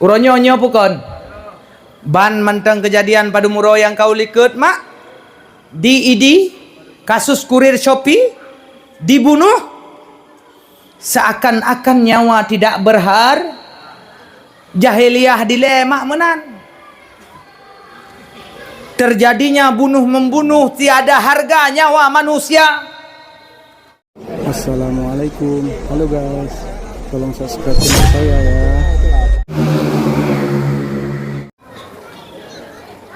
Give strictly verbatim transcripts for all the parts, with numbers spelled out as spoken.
Uroe nyoe, nyoe peue kon? Ban mantong keujadian padum uroe nyang ka u likot, mak? Di Idi, kasus kurir Shopee, dibunuh, seakan-akan nyawa tidak berhar-, jahiliyah dilée mak meunan. Terjadinya bunuh-membunuh, tiada harga nyawa manusia. Assalamualaikum. Halo guys, tolong subscribe channel saya ya.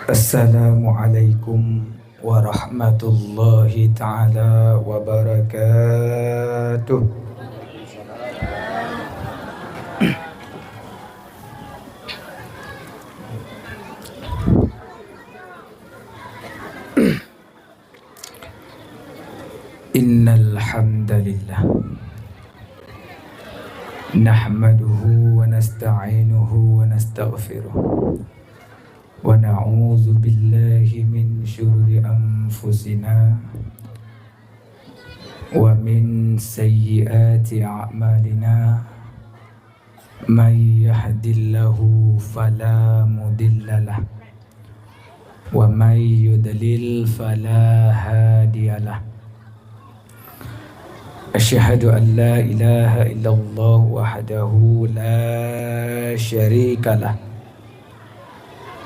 Assalamualaikum warahmatullahi taala wabarakatuh. Innal hamdalillah. Nahmaduhu wa nasta'inuhu wa nastaghfiruh. Wa na'udzu billahi min syururi anfusina wa min sayyiati a'malina. May yahdillahu fala mudhillalah, wa may yudlil fala hadiyalah. Asyhadu an la ilaha illallah wahdahu la syarikalah,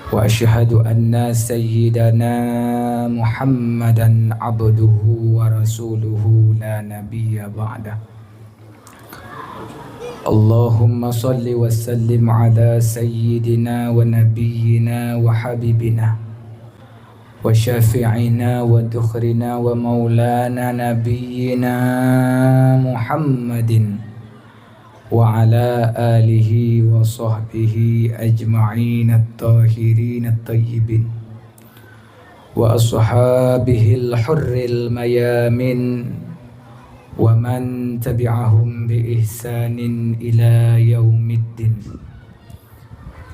wa asyhadu anna sayyidana Muhammadan abduhu wa rasuluhu la nabiyya ba'dah. Allahumma shalli wa sallim ala sayyidina wa nabiyyina wa habibina wa syafi'ina wa dhukhrina wa maulana nabiyyina Muhammadin wa ala alihi wa sahbihi ajma'in at-tahirin at-tayyibin. Wa ashabihil hurril mayamin, wa man tabi'ahum bi ihsanin ila yaumiddin.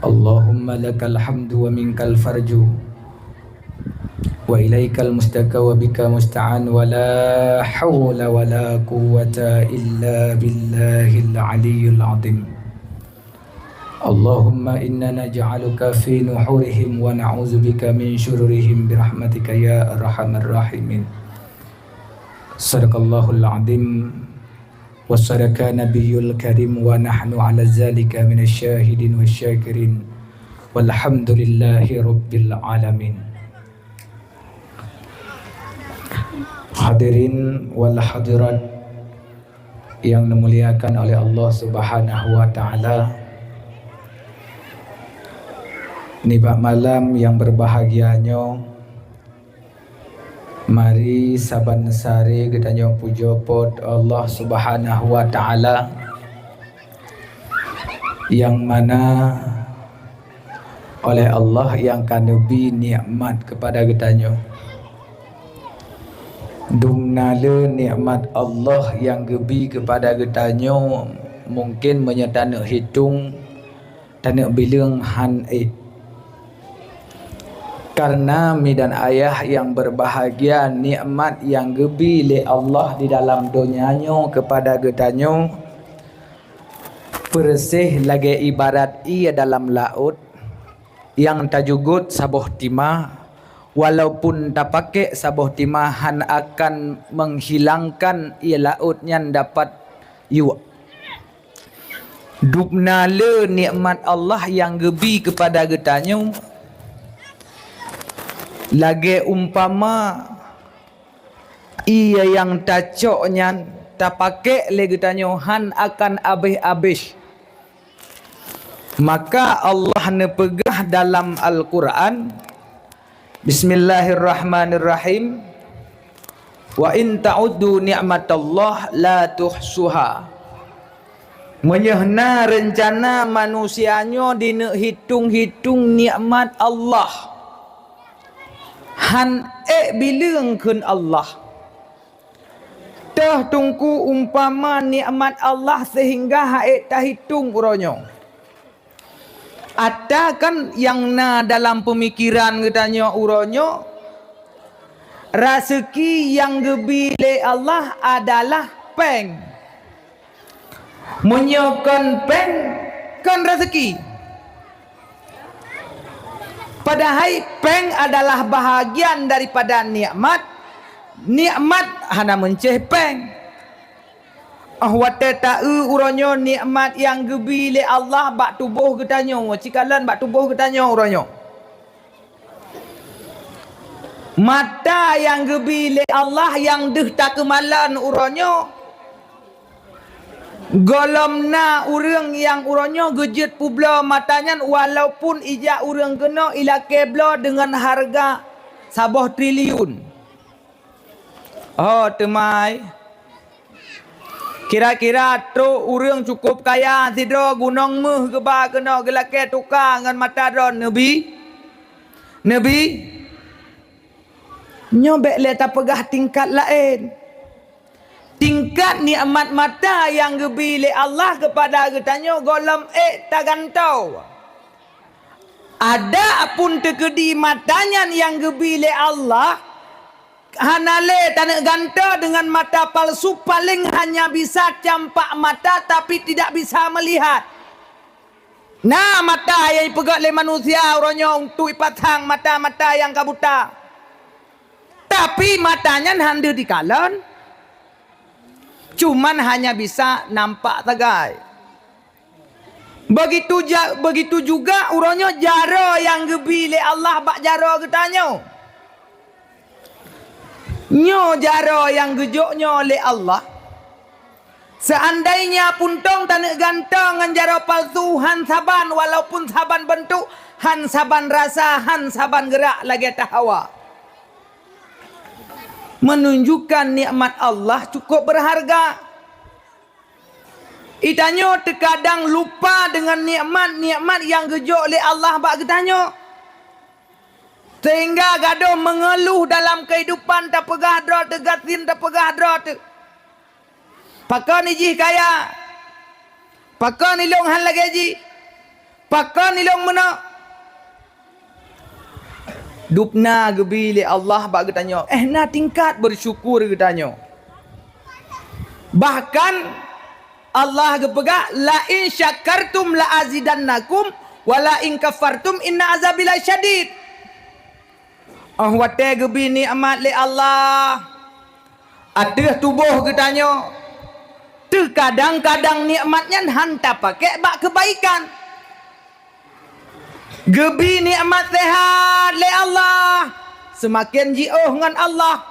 Allahumma lakal hamdu wa minkal farju, wa ilaikal mustaka wa bika musta'an, wa la haula wa la quwwata illa billahil aliyyil azim. Allahumma inna naj'aluka fi nuhurihim wa na'udzubika min syururihim birahmatika ya arhamar rahimin. Sadaqallahul azim. Wa sadaqa nabiyul karim wa nahnu ala zalika minasy syahidin wasy syakirin. Walhamdulillahi rabbil alamin. Hadirin wal hadirat yang dimuliakan oleh Allah Subhanahu wa taala. Nibak malam yang berbahagia nyoe, mari saban sare geutanyoe pujoe Po teu Allah Subhanahu wa taala, nyang mana oleh Allah nyang ka neubi nikmat keupada geutanyoe. Dumna le nikmat Allah nyang geubi keupada geutanyoe, mungken meunyoe taneuk hitong, taneuk bileueng han ék. Kareuna mi dan ayah nyang berbahagia, nikmat nyang geubi lé Allah di dalam donya nyoe keupada geutanyoe, Peureuseh lagée ibarat ié dalam laôt nyang tajugot saboh tima, walaupun tapakék saboh tima hán akan meuhilangkan ié laôt nyan dapat yuek. Dubna le nikmat Allah nyang geubi keupada geutanyoe lagée umpama Ié nyang tacok nyan tapakék lé geutanyoe hán akan abéh-abéh. Maka Allah neupeugah dalam Al-Qur'an, Bismillahirrahmanirrahim, "Wa in ta'uddu ni'matallahi la tuhsuha." Meunyoe na reuncana manusia nyoe dineuk hitong-hitong nikmat Allah, hán ék bileueng kheun Allah. Toh teungku umpama nikmat Allah seuhingga hán ék tahitong uroe nyoe. Ata kan nyang na dalam peumikiran geutanyoe uroe nyoe, raseuki nyang geubi lé Allah adalah péng. Meunyoe kon péng, kon raseuki. Padahai péng adalah bahagian daripada nikmat. Nikmat hana meuncéh péng. Óh watée ta-eu uroe nyoe nikmat nyang geubi lé Allah bak tuboh geutanyoe, cikalon bak tuboh geutanyoe uroe nyoe. Mata nyang geubi lé Allah nyang deuh takeumalon uroe nyoe. Gohlom na ureuëng nyang uroe nyoe geujeuet peubloe mata nyan, walaupun ijak ureuëng keunoe ilakée bloe deungon hareuga saboh triliun. Oh, teumai. Kira-kira trok ureuëng cukôp kaya sidroe gunong méuh geuba keunoe geulakée tuka ngon mata droe neubi? Neubi? Nyoe bék lé tapeugah tingkat laén. Tingkat nikmat mata nyang geubi lé Allah keupada geutanyoe gohlom ék tagantoe. Adapun teukeudi mata nyan nyang geubi lé Allah, hana lé taneuk gantoe deungon mata palsu, paléng hanya bisa campak mata tapi tidak bisa melihat. Na mata nyang ipeugét lé manusia uroe nyoe untuk ipasang mata-mata nyang ka buta. Tapi mata nyan han deuh dikalon, cuman hanya bisa nampak sagai. Begitu ja-, begitu juga uroe nyoe jaroe nyang geubi lé Allah bak jaroe geutanyoe. Nyoe jaroe nyang geujok nyoe lé Allah. Seandainya puntông taneuk gantoe ngon jaroe palsu, han saban, walaupun saban beuntuk, han saban rasa, han saban geurak lagée tahawa. Menunjukkan nikmat Allah cukup berharga. Geutanyoe teukadang lupa deungon nikmat-nikmat nyang geujok lé Allah bak geutanyoe. Sehingga gadôh meungeuluh dalam keuhidupan, tapeugah droe teuh gasien, tapeugah droe teuh, "Pakon jih kaya? Pakon ilôn han lagée jih? Pakon ilôn meunoe?" Dubna geubi lé Allah bak geutanyoe, eh, na tingkat beusyukur geutanyoe. Bahkan Allah geupeugah, "La in syakartum la azidannakum, wa la in kafartum inna azabi lasyadid." Óh watée geubi nikmat lé Allah ateueh tuboh geutanyoe, teukadang-kadang nikmat nyan han tapakék bak keubaikan. Geubi nikmat seuhat lé Allah, seumaken jiôh ngon Allah.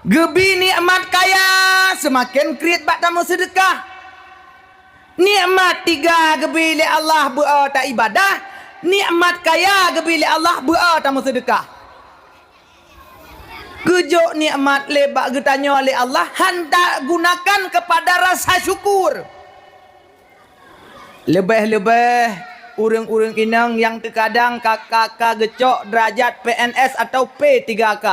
Geubi nikmat kaya, seumaken kriet bak tameuseudeukah. Nikmat tiga geubi lé Allah beu-o taibadah, nikmat kaya geubi lé Allah beu-o tameuseudeukah. Geujok nikmat lé bak geutanyoe lé Allah han tagunakan keupada rasa syukur. Leubeh-leubeh ureuëng-ureuëng inong nyang teukadang ka, ka, ka geucok deurajat P N S atau P tiga K.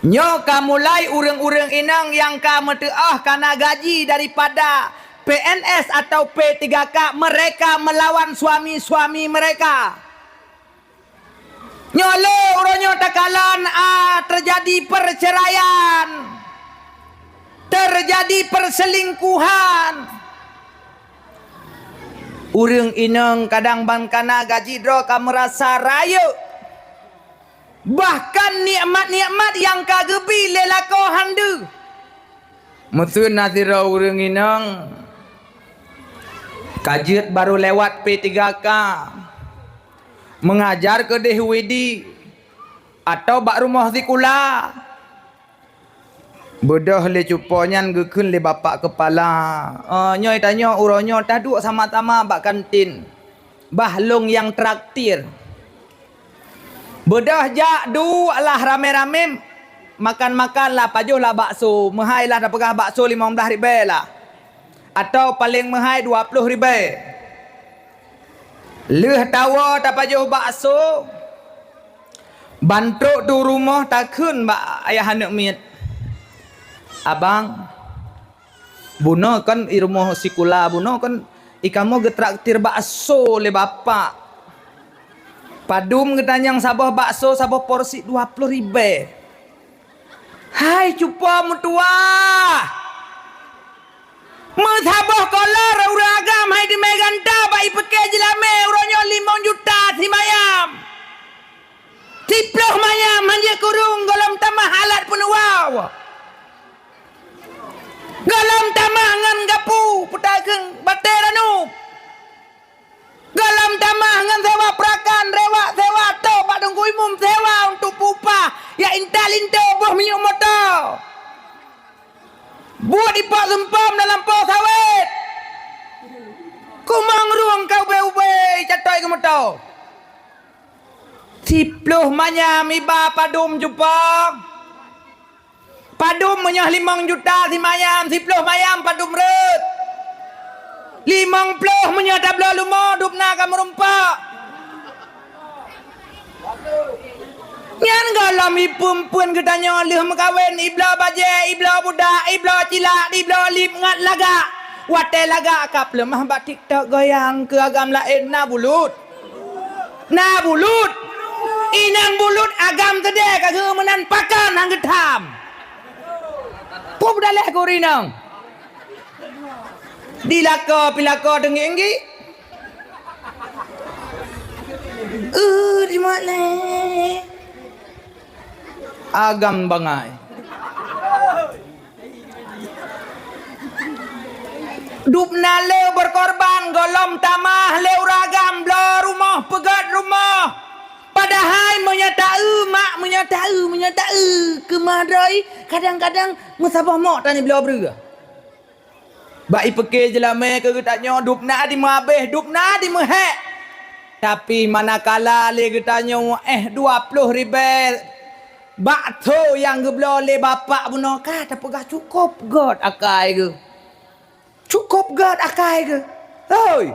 Nyoe ka mulai ureuëng-ureuëng inong nyang ka meuteuôh kana gaji daripada P N S atau P tiga K, mereka melawan suami-suami mereka. Nyoe lé uroe nyoe takalon, a, teujadi peuceuraian, teujadi peuseulingkuhan. Ureuëng inong kadang ban kana gaji droe ka meurasa rayeuk. Bahkan nikmat-nikmat nyang ka geubi lé lakoe han deuh. Meuseuen na sidroe ureuëng inong ka jeuet barô lewat P tiga K, meungajar keudeh Widi atau bak rumoh sikula. Beudôh lé cupo nyan geukheun lé bapak keupala, "Eh, nyoe tanyoe uroe nyoe taduek sama-sama bak kantin. Bah lôn nyang traktir." Beudôh jak duek lah ramé-ramé, makan-makan lah, pajoh lah bakso, meuhai lah tapeugah bakso limong blaih ribée lah, atau paleng meuhai dua ploh ribée. Lheueh tawoe tapajoh bakso, ban trok tu rumoh takheun bak ayah aneuëk miet, "Abang, bunoe kan i rumoh sikula bunoe kan i kamoe geutraktir bakso lé bapak. Padum geutanyong saboh bakso saboh porsi dua ploh ribée." Hai cupo meutuwah! Meusaboh kolor ureuëng agam hai teumé ganta bak ipeuke jeulamé uroe nyoe limong juta Maksimum sewa untuk peuupah, ya intat linto boh minyeuk moto. Buet ipok seumpom dalam po sawét. Kumong rueng ka ubé-ubé catoi keu moto. Siploh manyam iba padum cupa. Padum meunyoe limong juta simayam, siploh mayam padum rot. Limong ploh meunyoe tabloe lumo, dubna ka meurumpak. Nyan gohlom ipeuen-peuen geutanyoe lheueh meukawen, ibloe bajée, ibloe budak, ibloe cilak, ibloe lip ngat lagak. Watée lagak ka peuleumah bak TikTok goyang keu agam laén na bulut. Na bulut. Inong bulut agam teudée ka geuh meunan pakon han geutham. Peue beudaleh keu ureueng inong? Dilako pilako teunggik-nggik. Uh, di mana? Agam bangai. Dubna le berkorban, gohlom tamah le ureueng agam bloe rumoh, peugét rumoh. Padahai meunyoe taeu mak, meunyoe taeu, meunyoe taeu keumah droe, kadang-kadang meusaboh mok tanyoe bloe breueh. Bak ipeuke jeulamé keu geutanyoe dubna dimeuhabéh, dubna dimeuhék. Tapi manakala lé geutanyoe éh dua ploh ribée bakso nyang geubloe lé bapak bunoe ka tapeugah cukôp göt akai geuh. Cukôp göt akai geuh. Hoi!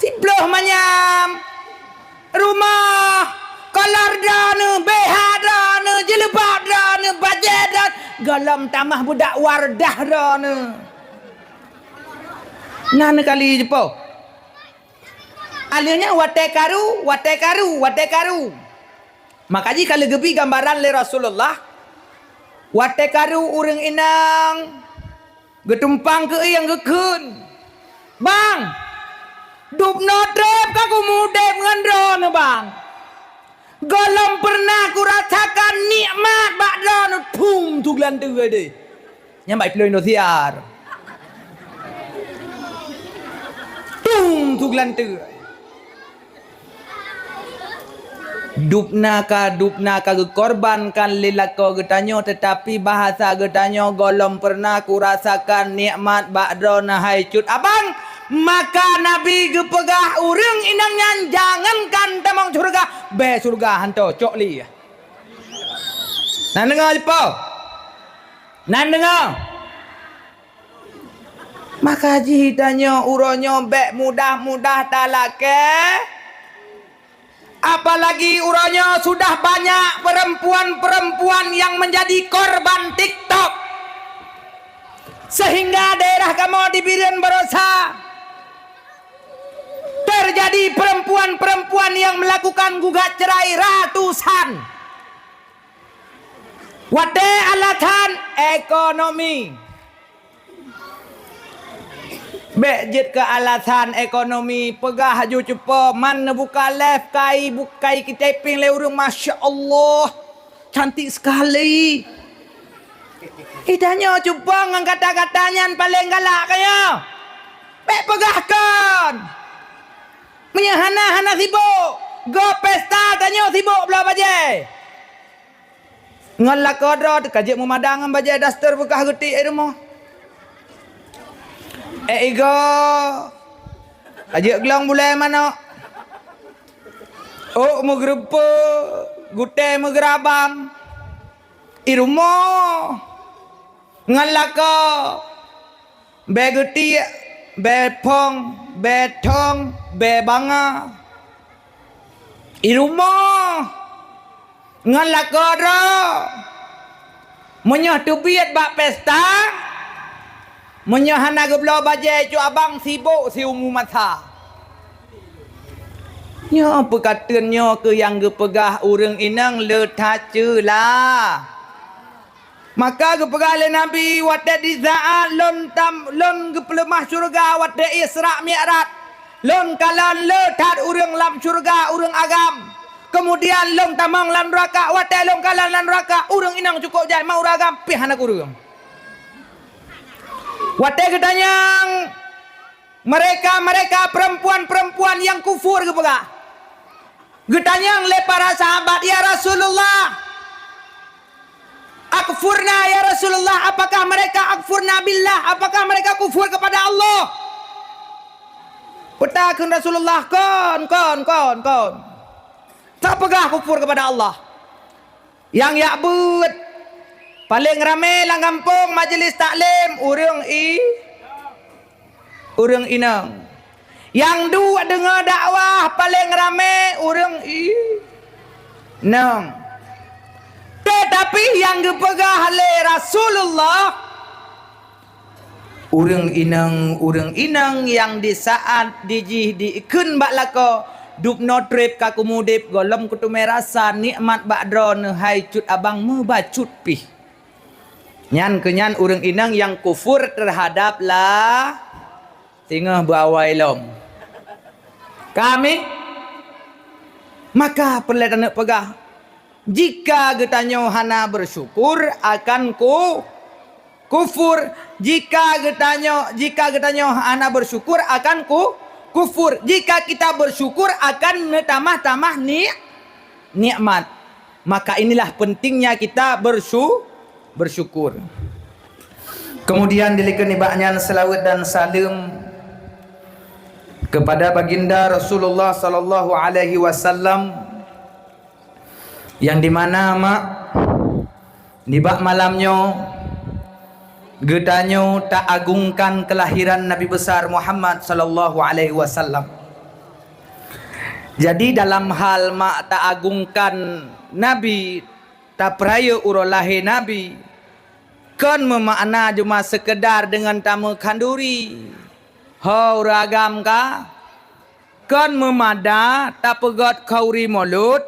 Siploh manyam, rumoh, kolor droeneuh, B H droeneuh, jilbab droeneuh, bajée droeneuh, gohlom tamah budak Wardah droeneuh. Na neukali jipo. Aleuh nyan watée karu, watée karu, watée karu. Maka jih ka lheueh geubi gambaran lé Rasulullah, watée karu ureuëng inong geutumpang keu nyang geukheun, "Bang, dubnoe treb ka kumudeb ngon droeneuh, Bang. Gohlom peureunah kurasakan nikmat bak droeneuh, thum tu geulanteue deh." Nyan bak iplueng Indosiar. Thum tu geulanteue. Dubna ka, dubna ka geukorbankan lé lakoe geutanyoe, teutapi bahasa geutanyoe, "Gohlom peureunah kurasakan nikmat bak droeneuh hai cut abang." Maka Nabi geupeugah, ureuëng inong nyan jangankan tamong syeuruga, bée syeuruga hantom cok lé. Na deungoe jipo? Na deungoe? Maka jih tanyoe uroe nyoe bék mudah-mudah talakée, apalagi uroe nyoe sudah banyak perempuan-perempuan yang menjadi korban TikTok, sehingga daerah kamoe di Bireuen Baroesa terjadi perempuan-perempuan yang melakukan gugat cerai ratusan. Watée alasan ekonomi. Bék jeuet keu alasan ekonomi, peugah ju cupo man neubuka live kai bukai kiteping lé ureuëng, masya Allah, cantik sekali. Itanyoe cupo ngon kata-kata nyan paleng galak kaya. Bék peugah kon. Meunyoe hana, hana sibok, go pesta tanyoe sibok bloe bajée. Ngon lakoe droe teuka jeuet meumadang ngon bajée daster beukah geutik i rumoh. Ék igoe, ka jeuet glong bulée manok. Ôk meugeureupeue, gutée meugeurabang. I rumoh ngon lakoe. Bée geutiek, bée phong, bée thong, bée banga. I rumoh ngon lakoe droe. Meunyoe teubiet bak pesta, meunyoe hana geubloe bajée cut abang sibok siumu masa. Nyoe peukateuen nyoe keuh nyang geupeugah ureuëng inong le that ceula. Maka geupeugah lé Nabi, watée di saát lôn tam, lôn geupeuleumah syeuruga watée Isra Mi'raj, lôn kalon le that ureuëng lam syeuruga ureuëng agam. Keumudian lôn tamong lam neuraka, watée lôn kalon lam neuraka ureuëng inong cukôp jai, ma ureuëng agam pih hana kureueng. Watée geutanyong, mereka-mereka perempuan-perempuan yang kufur geupeugah, Geutanyong lé para sahabat, "Ya Rasulullah, akfurna ya Rasulullah, apakah mereka akfurna billah, apakah mereka kufur kepada Allah?" Peue takheun Rasulullah, "Kon, kon, kon, kon. Tapeugah kufur kepada Allah." Nyang jak beuet paleng ramé lam gampông majeulis taklim ureuëng i, ureuëng inong. Nyang duek deungoe dakwah paleng ramé ureuëng inong. Teutapi nyang geupeugah lé Rasulullah, ureuëng inong, ureuëng inong nyang disaát dijih dikheun bak lakoe, dubnoe treb ka keumudeb gohlom keuteumé rasa nikmat bak droeneuh hai cut abang meubacut pih. Nyan keuh nyan ureuëng inong nyang kufur teuhadab la singoh beuawai lom. Kami, maka peureulée taneuk peugah, jika geutanyoe hana beusyukur akan ku, kufur. Jika geutanyoe, jika geutanyoe hana beusyukur akan ku, kufur. Jika kita beusyukur akan neutamah-tamah ni, nikmat. Maka inilah pentingnya kita bersyu-, bersyukur. Kemudian dilikot nibak nyan selawat dan salam kepada baginda Rasulullah sallallahu alaihi wasallam, yang di mana mak nibak malam nyoe geutanyoe taagungkan kelahiran Nabi besar Muhammad sallallahu alaihi wasallam. Jadi dalam hal mak taagungkan Nabi, tapeurayeuk uroe lahé Nabi, kon meumakna cuma seukeudar deungon tameukhanduri. Ho ureuëng agam ka? Kon meumada tapeugét khauri mulod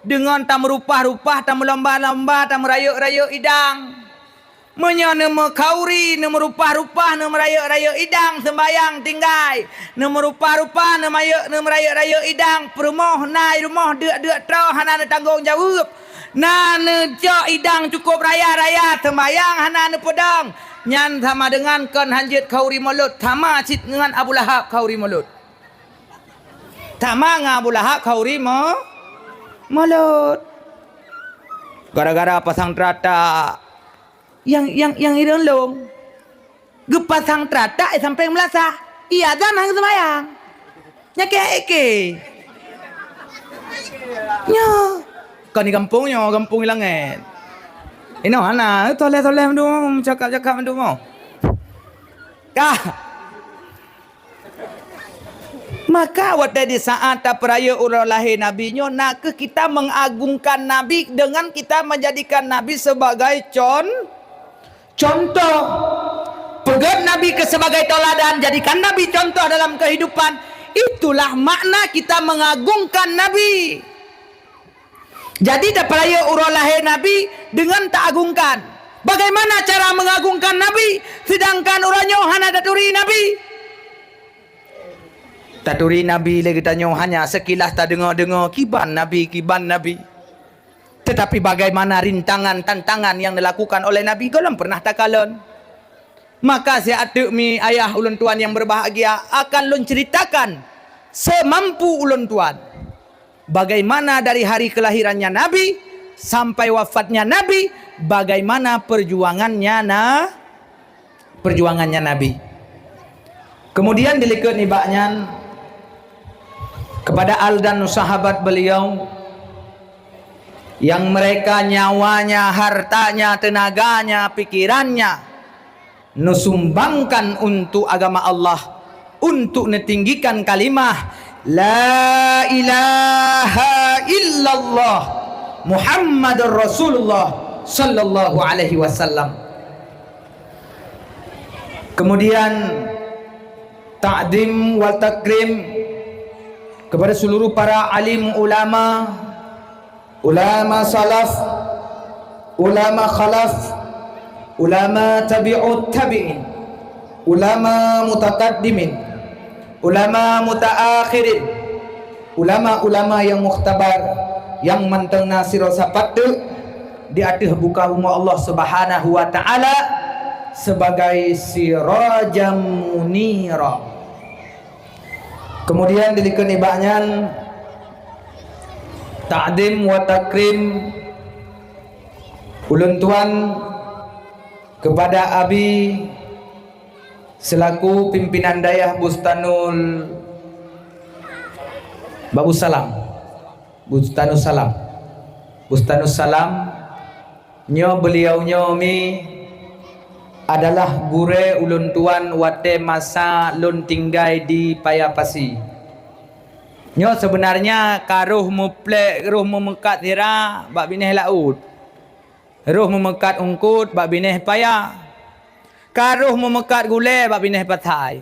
deungon tameurupah-rupah, tameulomba-lomba, tameurayeuk-rayeuk idang. Meunyoe neumeukhauri, neumeurupah-rupah, neumeurayeuk-rayeuk idang seumbahyang tinggai, neumeurupah-rupah, neumayeuk, neumeurayeuk-rayeuk idang peurumoh, na i rumoh deuk-deuk troe hana neutanggong jaweueb, na neucok idang cukup raya-raya seumbahyang hana neupeudong, nyan sama deungon kon hanjeuet khauri mulod, sama cit ngon Abu Lahab khauri mulod. Sama ngon Abu Lahab khauri mo-, mulod. Gara-gara pasang teuratak nyang, nyang, nyang ireueng lôn. Geupasang teuratak di sampéng meulasah. Iya dan hana geuseumayang. Nyang keu ék-ék. Nyoe. Kon di gampông nyoe, gampông di langét. Inoe hana, toleh-toleh mandum, cakap-cakap mandum. Kah. Maka watée di saát tapeurayeuk uroe lahé Nabi nyoe, na kheueh kita mengagungkan Nabi dengan kita menjadikan Nabi sebagai con-, contoh. Peugét Nabi keu sebagai tauladan, jadikan Nabi contoh dalam kehidupan. Itulah makna kita mengagungkan Nabi. Jadi, tapeurayeuk uroe lahé Nabi deungon taagungkan. Bagaimana cara mengagungkan Nabi, sedangkan uroe nyoe hana taturi Nabi? Taturi Nabi lé geutanyoe hanya sekilas tadeungoe-deungoe kiban Nabi, kiban Nabi. Tetapi bagaimana rintangan, tantangan yang dilakukan oleh Nabi, gohlom pernah takalon. Maka siat teuk mi ayah ulôn tuan yang berbahagia akan lôn ceritakan semampu ulôn tuan. Bagaimana dari hari kelahirannya Nabi sampai wafatnya Nabi, bagaimana perjuangannya na-, perjuangannya Nabi. Kemudian dilikot nibak nyan kepada al dan sahabat beliau yang mereka nyawanya, hartanya, tenaganya, pikirannya neusumbangkan untuk agama Allah, untuk neutinggikan kalimah la ilaha illallah Muhammadur Rasulullah sallallahu alaihi wasallam. Kemudian takdim wal takrim kepada seluruh para alim ulama, ulama salaf, ulama khalaf, ulama tabi'ut tabi'in, ulama mutakaddimin, ulama mutaakhirin, ulama-ulama yang mukhtabar, yang mantong na sidroe sapat teuk di ateueh buka rumoh Allah Subhanahu wa Ta'ala sebagai sirajan munira. Kemudian dilikot nibak nyan Takdim wa takrim ulôn tuan kepada Abi selaku pimpinan dayah Bustanul Babussalam. Bustanus Salam. Bustanus Salam, nyoe beliau nyoe mi adalah gurée ulôn tuan watée masa lôn tinggai di Paya Pasi. Nyoe sebenarnya ka roh muplek, roh meumeukat sira bak binéh laôt. Roh meumeukat eungkôt bak binéh paya. Ka roh meumeukat gulée bak binéh pathai.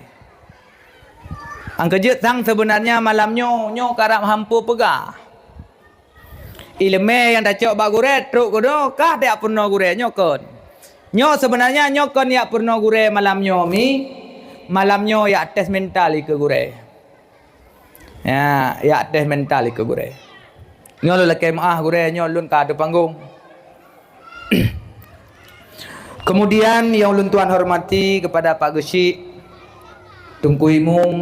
Nyang keujeuet sang sebenarnya malam nyoe, nyoe karab hampeue peugah. Iéleumé nyang tacok bak gurée trok keunoe kah tajak peurunoe gurée nyoe kon. Nyoe sebenarnya nyoe kon jak peurunoe gurée malam nyoe mi, malam nyoe jak tes mental ikeue gurée. Ya, jak tes mental ikeue gurée. Nyoe lôn lakée meuáh gurée, nyoe lôn ka di panggong. Kemudian nyang ulôn tuan hormati kepada Pak Geuchik, Teungku Imum,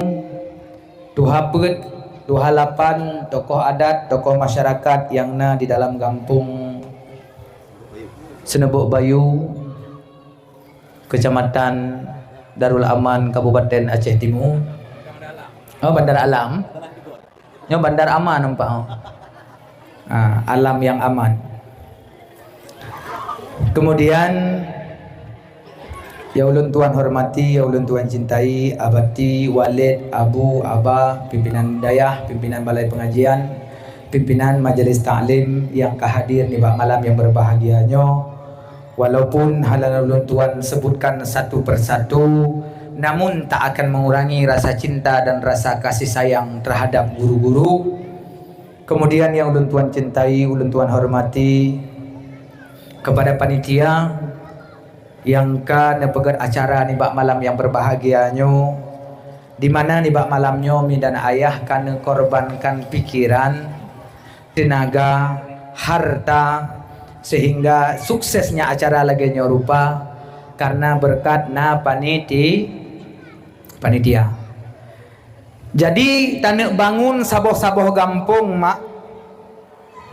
Tuha Peuet, Tuha Lapan, tokoh adat, tokoh masyarakat nyang na di dalam gampông Seuneubok Bayu, Kecamatan Darul Aman, Kabupaten Aceh Timu. Oh, Bandar Alam. Nyoe Bandar Aman nampak, oh. Ah, alam yang aman. Kemudian, nyang ulôn tuan hormati, nyang ulôn tuan cintai, abati, waled, abu, aba, pimpinan dayah, pimpinan balai pengajian, pimpinan majelis taklim nyang ka hadir nibak malam nyang berbahagia nyoe, walaupun hana ulôn tuan sebutkan satu persatu, namun tak akan mengurangi rasa cinta dan rasa kasih sayang terhadap guru-guru. Kemudian nyang ulôn tuan cintai, ulôn tuan hormati kepada panitia nyang ka neupeugét acara nibak malam nyang berbahagia nyoe, di mana nibak malam nyoe mi dan ayah ka neukorbankan pikiran, tenaga, harta, sehingga suksesnya acara lagée nyoe rupa karena berkat na paniti-, panitia. Jadi, taneuk bangun saboh-saboh gampông, mak.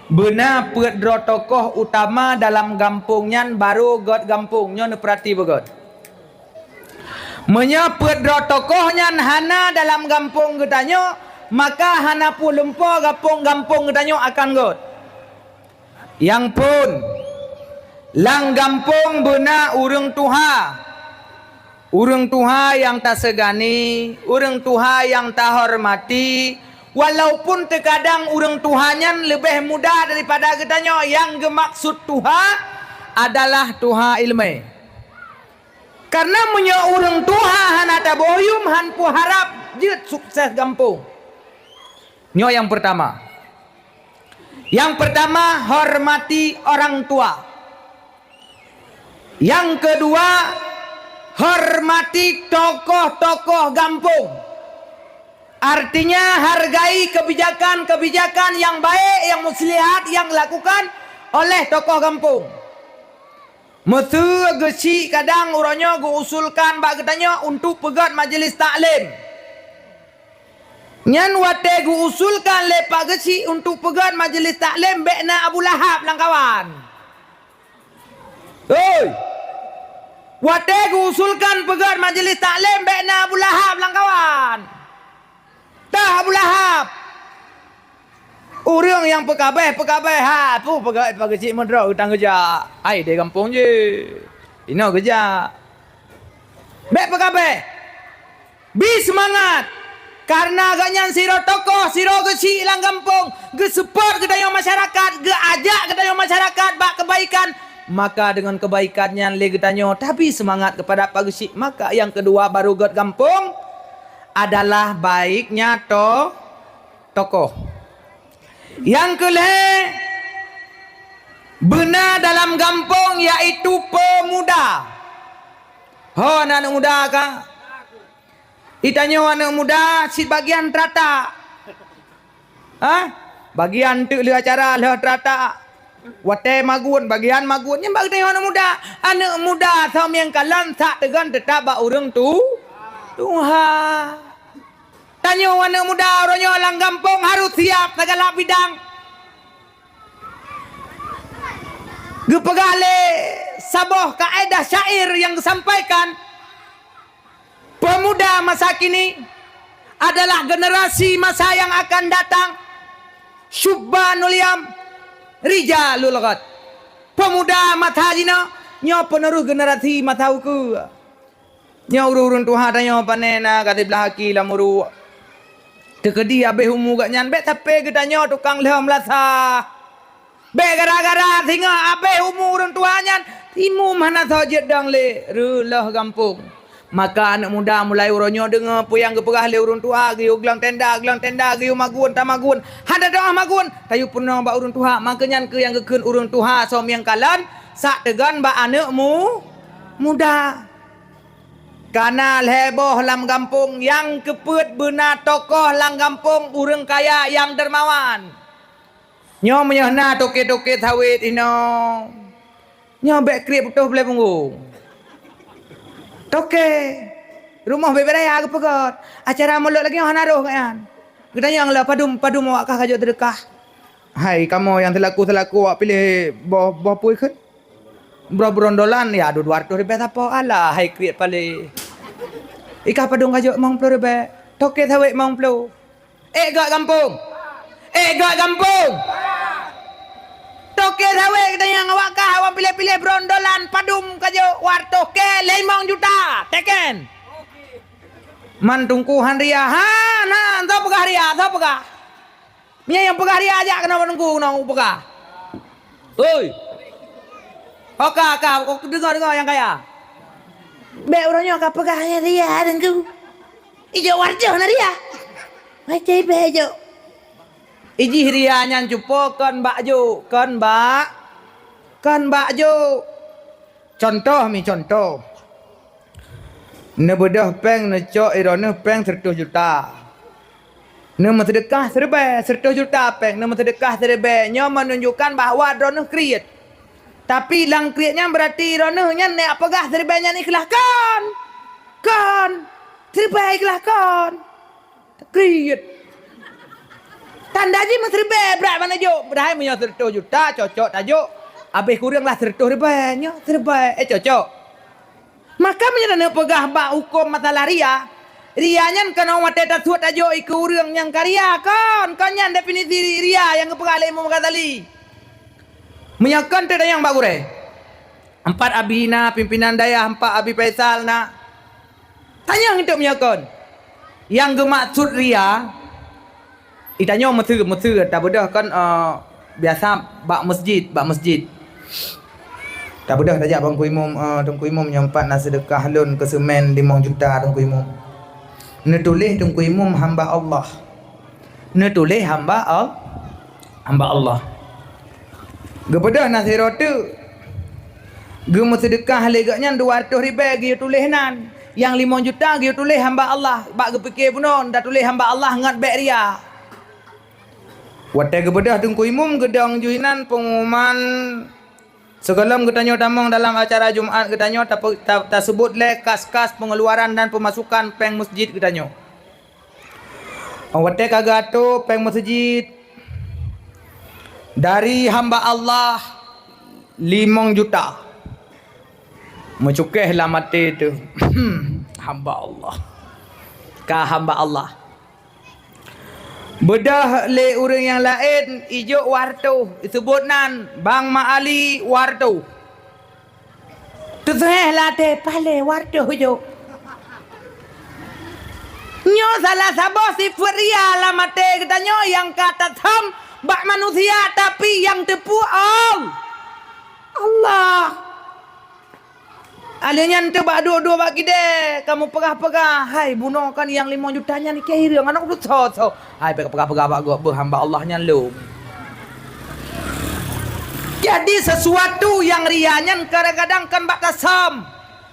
Beuna peuet droe tokoh utama dalam gampông nyan, barô gét gampông. Nyoe neupeurati beugét. Meunyoe peuet droe tokoh nyan hana dalam gampông geutanyoe, maka hana peue lumpoe gampông-gampông geutanyoe akan gét. Nyang phôn, lam gampông beuna ureuëng tuha. Ureuëng tuha nyang taseugani, ureuëng tuha nyang tahormati, walaupun teukadang ureuëng tuha nyan leubeh muda daripada geutanyoe, nyang geumaksud tuha adalah tuha iéleumé. Karena meunyoe ureuëng tuha hana taboh yuem, han peue harab jeuet sukses gampông. Nyoe nyang peurtama. Nyang peurtama, hormati orang tua. Nyang keudua, hormati tokoh-tokoh gampông. Artinya, hargai kebijakan-kebijakan nyang baék, nyang muslihat, nyang dilakukan oleh tokoh gampông. Meuseu geuchik kadang uroe nyoe geuusulkan bak geutanyoe untuk peugét majelis taklim. Nyan watée geuusulkan lé Pak Geuchik untuk peugét majelis taklim, bék na Abu Lahab lam kawan. Hoi! Watée geuusulkan peugét majelis taklim, bék na Abu Lahab lam kawan. Tah Abu Lahab! Ureuëng nyang peukabéh, peukabéh, ha, peue peugét Pak Geuchik meudroe utang geujak. Hai, di gampông jih. Inoe geujak. Bék peukabéh. Bi seumangat! Kareuna gobnyan sidroe tokoh, sidroe geuchik lam gampông, geusupport geutanyoe masyarakat, geuajak geutanyoe masyarakat bak keubaikan, maka deungon keubaikan nyan lé geutanyoe tabi seumangat keupada Pak Geuchik. Maka nyang keudua barô gét gampông adalah baiknya to-, tokoh. Nyang keulhée, beuna dalam gampông, yaitu peumuda. Ho, aneuk-aneuk muda ka? Itanyoe aneuk muda cit bagian teuratak. Hah? Bagian teuk lheueh acara lheueh teuratak. Watée magun, bagian magun. Nyan bak geutanyoe aneuk muda. Aneuk muda soe nyang kalon sak teugon teutap bak ureuëng tu-, tuha. Tanyoe aneuk muda uroe nyoe lam gampông harôh siab sigala bidang. Geupeugah lé saboh kaedah syair nyang geusampaikan, pemuda masa kini adalah generasi masa yang akan datang. Syubbanul yam, rijalul ghad. Pemuda masa jinoe nyoe penerus generasi masa ukeue. Nyoe ureuëng-ureuëng tuha tanyoe pane na ka siblah aki lam uruek. Teukeudi abéh umu gobnyan bék sape geutanyoe tukang lheueh meulasa. Bék gara-gara singoh abéh umu ureuëng tuha nyan, timu hana soe jeuet dong lé reuloh gampông. Maka aneuëk muda mulai uroe nyoe deungoe peue nyang geupeugah lé ureuëng tuha, geuyue glang tenda, glang tenda, geuyue magun, tamagun. Hana doh magun, tayue peurunoe bak ureuëng tuha, maka nyan keuh nyang geukheun ureuëng tuha soe mieng kalon, sak teugon bak aneuëk mu-, muda. Kana lhée boh lam gampông nyang keupeuet beuna tokoh lam gampông ureuëng kaya nyang dermawan. Nyoe meunyoe na toke-toke sawét inoe, nyoe bék kriet putôh bulée punggong. Toke, rumoh bèe-bèe raya geupeugöt, acara mulod lagée nyoe hana roh nyan. Geutanyong lé padum, padum awak kah ka jeuet seudeukah. Hai kamoe nyang seulaku-seulaku awak piléh boh, boh peue kheun? Broh brondolan, ya, dua ratus ribèe sapo. Alah, hai kriet palé. Ikah padum ka jok limong ploh ribèe. Toke sawét limong ploh. Ék gak gampông. Ék gak gampông. Toke sawét geutanyong awak kah, awak piléh-piléh brondolan padum ka jok dua ratus, ke limong juta. Teken. Man teungku han ria. Han, han, soe peugah ria, soe peugah? Meunyoe nyang peugah ria, jak keunoe bak teungku, keunoe peugah. Oi. Oka, ka, deungoe, deungoe nyang kaya. Bék uroe nyoe ka peugah nyang ria, teungku. Ijok warjoh na ria. Macam ibe ijok. Ijih ria nyan cupo kon bak jok, kon bak, kon bak jok. Cuntoh mi cuntoh. Neubeudôh péng neucok i droeneuh péng seureutôh juta. Neumeuseudeukah siribèe, seureutôh juta péng, neumeuseudeukah siribèe. Nyoe meununjukkan bahwa droeneuh kriet. Tapi lam kriet nyan beurati droeneuh nyan neuk peugah siribèe nyan ikhlaih kon. Kon. Siribèe ikhlaih kon. Kriet. Tanda jih meusiribèe brat ban jok. Padahai meunyoe seureutôh juta cocok tajok. Abéh kureueng lah seureutôh ribèe. Nyoe siribèe. Eh, cocok. Maka meunyoe taneuk peugah bak hukôm masalah ria, ria nyan keunoe watèe tasuet tajok i keu ureueng nyang ka ria, kon, kon nyan definisi ria nyang geupeugah lé Imam Ghazali. Meunyoe kon teuh tanyong bak gurèe. Empat Abi na, pimpinan dayah empat Abi Faisal na. Tanyong untuk meunyoe kon. Nyang geumaksud ria, Itanyoe meuseu-, meuseu tabeudôh kon, eh, biasa bak masjid, bak masjid. Tabeudôh tajak bak Teungku Imum, eh, Teungku Imum nyoe pat na seudeukah lôn keu seumén limong juta Teungku Imum. Neutuléh Teungku Imum hamba Allah. Neutuléh hamba Al-, hamba Allah. Geubeudôh na sidroe teuk. Geumeuseudeukah lé gobnyan dua ratus ribèe geuyue tuléh nan. Nyang limong juta geuyue tuléh hamba Allah. Bak geupike bunoe, tatuléh hamba Allah ngon bèk ria. Watèe geubeudôh Teungku Imum geudong ju inan peungumuman sigohlom geutanyoe tamong dalam acara Jumat geutanyoe tape-, ta-, taseubut lé kas-kas peungeuluaran dan peumasukan péng masjid geutanyoe. Watèe ka geuatô péng meuseujid dari hamba Allah limong juta. Meucukéh lam até teuh, hamba Allah. Ka hamba Allah. Beudôh lé ureueng nyang laén ijok wartoh, iseubot nan Bang Mak Ali wartoh. Teuseuheh lam até paléh wartoh jok. Nyoe salah saboh sifeuet ria lam até geutanyoe nyang ka tasöm bak manusia, tapi nyang teupeu Al-, Allah. Alèh nyan teuh bak duek-duek bak kidée, kamoe peugah-peugah, "Hai, bunoe kan nyang limong juta nyan ikei hireung, aneuk dudoe soe-soe?" Hai, bèk peugah-peugah bak gob, beuh hamba Allah nyan lom. Jadi, sesuatu nyang ria nyan kadang-kadang kon bak tasöm.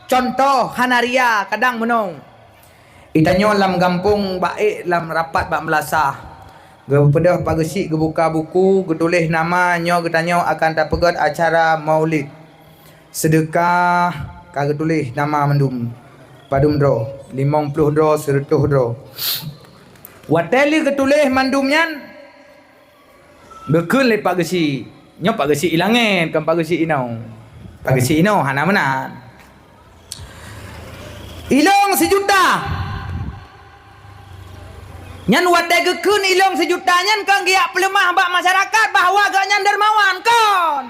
Cuntoh, hana ria, kadang meunoe. Itanyoe lam gampông bak ék lam rapat bak meulasah. Geupeudôh Pak Geuchik geubuka buku, geutuléh nama nyoe geutanyoe akan tapeugöt acara maulid. Seudeukah ka geutuléh nama mandum. Padum droe, limong ploh droe, seureutôh droe. Watèe lheueh geutuléh mandum nyan, geukheun lé Pak Geuchik, Nyoe pak geusyik i langét, kon pak geusyik inoe. Pak geusyik inoe hana meunan. Ilông sijuta. Nyan watée geukheun ilông sijuta nyan kon geujak peuleumah bak masyarakat bahwa gobnyan dermawan, kon?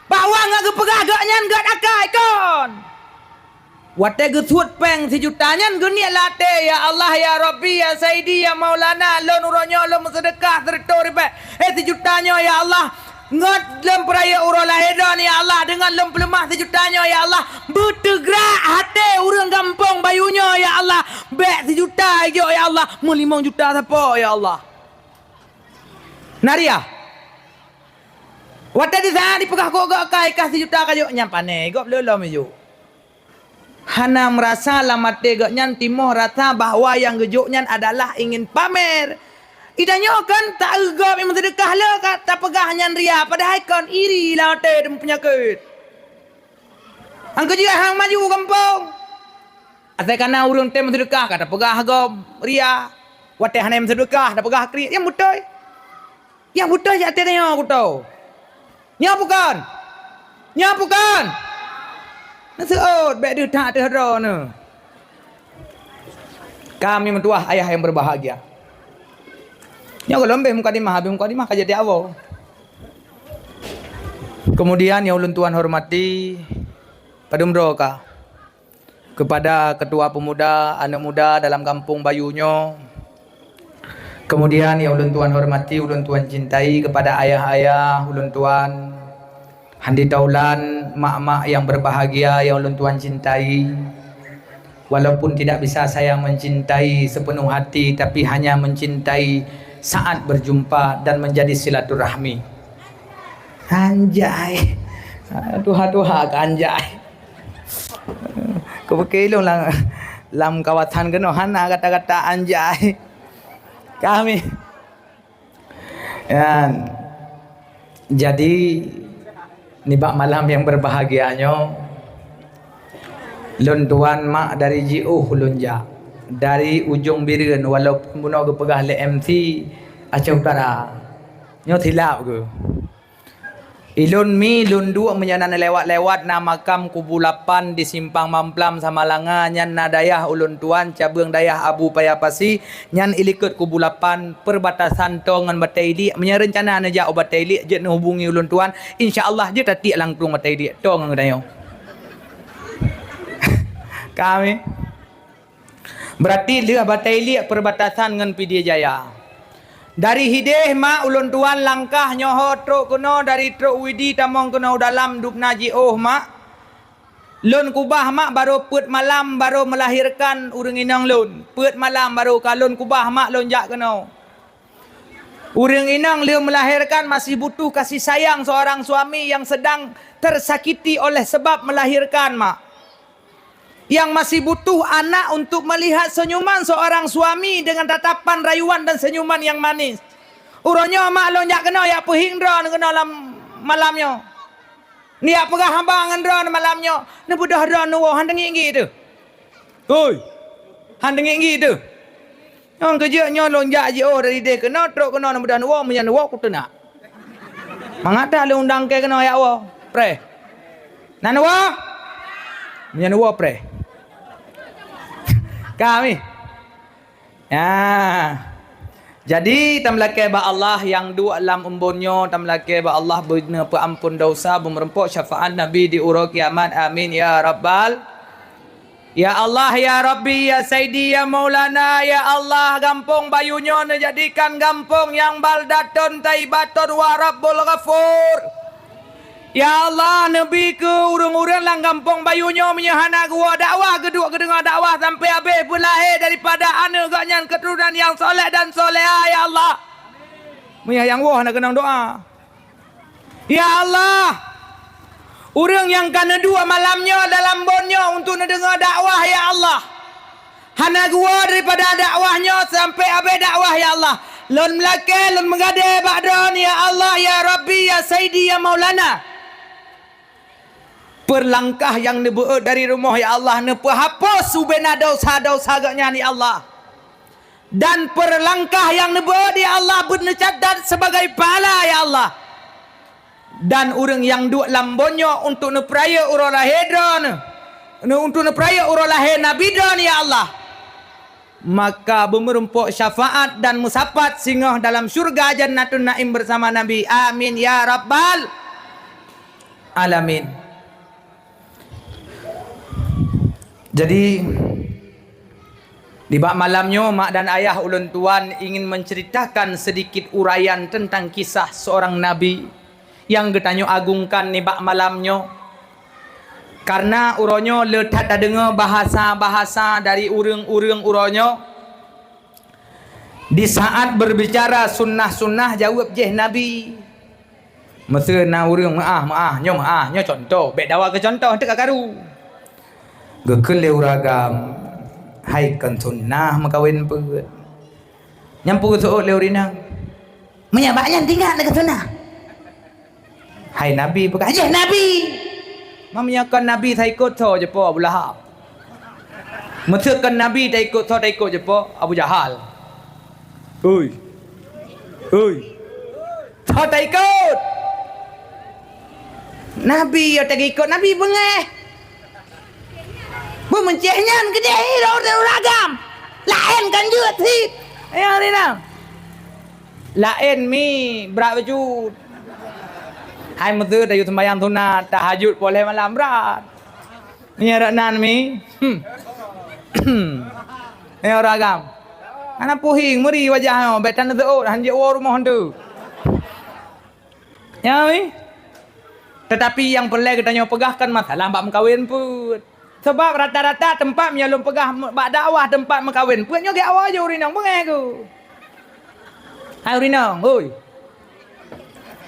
Bahwa ngon geupeugah gobnyan gét akai, kon? Watée geusuet péng sijuta nyan, geuniet lam até, "Ya Allah, ya Rabbi, ya Saidi, ya Maulana, lôn uroe nyoe lôn meuseudeukah sireutoh ribée, eh, sijuta nyoe, ya Allah. Ngon lôn peurayeuk uroe lahé droeneuh, ya Allah, deungon lôn peuleumah sijuta nyoe, ya Allah. Beuteugrak até ureuëng gampông Bayu nyoe, ya Allah. Bék sijuta jok, ya Allah. Meulimong juta sapo, ya Allah." Na ria. Watée di saát jipeugah keu gob akai kah sijuta ka jok, nyan pané gob lom jok. Hana meurasa lam até gobnyan timoh rasa bahwa nyang geujok nyan adalah ingin pamer. Ida nyoe kan taeu gob nyang meuseudeukah le ka tapeugah nyan ria, padahai kon iri lam até dan peunyakét. Angkeujeuet hang maju gampông. Asai kana ureuëng tem meuseudeukah ka tapeugah gob ria. Watée hana meuseudeukah tapeugah kriet. Nyang beutôi. Nyang beutôi jak até nyoe kuto. Nyoe bukon? Nyoe bukon? Neuseuôt bék deuh that teuh droeneuh. Kami meutuwah ayah yang berbahagia. Nyoe gohlom béh mukadimah, habéh mukadimah ka jadi awoe. Kemudian yang ulôn tuan hormati, padum droe ka. Kepada ketua pemuda, aneuk muda dalam gampông Bayu nyoe. Kemudian yang ulôn tuan hormati, ulôn tuan cintai, kepada ayah-ayah ulôn tuan, handi taulan, mak-mak yang berbahagia yang ulôn tuan cintai. Walaupun tidak bisa saya mencintai sepenuh hati, tapi hanya mencintai saat berjumpa dan menjadi silaturahmi. Anjay. Tuha-tuha ka anjay. Keupeukilong lam, lam kawasan keunoe hana kata-kata anjay. Kami. Ya. Jadi, nibak malam yang berbahagia nyoe, lôn tuan mak dari jiôh lôn jak. Dari ujong Bireuen, walaupun bunoe geupeugah lé M C Aceh Utara. Nyoe silap keuh. Ilôn mi lôn duek meunyoe na lewat-lewat na makam Kubu Lapan di Simpang Mamplam Samalanga, nyan na dayah ulôn tuan cabeueng dayah Abu Paya Pasi, nyan ilikot Kubu Lapan perbatasan toe ngon Batée Iliek. Meunyoe reuncana neujak u Batée Iliek jeuet neuhubungi ulôn tuan, insya Allah jeuet tatiek langsung Batée Iliek toe ngon geutanyoe. Kami Berarti lheueh Batée Iliek perbatasan ngon Pidie Jaya. Dari hideh mak ulôn tuan langkah nyoe ho trok keunoe dari Trok Widi tamong keunoe u dalam dubna jiôh mak. Lôn kubah mak barô peuet malam barô meulahirkan ureuëng inong lôn. Peuet malam barô ka lôn kubah mak lôn jak keunoe. Ureuëng inong lheueh meulahirkan masih butuh kasih sayang seorang suami yang sedang tersakiti oleh sebab melahirkan mak. Yang masih butuh anak untuk melihat senyuman seorang suami dengan tatapan rayuan dan senyuman yang manis. Uroe nyoe mak lôn jak keunoe jak peuhieng droeneuh keunoe lam malam nyoe. Neujak peugah haba ngon droeneuh malam nyoe, neubeudôh droeneuh woe han teungiek-ngiek teuh. Hoi, han teungiek-ngiek teuh. Nyang keujeuet nyoe lôn jak jiôh dari deh keunoe trok keunoe neubeudôh neuwoe, meunyan neuwoe kuteunak. Mangat that lôn undang kèe keunoe jak woe. Preh. Na neuwoe? Meunyan neuwoe preh. Kami. Ya. Jadi tameulakèe bak Allah nyang duek lam umbon nyoe, tameulakèe bak Allah beuneupeuampon dosa, beumeureumpok syafaat Nabi di uroe kiamat. Amin ya rabbal Ya Allah, ya Rabbi, ya Saidi, ya Maulana, ya Allah, gampông Bayu nyoe neujadikan gampông nyang baldatun taibatun wa rabbul ghafur. Ya Allah, neubi keu ureuëng-ureuëng lam gampông Bayu nyoe meunyoe hana geuwoe dakwah, geuduek geudeungoe dakwah sampai habéh beulahé daripada aneuëk gobnyan keuturonan nyang soleh dan soleha, ya Allah. Meunyoe nyang woe hana keunong doa. Ya Allah, ureuëng nyang ka neuduek malam nyoe dalam bon nyoe untuk neudeungoe dakwah, ya Allah. Hana geuwoe daripada dakwah nyoe sampai habéh dakwah, ya Allah. Lôn meulakèe, lôn meugadée bak Droeneuh, ya Allah, ya Rabbi, ya Saidi, ya Maulana. Peurlangkah nyang neubeuet dari rumoh, ya Allah, neupeuhapus subena dosa-dosa geuhnyan, ya Allah. Dan peurlangkah nyang neubeuet, ya Allah, beuneucatat sibagai pahala, ya Allah. Dan ureuëng nyang duek lam bunoe untuk neupeurayeuk uroe lahé droeneuh, untuk neupeurayeuk uroe lahé Nabi droeneuh, ya Allah, maka beumeurumpok syafaat dan meusapat singoh dalam syurga Jannatun Naim bersama Nabi. Amin ya rabbal alamin. Jadi, di bak malam nyoe, mak dan ayah ulôn tuan ingin menceritakan sedikit uraian tentang kisah seorang nabi nyang geutanyoe agungkan nibak malam nyoe. Karena uroe nyoe le that tadeungoe bahasa-bahasa dari ureuëng-ureuëng uroe nyoe. Di saat berbicara sunnah-sunnah, jaweueb jih Nabi. Meuseu na ureuëng meuáh, meuáh, nyoe meuáh, nyoe cuntoh, bék dawa keu cuntoh, teuka karu. Geukheun lé ureuëng agam, hai kon sunnah meukawen peuet. Nyang peue geuseuôt lé ureuëng inong. Meunyoe bak nyan tinggai na keu sunnah. Hai Nabi peugah, "Jih Nabi." Meunyoe kon Nabi, taikot tho jipo Abu Lahab. Meuseu kon Nabi taikot tho, taikot jipo Abu Jahal. Ui. Ui. Tho taikot. Nabi yo taikot, Nabi beungéh. Beumeuncéh nyan keudéh ureuëng agam. Laén kan jeuet cit. Ayah rinang. Laén mi brat bacut. Hai meuseu tayue seumbahyang sunat, tahajud poh lhée malam brat. Nyan rot nan mi. Hmm. Nyoe ureuëng agam. Hana puhing meuri wajah nyoe, bék tan seuôt han jeuet woe rumoh tu. Ya mi. Tetapi nyang peureulée geutanyoe peugah kon masalah bak meukawen peuet. Sabab rata-rata teumpat meunyoe lôn peugah bak dakwah teumpat meukawen peuet nyoe gét awai jih ureuëng inong beungéh ku. Hai ureuëng inong, hoi.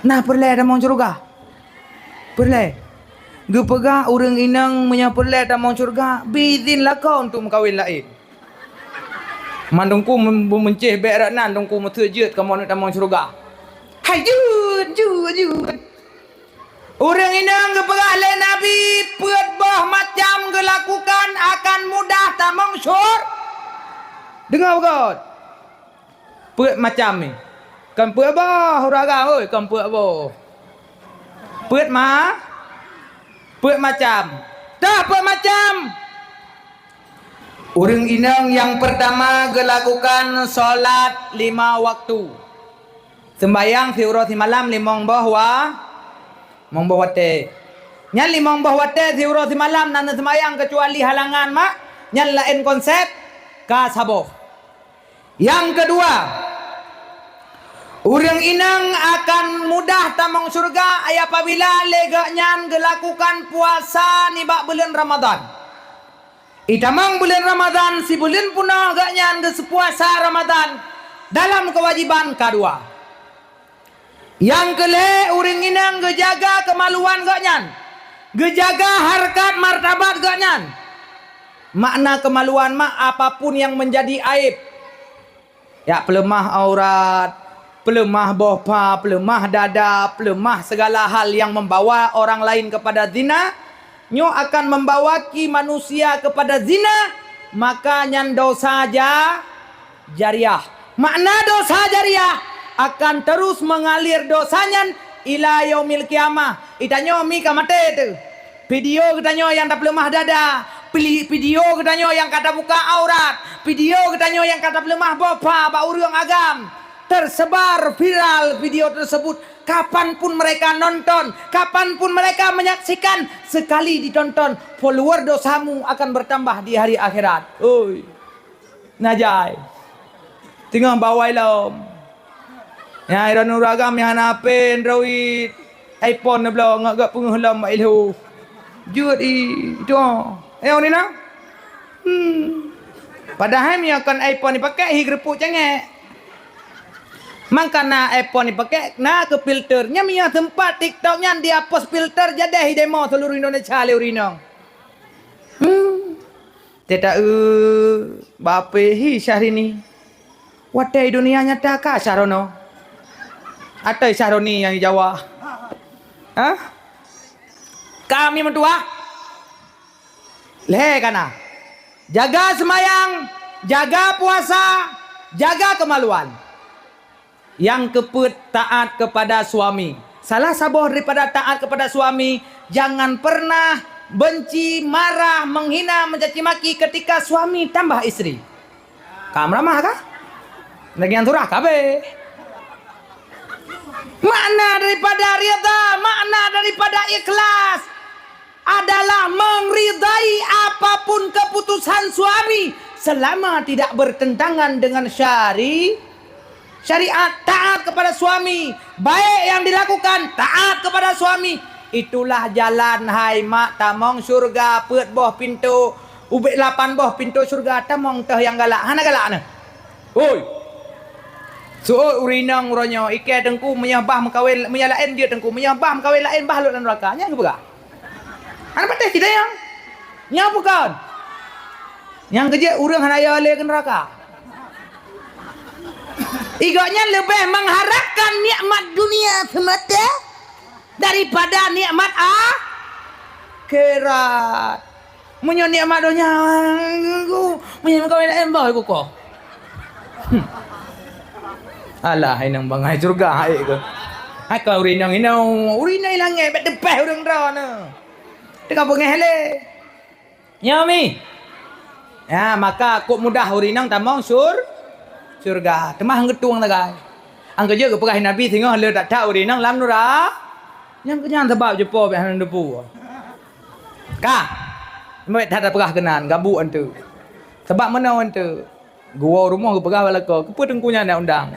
Na peureulée tamong syeuruga? Peureulée. Geupeugah ureuëng inong meunyoe peureulée tamong syeuruga, bi idhin lakoe untuk meukawen laén. Mandum ku meumencéh bék rot nan dong ku meuseu jeuet kamoe tamong syeuruga. Hai jeuet, jeuet, jeuet. Ureuëng inong geupeugah lé Nabi, peuet boh macam geulakukan akan mudah tamong syur. Deungoe beugôt. Peuet macam ni. Kon peuet boh ureuëng agam, oi, kon peuet boh. Peuet ma-, peuet macam. Dah peuet macam. Ureuëng inong nyang peurtama geulakukan solat lima waktu. Seumbahyang siuroe simalam limong boh wa-, limong boh watée. Nyan limong boh watée siuroe simalam na neuseumbahyang keucuali halangan mak, nyan laén konsep, ka saboh. Nyang keudua, ureuëng inong akan mudah tamong syeuruga apabila lé geuhnyan geulakukan puasa nibak buleuen Ramadhan. Itamong buleuen Ramadhan sibuleuen peunoh geuhnyan geuseupuasa Ramadhan dalam keuwajéban ka dua. Nyang keu lhée ureuëng inong geujaga keumaluan geuhnyan, geujaga hareukat martabat geuhnyan. Makna keumaluan mak apapun nyang meunjadi aéb. Jak peuleumah aurat, peuleumah boh pha, peuleumah dada, peuleumah segala hal nyang membawa orang lain kepada zina, nyoe akan membawaki manusia kepada zina, maka nyan dosa ja-, jariah. Makna dosa jariah akan terus mengalir dosa nyan ila yaumil qiyamah. Itanyoe mi ka maté teuh. Video geutanyoe nyang tapeuleumah dada, pili-, video geutanyoe nyang ka tabuka aurat, video geutanyoe nyang ka tapeuleumah boh pha bak ureuëng agam, tersebar viral video tersebut. Kapan pun mereka nonton, kapan pun mereka menyaksikan, sekali ditonton, follower dosamu akan bertambah di hari akhirat. Oi. Nah jai. Teungoh bawai lom. Nyan droeneuh ureuëng agam nyang hana H P Android, iPhone neubloe ngon gak peungeuh lom bak ilhu. Jeuet i, itu. Eh, ni na? Hmm. Padahai meunyoe kon iPhone dipakai, hi geureupeuk cengek. Mangkana iPhone dipakai, na keu filter. Nyan meunyoe sempat TikTok nyan dihapus filter, jadi hi demo seluruh Indonesia lé ureuëng inong. Hmm. Teuta eu, bak ape hi Syahrini? Watée dunia nyata ka Syahrono. Atoi Syahroni nyang di Jawa. Hah? Kami meutuah. Lhée kana. Jaga seumayang, jaga puasa, jaga keumaluan. Nyang keupeuet taát kepada suami. Salah saboh daripada taat kepada suami, jangan pernah benci, marah, menghina, mencaci maki ketika suami tambah istri. Ka meuramah kah? Lagi nyang surah kabeh. Makna daripada rida, makna daripada ikhlas adalah mengridai apapun keputusan suami selama tidak bertentangan dengan syari-, syariat. Taat kepada suami, baik yang dilakukan taat kepada suami. Itulah jalan hai mak tamong syurga, peuet boh pintoe, ubit lapan boh pintoe syurga tamong teuh nyang galak. Hana galak na. Oi. Seuôt ureueng inong uroe nyoe, ikei teungku meunyoe bah meukawen, meunyoe laén jeuet teungku, meunyoe bah meukawen laén bah lôn lam neuraka. Nyan geupeugah. Hana patéh cit nyang. Nyan bukon. Nyang keujeuet ureueng hana yo lé keu neuraka. Igok nyan leubeh mengharapkan nikmat dunia semata daripada nikmat akhirat. Meunyoe nikmat donya, meunyoe kawin laén bah iku ko. Alah, inong bangai syurga hai ko. Hai ka ureueng inong, inong, ureueng inong langét, bèk teupeh ureueng droe na. Teuka beungéh lé. Nyoe mi. Ya, maka kok mudah ureueng inong tamong syur-, syurga. Teuma han geutueng sagai. An keujeuet geupeugah Nabi singoh le that-that ureueng inong lam nura-, nyang keunyan sabab jeupo bèk hana deupue. Ka. Meuet that peugah keunan, gabuk antu. Sabab meunoe antu. Geuwoe rumoh geupeugah bak lakoe, keupeue teungku nyan na undang.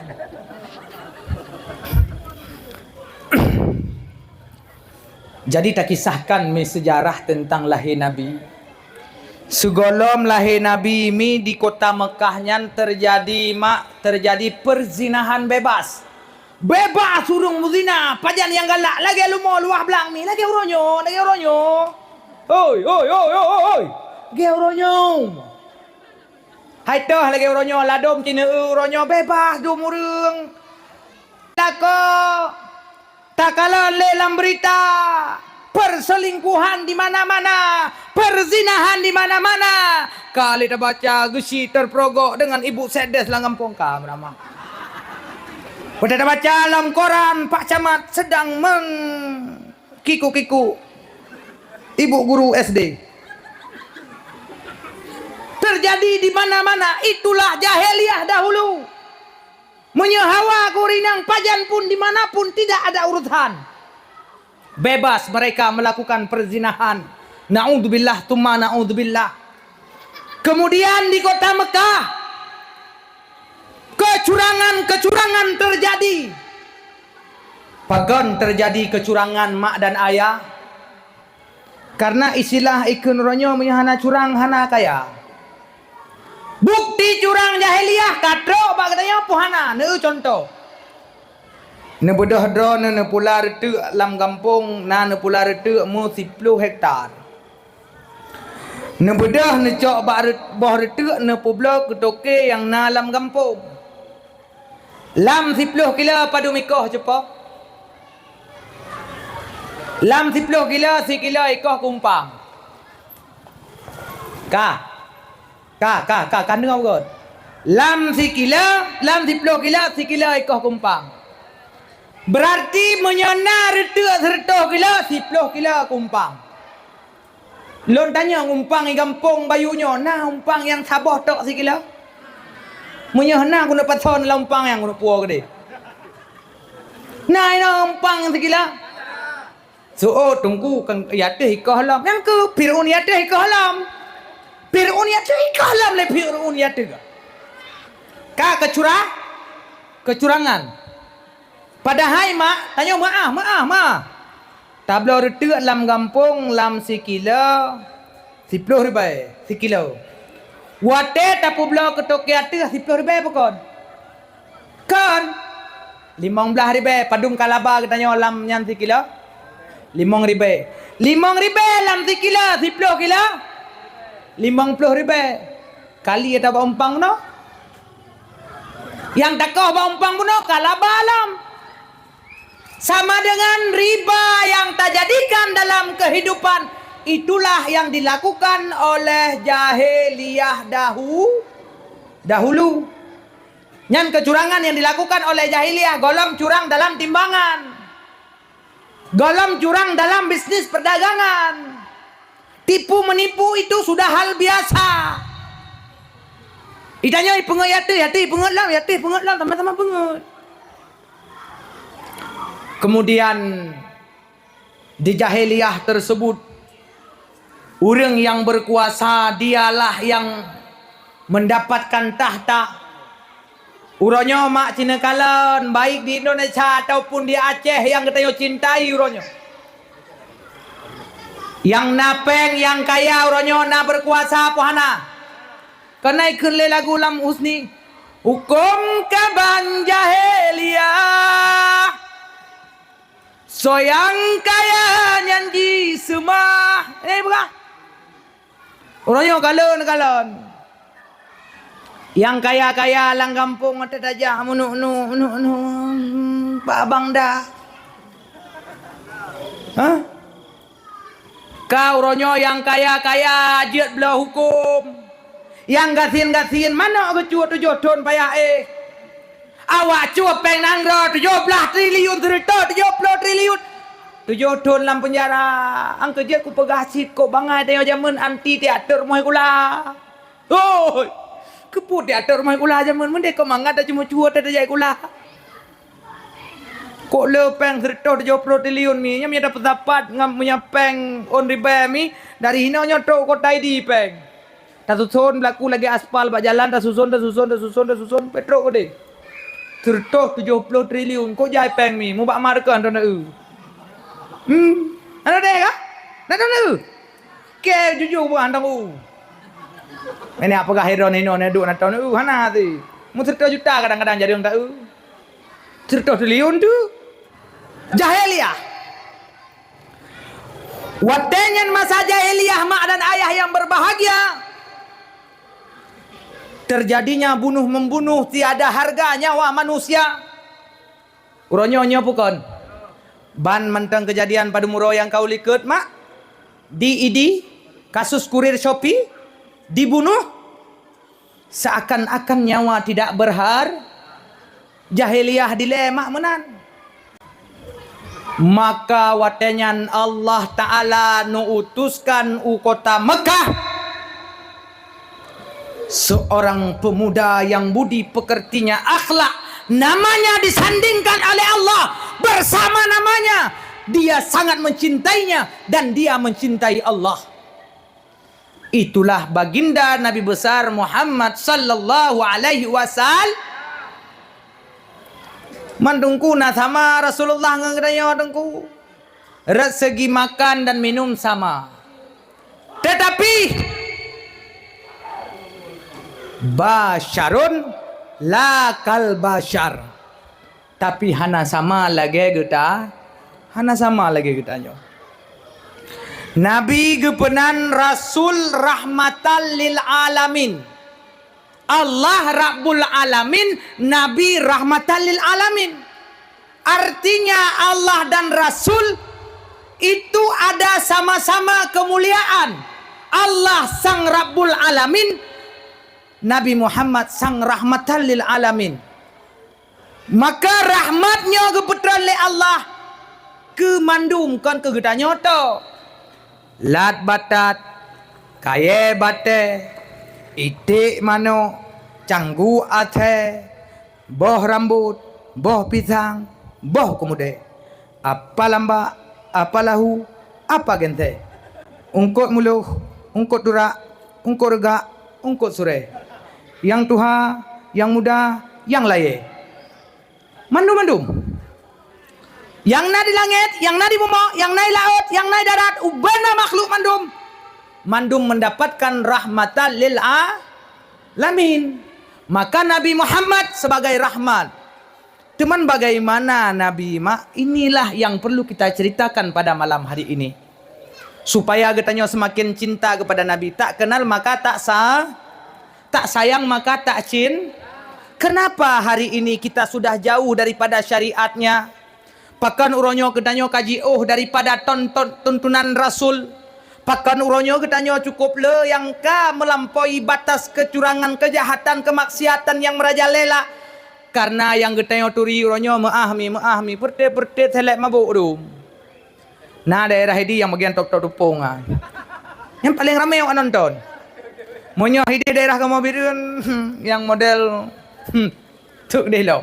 Jadi takisahkan mi seujarah teuntang lahé Nabi. Sigohlom lahé Nabi mi di kota Meukah nyan teujadi mak, teujadi peuzinahan bebas. Bebas ureueng meuzina, pajan nyang galak, lagèe leumo luwah blang mi, lagèe uroe nyoe, lagèe uroe nyoe. Hoi, hoi, hoi, hoi, hoi, hoi. Lagèe uroe nyoe. Hai toh lagèe uroe nyoe ladôm ci neu-eu uroe nyoe bebas dum ureueng. Lakoe takalon lé lam beurita, perselingkuhan di mana-mana, perzinahan di mana-mana. Ka lé tabaca geuchik teupeurogok deungon ibu sekdes lam gampông ka meuramah. Watèe tabaca lam koran Pak Camat sedang meng- kiku-kiku ibu guru S D. Terjadi di mana-mana, itulah jahiliyah dahulu. Meunyoe hawa keu ureueng inong pajan pun, di mana pun, tidak ada urusan. Bebas mereka melakukan perzinahan. Naudzubillah, tsumma naudzubillah. Kemudian di kota Mekah, kecurangan-kecurangan terjadi. Pakon terjadi kecurangan mak dan ayah? Karena istilah ikheun uroe nyoe meunyoe hana curang, hana kaya. Bukti curang jahiliyah ka trok bak geutanyoe pih hana. Neu contoh. Neubeudôh droeneuh neupula reuteuk lam gampông, na neupula reuteuk meu siploh hektar. Neubeudôh neucok bak reut-, boh reuteuk neupeubloe keu toke nyang na lam gampông. Lam siploh kilo padum ikoh cupo? Lam siploh kilo, sikilo ikoh keu umpang. Ka. Ka, ka, ka, ka deungoe beugöt. Lam sikilo, lam siploh kilo, sikilo ikoh keu umpang. Beurarti meunyoe na reuteuk sireutôh kilo, siploh kilo keu umpang. Lôn tanyong umpang i gampông bayeue nyoe, na umpang nyang saboh tok sikilo? Meunyoe na, keuneuk pasoe lam umpang nyan keuneuk puwoe keudeh. Na inoe umpang sikilo? Seuôt teungku, kan i ateueh ikoh lom. Nyang keu Fir'aun i ateueh ikoh lom. Fir'aun i ateueh ikoh lom lé Fir'aun i ateueh. Ka keucura-, keucurangan. Padahai mak, tanyoe meu'ah, meu'ah, meu'ah. Tabloe reuteuk lam gampông lam sikilo siploh ribèe sikilo. Watèe tapeubloe keu toke ateueh siploh ribèe pakon? Kon. Limong blaih ribèe, padum ka laba geutanyoe lam nyan sikilo? Limong ribèe. Limong ribèe lam sikilo, siploh kilo? Limong ploh ribèe. Kali ata bak umpang bunoe. Nyang takoh bak umpang bunoe ka laba lom. Sama dengan riba yang tajadikan dalam kehidupan, itulah yang dilakukan oleh jahiliyah dahu-, dahulu. Nyan keucurangan nyang dilakukan oleh jahiliyah, gohlom curang dalam timbangan. Gohlom curang dalam bisnis perdagangan. Tipu menipu itu sudah hal biasa. Itanyoe peungeut yatéh, yatéh peungeut lom, yatéh peungeut lom, sama-sama peungeut. Kemudian di jahiliyah tersebut, ureuëng yang berkuasa dialah yang mendapatkan tahta. Uroe nyoe mak cineukalon, baik di Indonesia ataupun di Aceh yang geutanyoe cintai uroe nyoe. Yang na péng, yang kaya uroe nyoe na berkuasa po hana? Keuneuk kheun lé lagu Lam Husni, huköm kaban jahiliyah. Soe nyang kaya nyan jiseumah. Eh, peugah. Uroe nyoe kalon-kalon. Nyang kaya-kaya lam gampông ata tajak meunuek-nuek, meunuek-nuek, bak abang dah. Hah? Ka uroe nyoe nyang kaya-kaya jeuet bloe huköm. Nyang gasien-gasien manok geucuek tujoh thon payah éh. Awak cuek péng nanggroe tujoh blaih triliun, seureutôh tujoh ploh triliun. Tujoh thon lam peunjara. Angkeu jeuet kupeugah cit, kok bangai tanyoe jameun anti teater rumoh sikula. Hoi! Keupeue teater rumoh sikula jameun, meudeh kok mangat taceumeucue ata tajak sikula. Kok le péng seureutôh tujoh ploh triliun mi, nyan meunyo tapeusapat ngon meunyo péng ôn ribèe mi, dari hinoe nyoe trok kota Idi péng. Tasuson beulaku lagèe aspal bak jalan, tasuson, tasuson, tasuson, tasuson, peuet trok keudeh. Seureutôh tujoh ploh triliun, kok jai péng mi, mubak ma teuka hana teuneuk eu. Hmm, hana teuneuk ka? Hana teuneuk eu? Kèe jujur buah hana teuneuk eu. Ini apa gah hidon hinoe duek hana teuneuk eu, hana hati. Mu seureutôh juta kadang-kadang jadi ureueng ta eu. Seureutôh triliun tu. Jahiliyah. Watèe nyan masa jahiliyah, mak dan ayah yang berbahagia, terjadinya bunuh-membunuh tiada harga nyawa manusia. Uroe nyoe, nyoe bukon. Ban mantong keujadian padum uroe nyang ka u likot, mak. Di Idi, kasus kurir Shopee, dibunuh. Seakan-akan nyawa tidak berhar-, jahiliyah dilèe mak meunan. Maka watèe nyan Allah Ta'ala neuutuskan u kota Mekah seorang pemuda yang budi pekertinya, akhlak, namanya disandingkan oleh Allah bersama namanya. Dia sangat mencintainya dan dia mencintai Allah. Itulah baginda Nabi besar Muhammad sallallahu alaihi wasallam. Man Teungku na sama Rasulullah ngon geutanyoe, Teungku. Rot segi makan dan minum sama. Tetapi basyarun la kal basyar. Tapi hana sama lagèe geuta-, hana sama lagèe geutanyoe. Nabi geupeunan rasul rahmatan lil alamin. Allah Rabbul Alamin, Nabi rahmatan lil alamin. Artinya Allah dan Rasul itu ada sama-sama kemuliaan. Allah sang Rabbul Alamin, Nabi Muhammad sang rahmatan lil alamin. Maka rahmat nyoe geupeutron lé Allah keu mandum, kon keu geutanyoe tok. Lat batat, kayèe batèe, iték manok, canggu asèe, boh rambot, boh pisang, boh keumudèe. Apa lambak, apa lahu, apa geuntèe. Eungkôt muloh, eungkôt durak, eungkôt reugak, eungkôt surèe. Nyang tuha, nyang muda, nyang layèe. Mandum-mandum. Nyang na di langèt, nyang na di bumoe, nyang na di laôt, nyang na di darat, ubena makhluk mandum. Mandum mendapatkan rahmatan lil alamin. Maka Nabi Muhammad sebagai rahmat. Teuma bagaimana Nabi, mak? Inilah yang perlu kita ceritakan pada malam hari ini. Supaya geutanyoe semakin cinta kepada Nabi. Tak kenal maka tak sa-, tak sayang maka tak cin-, kenapa hari ini kita sudah jauh daripada syariatnya? Pakon uroe nyoe geutanyoe ka jiôh daripada ton-, ton-, tuntunan Rasul? Pakon uroe nyoe geutanyoe cukup le nyang ka melampaui batas kecurangan, kejahatan, kemaksiatan yang merajalela? Karena nyang geutanyoe turi uroe nyoe meu'ah mi, meu'ah mi, peureutét-peureutét sélek mabök dum. Na daerah Idi nyang bagian top-top tupông, ha. Nyang paleng ramé awak nonton. Meunyoe Idi daerah Kamoe Bireuen, hmm, nyang model, hmm, teuk deh lom.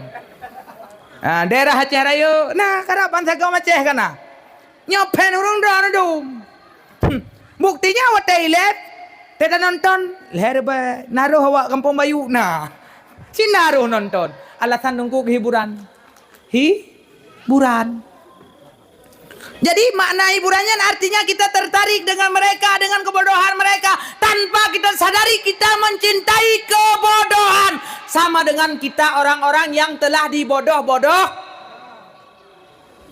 Ha, daerah Aceh Rayeuk, na karab bansagoe Aceh ka na. Nyoe fan ureueng droe na dum. Hmm. Buktinya watèe ilèe, teuka nonton, lhèe reubai, na roh awak Gampông Bayu na. Cina roh nonton. Alasan teungku keu hiburan. Hiburan. Jadi, makna hiburan nyan artinya kita tertarik dengan mereka, dengan kebodohan mereka. Tanpa kita sadari, kita mencintai kebodohan. Sama dengan kita orang-orang yang telah dibodoh-bodoh.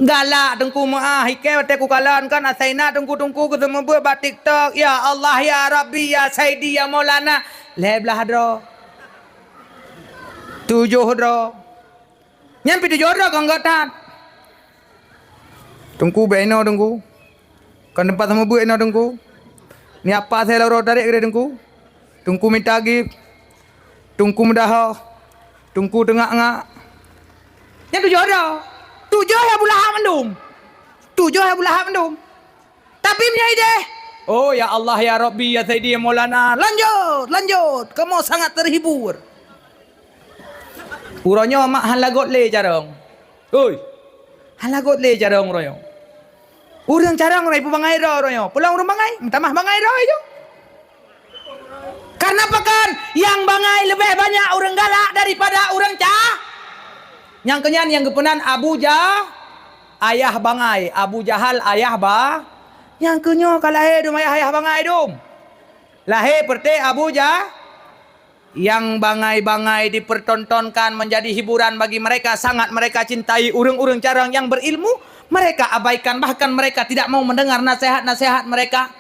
Galak teungku meu'ah, ikei watèe kukalon kan, asai na teungku-teungku geuseumeubeuet bak TikTok, "Ya Allah, ya Rabbi, ya Saidi, ya Maulana." Lhèe blah droe. Tujoh droe. Nyan pih tujoh droe kon gèt that. Teungku bèk inoe teungku. Kon teumpat seumeubeuet inoe teungku. Nyan pat asai lôn tarek keudéh teungku. Teungku mita gift. Teungku meudahoe. Teungku teungak-ngak. Nyan tujoh droe. Tujoh Abu Lahab mandum. Tujoh Abu Lahab mandum. Tapi meunyoe ideh, "Oh, ya Allah, ya Rabbi, ya Saidi, ya Maulana, lanjut, lanjut, kamoe sangat terhibur." Uroe nyoe mak hana göt lé carông. Hoi. Hana göt lé carông uroe nyoe. Ureueng carông uroe nyoe, peue bangai droe uroe nyoe. Peulom ureueng bangai, meutamah bangai droe ju. Karena pakon? Nyang bangai leubeh banyak ureueng galak daripada ureueng ca-, nyang keunyan nyang geupeunan Abu Ja-, ayah bangai, Abu Jahal ayah ba-, nyang keunyoe ka lahé dum ayah-ayah bangai dum. Lahé peureté Abu Ja-, nyang bangai-bangai dipertontonkan menjadi hiburan bagi mereka, sangat mereka cintai ureueng-ureueng carông nyang berilmu, mereka abaikan, bahkan mereka tidak mau mendengar nasihat-nasihat mereka.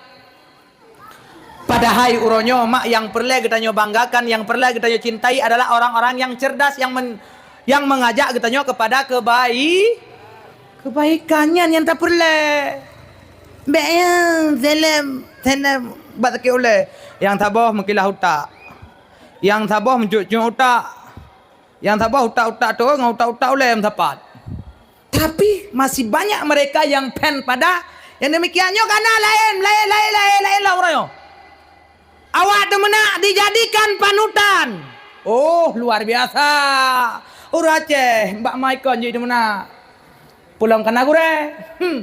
Padahai uroe nyoe mak nyang peureulèe geutanyoe banggakan, nyang peureulèe geutanyoe cintai adalah orang-orang yang cerdas, yang men-, yang mengajak geutanyoe kepada kebai-, kebaikan nyan nyang tapeureulèe. Bèk nyang seleb, seleb bak sakét ulèe. Nyang saboh meukilah utak. Nyang saboh meucut-cut utak. Nyang saboh utak-utak tu ngon utak-utak ulèe meusapat. Tapi masih banyak mereka yang fan pada yang demikian. Nyoe ka na laén, laén, laén, laén, laén lah ureueng nyoe. Awak teumeunak dijadikan panutan. Oh, luar biasa. Ureueng Aceh, bak ma ikon jih teumeunak. Peulom ka na gurèe. Hmm.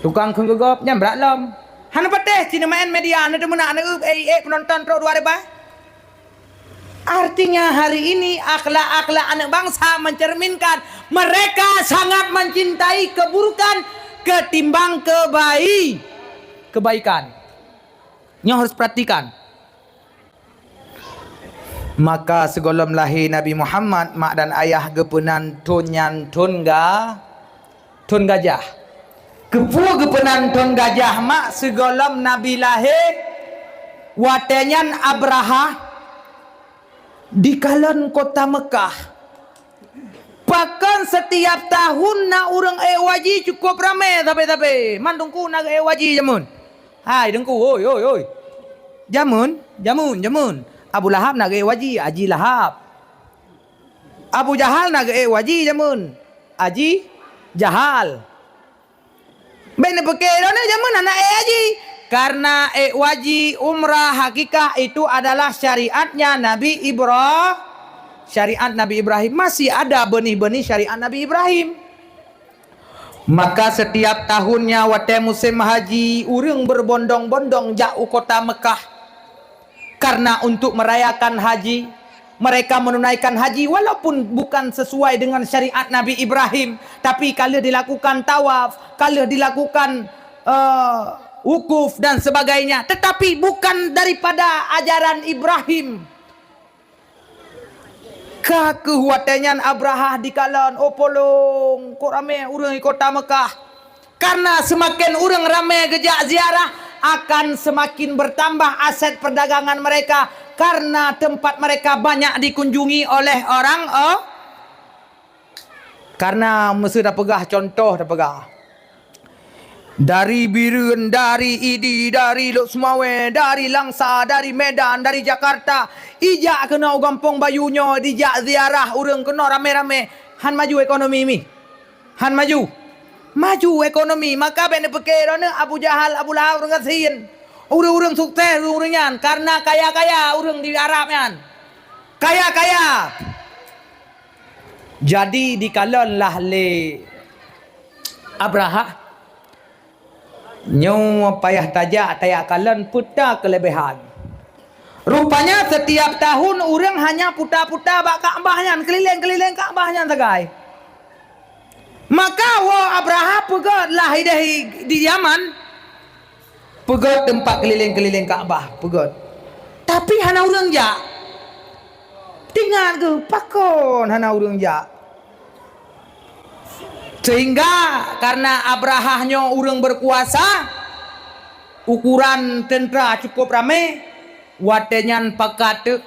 Tukang kheun geugob nyan brat lom. Hana patéh cit neumaén media, neuteumeuna, neuék ék peunonton trok dua ribèe. Artinya hari ini akhlak-akhlak aneuk bangsa mencerminkan mereka sangat mencintai keburukan ketimbang kebai-, kebaikan. Nyoe harus perhatikan. Maka sigohlom lahé Nabi Muhammad, mak dan ayah geupeunan thon nyan thon ga-, thon gajah. Keupeue geupeunan thon gajah mak? Sigohlom Nabi lahé, watèe nyan Abrahah dikalon kota Meukah. Pakon setiap tahun na ureueng ék waji cukup ramé sabe-sabe. Man teungku na ék waji jameun? Hai teungku, oi, oi, oi. Jameun, jameun, jameun. Abu Lahab na ék waji, Haji Lahab. Abu Jahal na ék waji jameun, Haji Jahal. Bèk neupeuké droeneuh jameun hana ék haji. Karena ék waji, umrah, akikah itu adalah syariatnya Nabi Ibra-, syariat Nabi Ibrahim. Masih ada benih-benih syariat Nabi Ibrahim. Maka setiap tahunnya watèe musém haji, ureueng berbondong-bondong jak u kota Meukah. Karena untuk merayakan haji, mereka menunaikan haji walaupun bukan sesuai dengan syariat Nabi Ibrahim, tapi ka lheueh dilakukan tawaf, ka lheueh dilakukan, eh, wukuf dan sebagainya, tetapi bukan daripada ajaran Ibrahim. Ka kheueh watèe nyan Abrahah dikalon, oh polong, kok ramé ureueng di kota Meukah. Karena semakin ureueng ramé geujak ziarah, akan semakin bertambah aset perdagangan mereka, karena tempat mereka banyak dikunjungi oleh orang, oh, karena meuseu tapeugah contoh tapeugah. Dari Bireuen, dari Idi, dari Lhokseumawe, dari Langsa, dari Medan, dari Jakarta, ijak keunoe u Gampông Bayu nyoe dijak ziarah ureueng keunoe ramé-ramé. Han maju ekonomi mi. Han maju. Maju ekonomi, maka bék neupeuke droeneuh Abu Jahal, Abu Lahab, ureuëng gasien. Ureuëng-ureuëng sukses ureuëng-ureuëng nyan, karena kaya-kaya ureuëng di Arab nyan. Kaya-kaya. Jadi dikalon lah lé Abrahah. Nyoe payah tajak, tajak kalon peue ta keuleubehan. Rupanya setiap tahun ureuëng hanya puta-puta bak Ka'bah nyan, keuliléng-keuliléng Ka'bah nyan sagai. Maka woe Abrahah peugét lah idéh di Yaman, peugét teumpat keuliléng-keuliléng Ka'bah, peugét. Tapi hana ureuëng jak. Teuingat keuh, pakon hana ureuëng jak. Sehingga karena Abrahah nyoe ureuëng berkuasa, ukuran teuntera cukup ramé, watée nyan pakat teuk,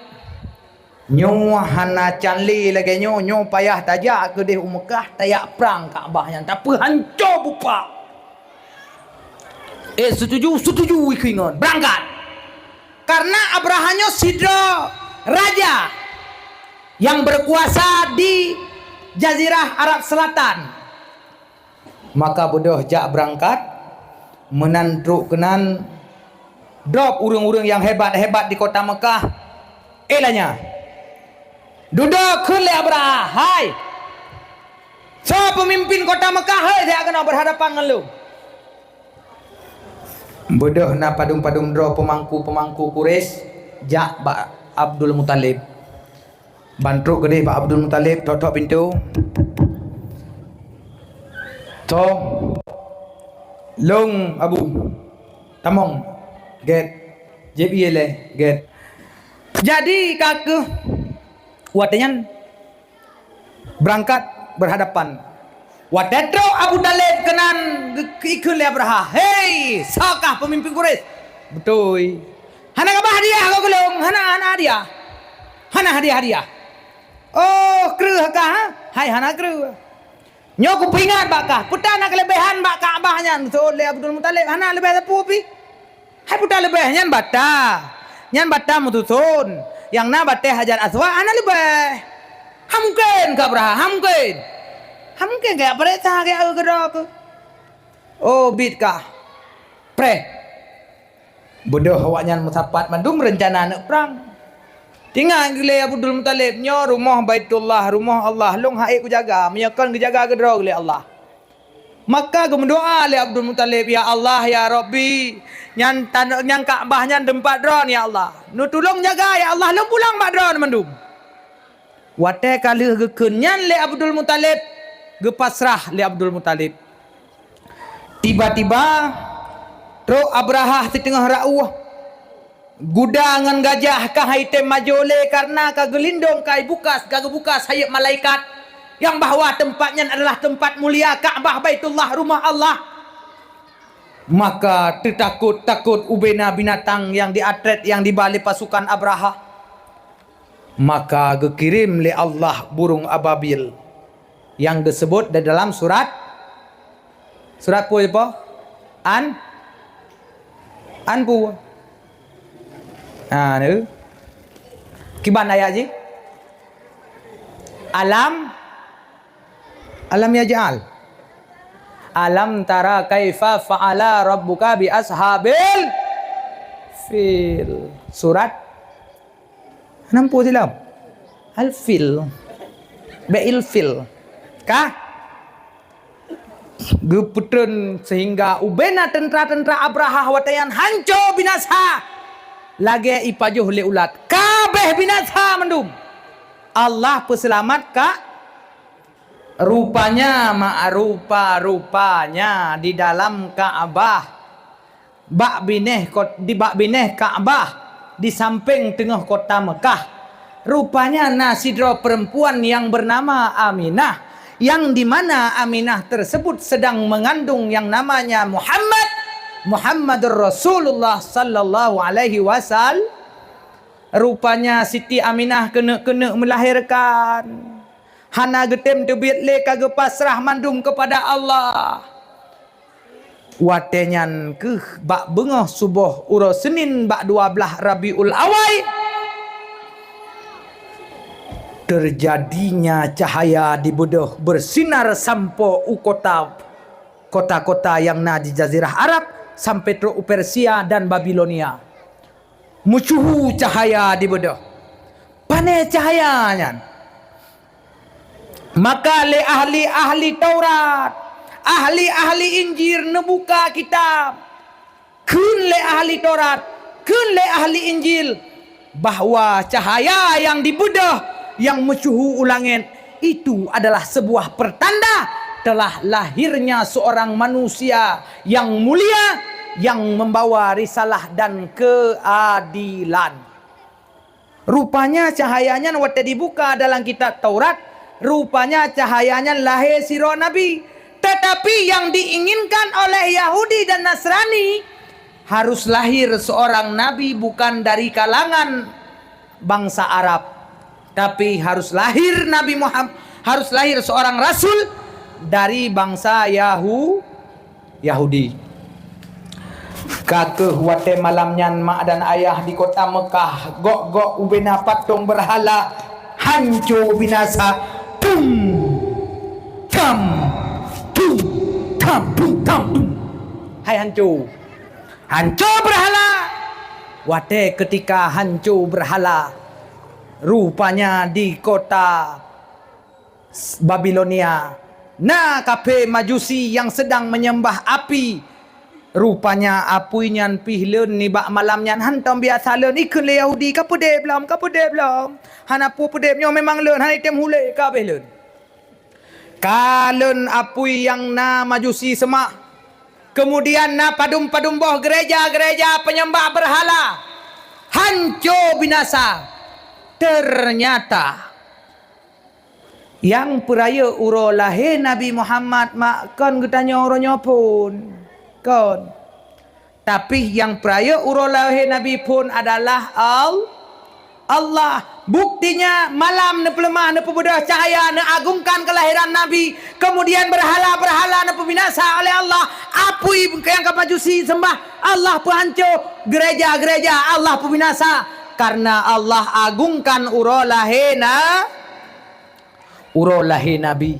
nyoe hana can lé lagée nyoe, nyoe payah tajak keudeh u Meukah, tajak prang Ka'bah nyan, tapeuhanco bupak. Eh, setuju? Setuju, ikeu ingat. Berangkat. Karena Abrahah nyoe sidroe raja yang berkuasa di Jazirah Arab Selatan. Maka beudôh jak beurangkat, meunan trok keunan drop ureuëng-ureuëng nyang hebat-hebat di kota Meukah. Eh, lanya. Dudoe kheun lé Abrahah, "Hai! Soe peumimpin kota Meukah, hei, siat keunoe berhadapan ngon lôn?" Beudôh na padum-padum droe peumangku-peumangku Quraisy jak bak Abdul Muthalib. Ban trok keudeh bak Abdul Muthalib, thok-thok pintoe. "Soe?" "Lôn, Abu." "Tamong." "Gét." "Jieb ié lé." "Gét." Jadi ka keuh watée nyan beurangkat berhadapan. Watée trok Abu Thalib keunan geukheun lé Abrahah, "Hei, soe kah peumimpin Quraisy?" "Beutôi." "Hana kaba hadiah keu lôn?" "Hana, hana hadiah. Hana hadiah-hadiah." "Oh, kreueh kah, ha?" "Hai, hana kreueh. Nyoe kupeuingat bak kah, peue ta na keuleubehan bak Ka'bah nyan?" Seuôt lé Abdul Muthalib, "Hana leubeh sapeue pih." "Hai, peue ta leubeh, nyan bata. Nyan bata meususon. Nyang na batée Hajar Aswad hana leubeh." "Hana mungken," kheun Abrahah, "hana mungken. Hana mungken kajak pareksa, kajak eu keudroe keuh." "Oh, biet kah. Preh." Beudôh awaknyan meusapat mandum reuncana aneuk prang. Teuingat lé Abdul Muthalib, "Nyoe rumoh Baitullah, rumoh Allah, lôn han ék kujaga, meunyoe kon geujaga keudroe lé Allah." Maka geumeudoá lé Abdul Muthalib, "Ya Allah, ya Rabbi, nyan tanoh, nyan Ka'bah nyan teumpat Droeneuh, ya Allah. Neutulông jaga, ya Allah, lôn pulang bak Droeneuh mandum." Watée ka lheueh geukheun nyan lé Abdul Muthalib, geupasrah lé Abdul Muthalib. Tiba-tiba, trok Abrahah siteungoh rauh. Guda ngon gajah ka han item majo lé, kareuna ka geulindong, ka ibuka, ka geubuka sayeuep malaikat, nyang bahwa teumpat nyan adalah teumpat mulia, Ka'bah, Baitullah, Rumoh Allah. Maka teutakot-takot ubena binatang nyang diatrét, nyang diba lé pasukan Abrahah. Maka geukirém lé Allah burông ababil nyang geuseubut di dalam surat, surat peue, An? An peue? Ha, neu. Kiban ayat jih? Alam, alam yaj'al. Alam tara kaifa fa'ala rabbuka bi ashabil fil. Surat Nampu silam. Al-fil. Bék ilfil. Ka? Geupeutrön sehingga ubena teuntra-teuntra Abrahah watée nyan hanco binasa. Lagée ipajoh lé ulat. Kabeh binasa mandum. Allah peuseulamat ka. Rupanya, ma-, rupa-rupanya di dalam Ka'bah. Bak binéh kot-, di bak binéh Ka'bah, di sampéng teungoh kota Meukah, rupanya na sidroe peurempuan nyang beunama Aminah, nyang di mana Aminah teusebut sedang meungandong nyang namanya Muhammad, Muhammadur Rasulullah sallallahu alaihi wasal-, rupanya Siti Aminah keuneuk-keuneuk meulahérkan. Hana geutem teubiet lé, ka geupasrah mandum keupada Allah. Watée nyan kheueh bak beungoh suboh uroe Seunin bak dua blaih Rabiul Awai, teujadinya cahaya di beudôh beusinar sampoe u kota kota-kota nyang na di Jazirah Arab sampai trok u Persia dan Babilonia. Meusyeuhu cahaya dibeudôh. Pane cahaya nyan? Maka lé ahli-ahli Taurat, ahli-ahli Injil neubuka kitab. Kheun lé ahli Taurat, kheun lé ahli Injil, bahwa cahaya nyang dibeudôh nyang meusyeuhu u langét itu adalah sebuah pertanda telah lahirnya seorang manusia yang mulia yang membawa risalah dan keadilan. Rupanya cahaya nyan watée dibuka dalam kitab Taurat, rupanya cahaya nyan lahé sidroe nabi. Tetapi yang diinginkan oleh Yahudi dan Nasrani, harus lahir seorang nabi bukan dari kalangan bangsa Arab, tapi harus lahir Nabi Muhammad, harus lahir seorang rasul dari bangsa Yahu-, Yahudi. Ka keuh watée malam nyan mak dan ayah di kota Mekah gok-gok ubena patong beurhala hanco binasa. Pum! Tam! Pum! Tam! Pum! Tam! Pum! Hai hanco! Hanco beurhala! Watée keutika hanco beurhala, rupanya di kota Babilonia, na kaphé Majusi nyang seudang meunyeumbah api. Rupanya apui nyan pih leuen nibak malam nyan hántom biasa leuen. Ikheun lé Yahudi, "Ka peudeb lom, ka peudeb lom." Hana peue peudeb, nyoe memang leuen, hana item hulée, ka abéh leuen. Ka leuen apui nyang na Majusi seumah. Keumudian na padum-padum boh gereja-gereja peunyeumbah beurhala. Hanco binasa. Teunyata, nyang peurayeuk uroe lahé Nabi Muhammad mak kon geutanyoe uroe nyoe phon. Kon. Tapi nyang peurayeuk uroe lahé Nabi phon adalah Al-, Allah. Buktinya malam neupeuleumah, neupeubeudôh cahaya, neuagungkan keulahiran Nabi. Keumudian beurhala-beurhala neupeubinasa oleh Allah. Apui nyang ka Majusi seumbah Allah peuhanco, gereja-gereja Allah peubinasa. Karena Allah agungkan uroe lahé na-, uroe lahé Nabi.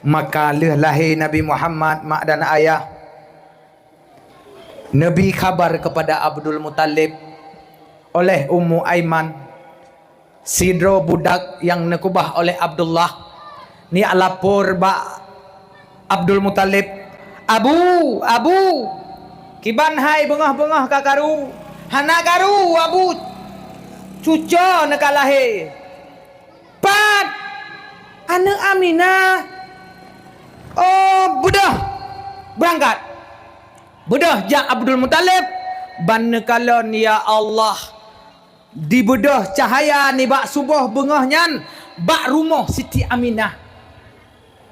Maka lheueh lahé Nabi Muhammad mak dan ayah, neubi khabar keupada Abdul Muthalib oleh Ummu Aiman, sidroe budak nyang neukeubah oleh Abdullah. Neujak lapor bak Abdul Muthalib, "Abu, Abu, kiban hai beungoh-beungoh ka karu?" "Hana karu, Abu, cucoe neuka lahé." "Pat? Aneuëk Aminah?" "Oh, beudôh, beurangkat." Beudôh jak Abdul Muthalib, ban neukalon, ya Allah, dibeudôh cahaya nibak suboh beungoh nyan bak rumoh Siti Aminah.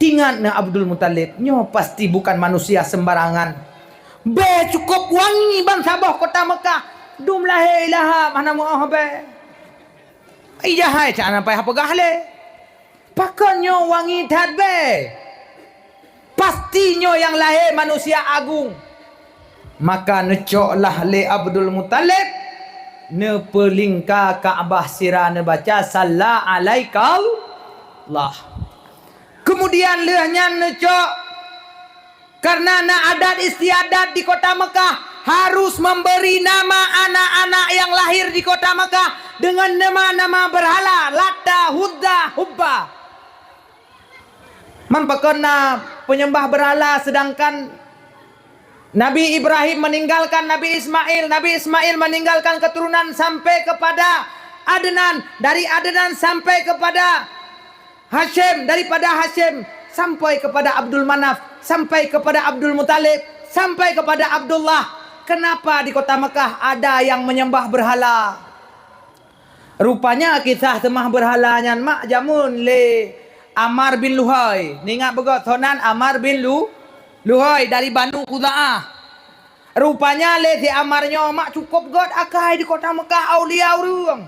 Tingat na Abdul Muthalib, nyoe pasti bukan manusia sembarangan. Bèe cukôp wangi ban saboh kota Mekah, dum lahé ilaham hana meuoh bèe. Ijah hai cak hana payah peugah lé. Pakon nyoe wangi that bèe? Pasti nyoe nyang lahé manusia agong. Maka neucoklah lé Abdul Muthalib, neupeulingka Ka'bah sira neubaca, "Salla alaikallah." Keumudian lheueh nyan neucok, karena na adat istiadat di kota Mekah, harus memberi nama anak-anak yang lahir di kota Mekah dengan nama-nama berhala, Lata, Uzza, Hubba. Man pakon na peunyeumbah beurhala, seudangkan Nabi Ibrahim meninggalkan Nabi Ismail, Nabi Ismail meninggalkan keturunan sampai kepada Adnan, dari Adnan sampai kepada Hasyim, daripada Hasyim sampai kepada Abdul Manaf, sampai kepada Abdul Muthalib, sampai kepada Abdullah. Kenapa di kota Mekah ada yang menyembah berhala? Rupanya kisah seumah beurhala nyan mak jameun lé Amar bin Luhai. Neuingat beugöt, soe nan Amar bin Lu-, Luhai dari Banu Khuza'ah. Rupanya lé si Amar nyoe mak cukôp göt akai di kota Mekah aulia ureuëng.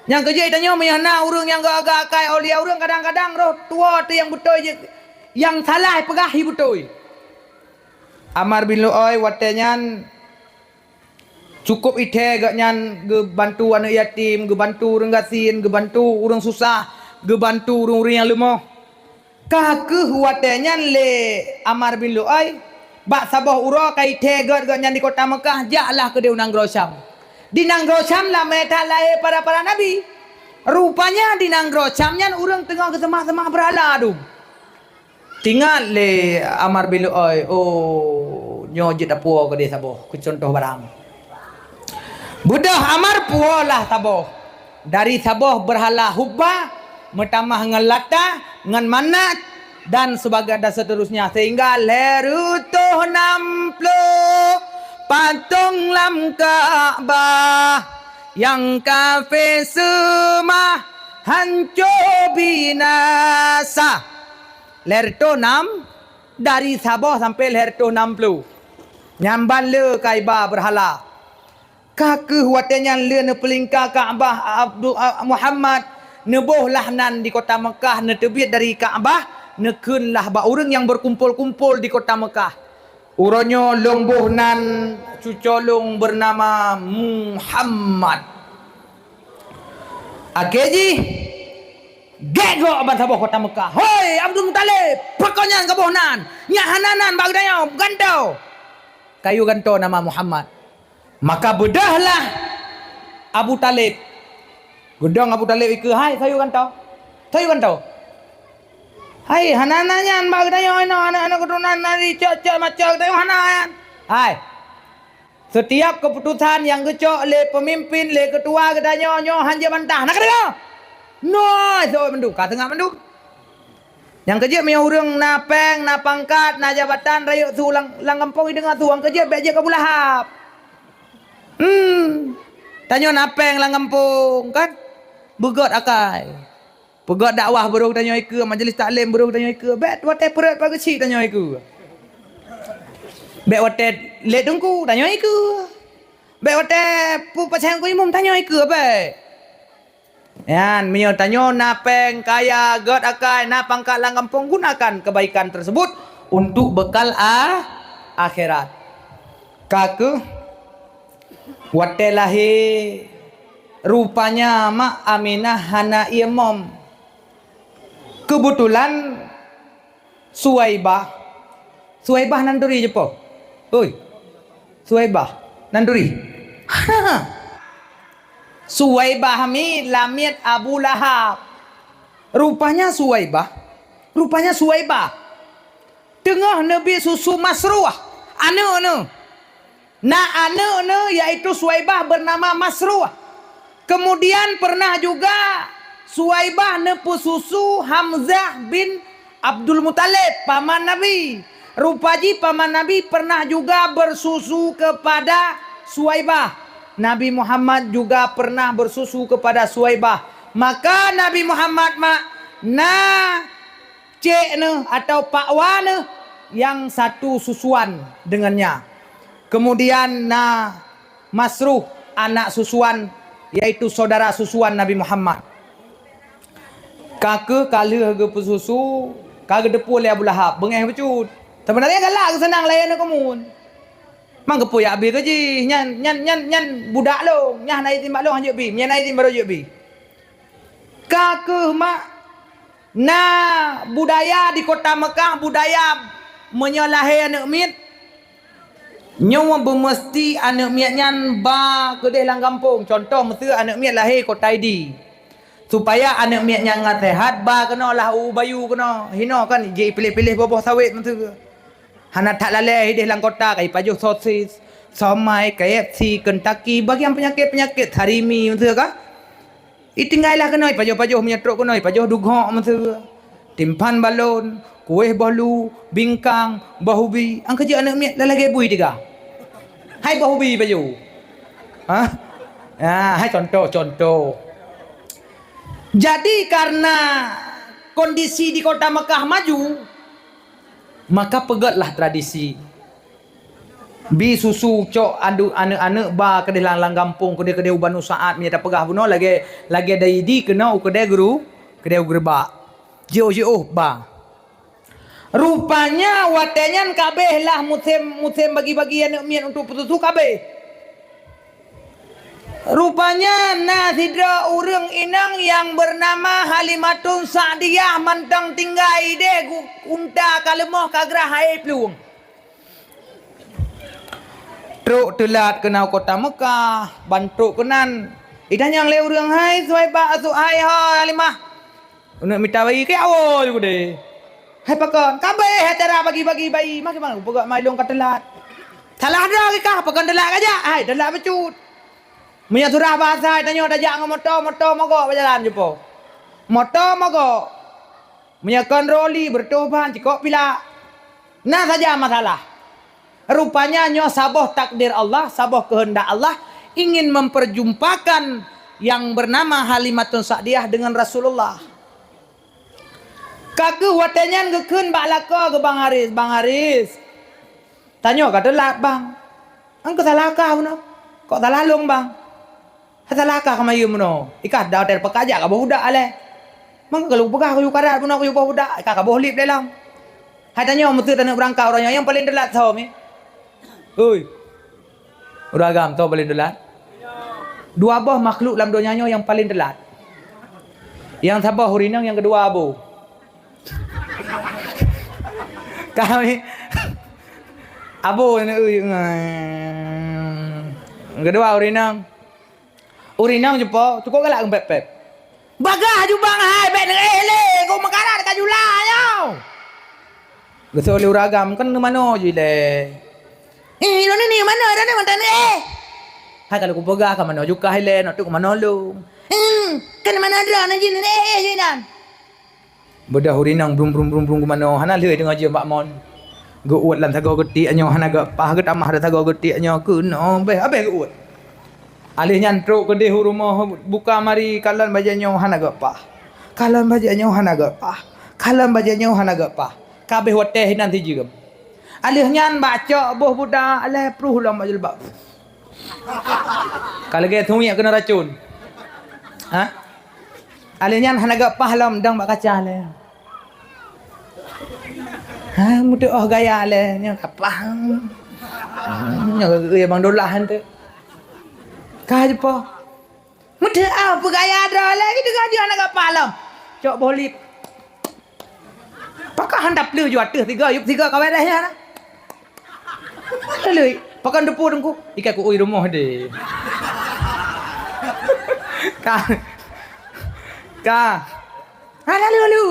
Nyang keujeuet tanyoe meunyoe na ureuëng nyang göt agak akai aulia ureuëng, kadang-kadang roh tuwoe teuh nyang beutôi jih, nyang salah peugah hi beutôi. Amar bin Luhai watée nyan cukôp ithée gobnyan geubantu aneuëk yatim, geubantu ureuëng gasien, geubantu ureuëng susah, geubantu ureuëng-ureuëng nyang leumoh. Ka kheueh watée nyan lé Amar bin Lu'ai, bak saboh uroe ka jithée gét-gét nyan di kota Meukah, jaklah keudeh u nanggroe Syam. Di nanggroe Syam lamé that lahé para-para nabi. Rupanya di nanggroe Syam nyan ureuëng teungoh geuseumah-seumah beurhala dum. Teuingat lé Amar bin Lu'ai, "Oh, nyoe jeuet tapuwoe keudeh saboh, keu cuntoh barang." Beudôh Amar puwoe lah saboh. Dari saboh beurhala Hubba, meutamah ngon Lata, ngon Manat, dan sebagai, dan seterusnya, sehingga lhée reutôh nam ploh patong lam Ka'bah nyang kafé seumah hanco binasa. Lhée reutôh nam, dari saboh sampoe lhée reutôh nam ploh. Nyan ban le ka iba beurhala. Ka kheueh watée nyan lheueh neupeulingka Ka'bah, Abdu-, a-, Muhammad neuboh lah nan di kota Meukah, neuteubiet dari Ka'bah, neukheun lah bak ureuëng nyang beukumpol-kumpol di kota Meukah. Uroe nyoe lôn boh nan cuco lôn beunama Muhammad. Akhé jih, gét gob ban saboh kota Meukah, "Hoi, Abdul Muthalib, pakon nyan kaboh nan? Nyan hana nan bak geutanyoe, gantoe!" Kayue gantoe nama Muhammad. Maka beudôh lah Abu Thalib. Geudong Abu Thalib ikeue, "Hai, soe yue gantoe? Soe yue gantoe? Hai, hana na nyan bak geutanyoe inoe, aneuk-aneuk keuturonan Nabi cok-cok macok geutanyoe hana nyan. Hai, setiap keuputosan nyang geucok lé peumimpén, lé keutua geutanyoe nyoe han jeuet bantah. Na kadeungoe? Noe, soe mandum, ka teungoh mandum." Nyang keujeuet meunyoe ureuëng na péng, na pangkat, na jabatan, rayeuk su lam, lam gampông jideungoe su, nyang keujeuet bék jeuet keu Abu Lahab. Hmm. Tanyoe na péng lam gampông, kan? Beugét akai. Peugét dakwah barô tanyoe ikeue, majelis taklim barô tanyoe ikeue. Bék watée peureuet pageuchik tanyoe ikeue. Bék watée lét teungku tanyoe ikeue. Bék watée pu-, peucaya keu imum tanyoe ikeue bék. Nyan, meunyoe tanyoe na péng, kaya, gét akai, na pangkat lam gampông, gunakan kebaikan tersebut untuk bekal a-, akhirat. Ka kheueh watée lahé, rupanya mak Aminah hana ié mom. Keubeutulan Suwaibah. Suwaibah nan turi jeupo? Oi. Suwaibah nan turi? Suwaibah mi lamiet Abu Lahab. Rupanya Suwaibah, rupanya Suwaibah teungoh neubi susu Masruh, aneuk neuh. Na aneuk neuh, yaitu Suwaibah bernama Masruh. Kemudian pernah juga Suwaibah neupeususu Hamzah bin Abdul Muthalib, paman Nabi. Rupa jih paman Nabi pernah juga bersusu kepada Suwaibah. Nabi Muhammad juga pernah bersusu kepada Suwaibah. Maka Nabi Muhammad mak na cék neuh atau pakwa neuh nyang satu susuan dengannya. Kemudian na Masruh, anak susuan, yaitu saudara susuan Nabi Muhammad. Ka kheueh ka lheueh geupeususu, ka geuteupeue lé Abu Lahab, beungéh bacut. Sebenarnya galak geuseunang laén keumun. Mang geupeu jak bi keu jih, nyan, nyan, nyan, nyan budak lôn, nyan hana izin bak lôn hanjeuet bi, nyan hana izin baru jeuet bi. Ka kheueh mak na budaya di kota Mekah, budaya meunyoe lahé aneuk miet, nyoe beumeusti aneuk miet nyan ba keudeh lam gampông. Contoh, meuseu aneuk miet lahé kota Idi. Supaya aneuk miet nyan ngat seuhat, ba keunoe lah u bayu keunoe. Hinoe kan jipiléh-piléh boh-boh sawét meuseu. Hana that lalée ideh lam kota ka ipajoh sosis, somai, K F C, Kentucky, bagian peunyakét-peunyakét sarimi meuseu ka. Itinggailah keunoe, ipajoh-pajoh meunyoe trok keunoe, ipajoh dugok meuseu. Timphan balon, kueh boh lu, bingkang, boh ubi, angkeujeuet aneuk miet lalagée bui tiga. Hai boh ubi pajoh. Ha? Ha, hai contoh, contoh. Jadi karena kondisi di kota Mekah maju, maka peugötlah tradisi. Bi susu cok adu-, aneuk-aneuk ba keudeh lam, lam gampông, keudeh-keudeh u Banu Sa'ad, meunyoe tapeugah bunoe lagée, lagée dari Idi keunoe u keudeh guru, keudeh u geureubak. Jiôh-jiôh ba. Rupanya watée nyan ka abéh lah musém, musém bagi-bagi aneuk miet untuk peususu ka abéh. Rupanya na sidroe ureuëng inong nyang beunama Halimatun Sa'diyah mantong tinggai ideh gu-, unta ka leumoh ka grah hai plueng. Trok teulat keunoe kota Meukah, ban trok keunan. Itanyong lé ureuëng, "Hai Suwaibah, asu hai ho Halimah." Uneuk mita bayi keu awai lé gudée. Hai pakon, ka abéh acara bagi-bagi bayi, makai mangat kupeugah ma ilong ka teulat. Salah droe kah, pakon teulat kajak, hai teulat bacut. Meunyoe surah bahasa tanyoe tajak ngon moto, moto mogok bak jalan jupo. Moto mogok. Meunyoe kon roli beureutoh ban cikok pilak. Na saja masalah. Rupanya nyoe saboh takdir Allah, saboh keuheundak Allah ingin memperjumpakan yang bernama Halimatun Sa'diyah dengan Rasulullah. Ka kheueh watée nyan geukheun bak lakoe keu Bang Haris, "Bang Haris, tanyoe ka teulat, Bang. Nyan keusalah kah bunoe? Kok salah lôn, Bang?" "Hai salah kah keumayeuem bunoe? Ikah da watée peuka jak ka boh udak alée. Mangka ka lôn peugah kuyue karat bunoe kuyue boh udak, ikah ka boh lip lé lom. Hai tanyoe meuseu taneuk beurangkat uroe nyoe nyang paleng teulat soe mi?" Ui. Ureuëng agam soe paleng teulat? Dua boh makhluk lam donya nyoe nyang paleng teulat. Nyang saboh ureuëng inong, nyang keudua abo. Kami abo nyang keudua ureuëng inong. Ureuëng inong jumpa, cukôp galak geupép-pép. "Bagah jubang hai, bék neuéh lé, kok meukarat ka jula nyoe." Geuseuôt lé ureuëng agam, "Kan neumanoe jih lé?" "Eh, droeneuh neumanoe, droeneuh mantong neuéh." "Hai ka lôn kupeugah ka manoe jukah ilée, nyoe teuk manoe lôn." "Hmm, kan manoe droeneuh jih neuéh-éh jih nyan." Beudôh ureuëng inong brum, brum, brum, brum, geumanö, hana lheueh teungoh jeuem bak mon. Geuuet lam sagoe geutiek nyoe hana geupaih, geutamah lam sagoe geutiek nyoe keunoe, béh, abéh geuuet. Alheueh nyan trok keudeh u rumoh, buka mari, kalon bajée nyoe hana geupaih. Kalon bajée nyoe hana geupaih. Kalon bajée nyoe hana geupaih. Ka abéh watée hinan sijeuem. Alheueh nyan bak cok boh budak, lhée pruh lom bak jilbab. Ka lagée thumiek keunoe racun. Ha? Alheueh nyan hana geupaih lom dong bak kaca lé. Ha, meuteuoh gaya lé, nyoe ka paih. Nyoe geugeu bang dolah han teu. Ka jipoh. Meuteuoh peugaya droe lé, gitu gaji hana geupaih lom. Cok boh lip. Pakon han tapleuh ju ateueh tiga, yup tiga ka beres nyan. Lalu, pakon depu teungku, ikai ku ui rumoh deh. Ka. Ka. Ha, lalu, lalu.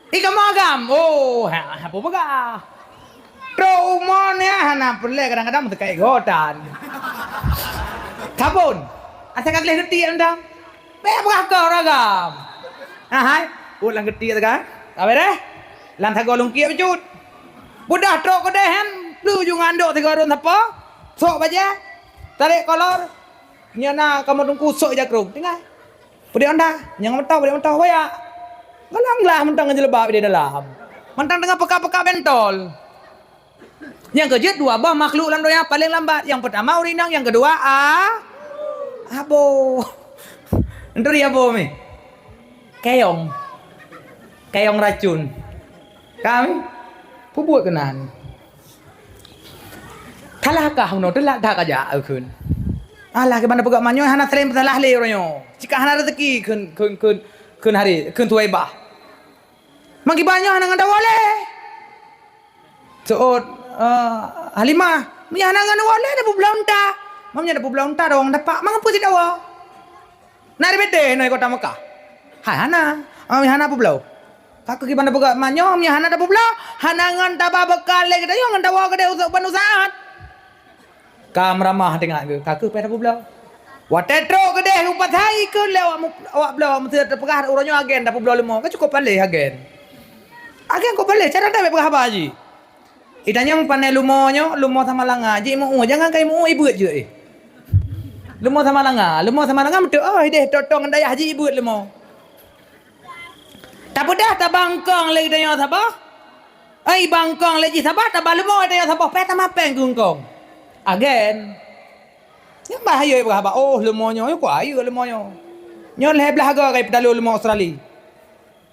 Ika magam. Oh, ha, ha, apa peugah? Trok umoe ni hana peureulée kadang-kadang meutekai gotan. Sabon. Asai ka gleh geuti mantong. Bék peugah keu ureueng agam. Ha hai, uet lam geutiek teuka. Ka beureh. Lam sagoe lungkiek bacut. Beudah trok keudeh nyan, pleu ju ngon andok tiga rôn sapo. Sok bajée. Tarek kolor. Nyan na kamoe teungku sok jakrong. Tinggai. Peudeh onda. Nyang meutoh, peudeh meutoh, boyak. Galang glah mantong ngon jilbab di dalam. Mantong teungoh peuka-peuka bentol. Nyang keujeuet dua boh makhluk lam donya paleng lambat. Nyang peutama ureueng inong, nyang keudua a-, abo. Neuturi abo mi. Kayong. Kayong racun. Ka mi? Peubuet keunan. Salah kah unoe teulat that kajak kheun. Alah, keu banda peugah manyoe hana saleng peusalah lé uroe nyoe. Cit ka hana rezeki kheun, kheun, kheun, kheun hari, kheun Suwaibah. Mangkiban nyoe hana ngon dawa lé. Seuôt, eh, Halimah, meunyoe hana ngon dawa lé, na peubloe unta. Meunyoe na peubloe unta, dawang dapak, mangat peue sidawa. Na ribet deh nyoe kota Mekah. Hai hana, meunyoe hana peubloe. Ka keuh kiban tapeugah manyoe, meunyoe hana tapeubloe, hana ngon taba beukal lé geutanyoe ngon dawa keudeh useuek ban usahat. Ka meuramah teuingat geuh, ka keuh payah tapeubloe. Watée trok keudeh lupat hai keu lé awak mu-, awak bloe, meuseu tapeugah uroe nyoe agen tapeubloe leumo, ka cukôp paléh agen. Agen kok paléh, cara dak peugah haba jih. Itanyong pane leumo nyoe, leumo Samalanga, jih meu-ue, jangan kai meu-ue ibeuet jeuet eh. Leumo Samalanga, leumo Samalanga meuteuoh ideh totong dayah jih ibeuet leumo. Tapeugah tabangkong lé geutanyoe saboh. Ai bangkong lé jih saboh, taba leumo geutanyoe saboh, payah tamah péng keu eungkong. Agen. Nyang bah ayo ibrah bak, oh, leumo nyoe, kok ayo leumo nyoe. Nyoe lhée blaih hareuga kai peutaloe leumo Australia.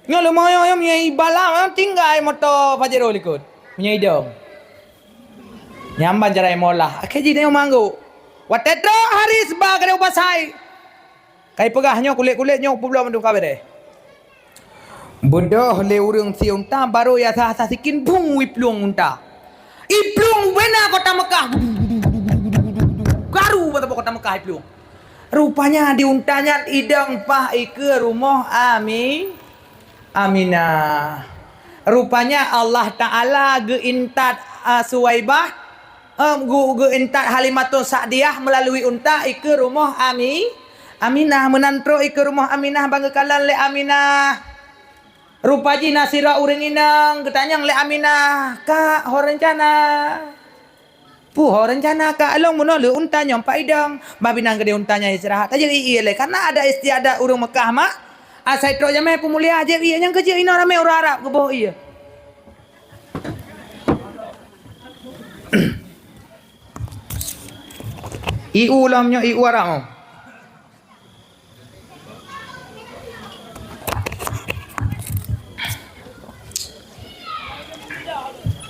Nyoe leumo nyoe, nyoe meunyoe ibalam, tinggai moto Pajero likot. Meunyoe idong. Nyan ban cara imoe lah. Akhé jih tanyoe manggok. Watée trok Haris ba keudée ubasai, kai peugah nyoe kulét-kulét nyoe peubloe mandum ka beureh. Beudôh lé ureuëng sie unta barô ya sah-sah sikin bung iplueng unta. Iplueng bena kota Mekah. Garu bak kota Mekah iplueng. Rupanya di unta nyan idong paih ikeue rumoh Ami, Aminah. Rupanya Allah Taala geuintat, a, Suwaibah, em, geu-, geuintat Halimatun Sa'diyah meulalu unta ikeue rumoh Ami, Aminah. Meunan trok ikeue rumoh Aminah ban geukalon lé Aminah. Rupa jih na sidroe ureuëng inong geutanyong lé Aminah, "Kak, ho reuncana?" "Peue ho reuncana, Kak? Lôn meunoe le unta nyoe pat idong." Bah binan keudeh unta nyan istirahat. Tajak ie lé, karena ada istiadat ureuëng Mekah mak, asai trok jamé peumulia jép ie nyang keujeuet inong ramé ureuëng Arab geuboh ie. Iu lom nyoe iu Arab.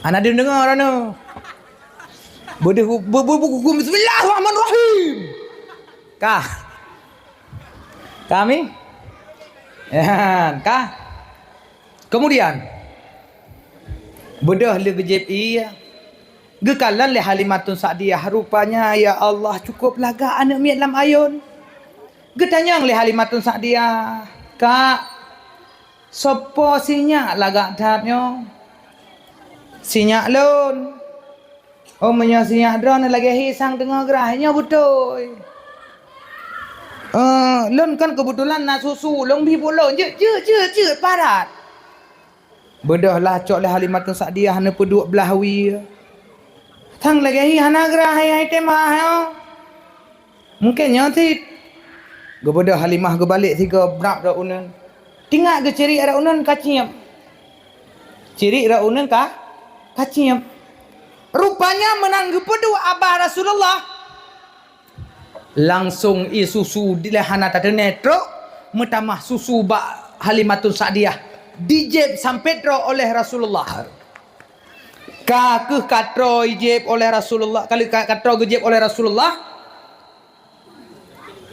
Hana deungoe droeneuh. Beudeuh bu-, bu-, bu-, bu-, bismillahirrahmanirrahim. Kah. Kami? Kah. Kemudian, beudôh lé geujép ie, geukalon lé Halimatun Sa'diyah, rupanya, ya Allah, cukup lagak aneuëk miet lam ayôn. Geutanyong lé Halimatun Sa'diyah, "Kak, soe po sinyak lagak that nyoe?" "Sinyak lôn." "Oh, meunyoe sinyak droeneuh lagée hi sang teungoh grah, nyoe beutôi. Eh, lôn kan keubeutulan na susu, lôn bi bak lôn, jeuet, jeuet, jeuet, jeuet, parat." Beudôh lah cok lé Halimatun Sa'diyah neupeuduek blaih wie. "Sang lagée hi hana grah hai, hai teumah, ha?" "Mungken nyoe cit." Geubeudôh Halimah geubalek sigoe brab rot uneun. Tingat geucirik rot uneun ka cieb. Cirik rot uneun ka, ka cieb. Rupanya meunan geupeuduek babah Rasulullah. Langsong ie susu dilée hana tateuné trok, meutamah susu bak Halimatun Sa'diyah. Dijép sampoe trok oleh Rasulullah. Ka kheueh ka troe jép oleh Rasulullah, ka lheueh ka, ka troe geujép oleh Rasulullah,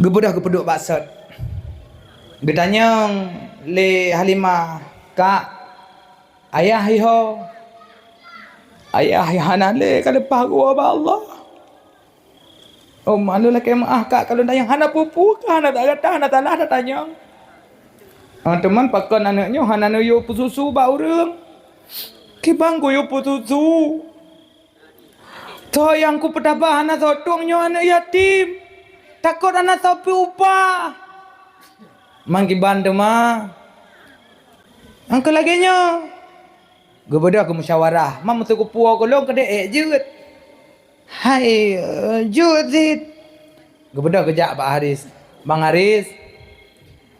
geubeudôh geupeuduek bak sot. Geutanyong lé Halimah, "Kak, ayah iho?" "Ayah hana lé, ka leupah geuwoe bak Allah." "Oh, ma lôn lakée meuáh, Kak, ka lôn tanyong hana peue-peue, ka hana gata, hana salah tatanyong. Ah, teuma pakon aneuëk nyoe hana neuyue peususu bak ureuëng? Kiban kuyue peususu. Soe nyang kupeutabah hana soe tueng, nyoe aneuëk yatim. Takot hana soe peuupah. Man kiban teuma." Nyang keu lagée nyoe, geubeudôh geumusyawarah, "Man meuseukupu woe keu lôn keudeh ék jeuet?" "Hai, eh, jeuet cit." Geubeudôh geujak bak Haris. "Bang Haris,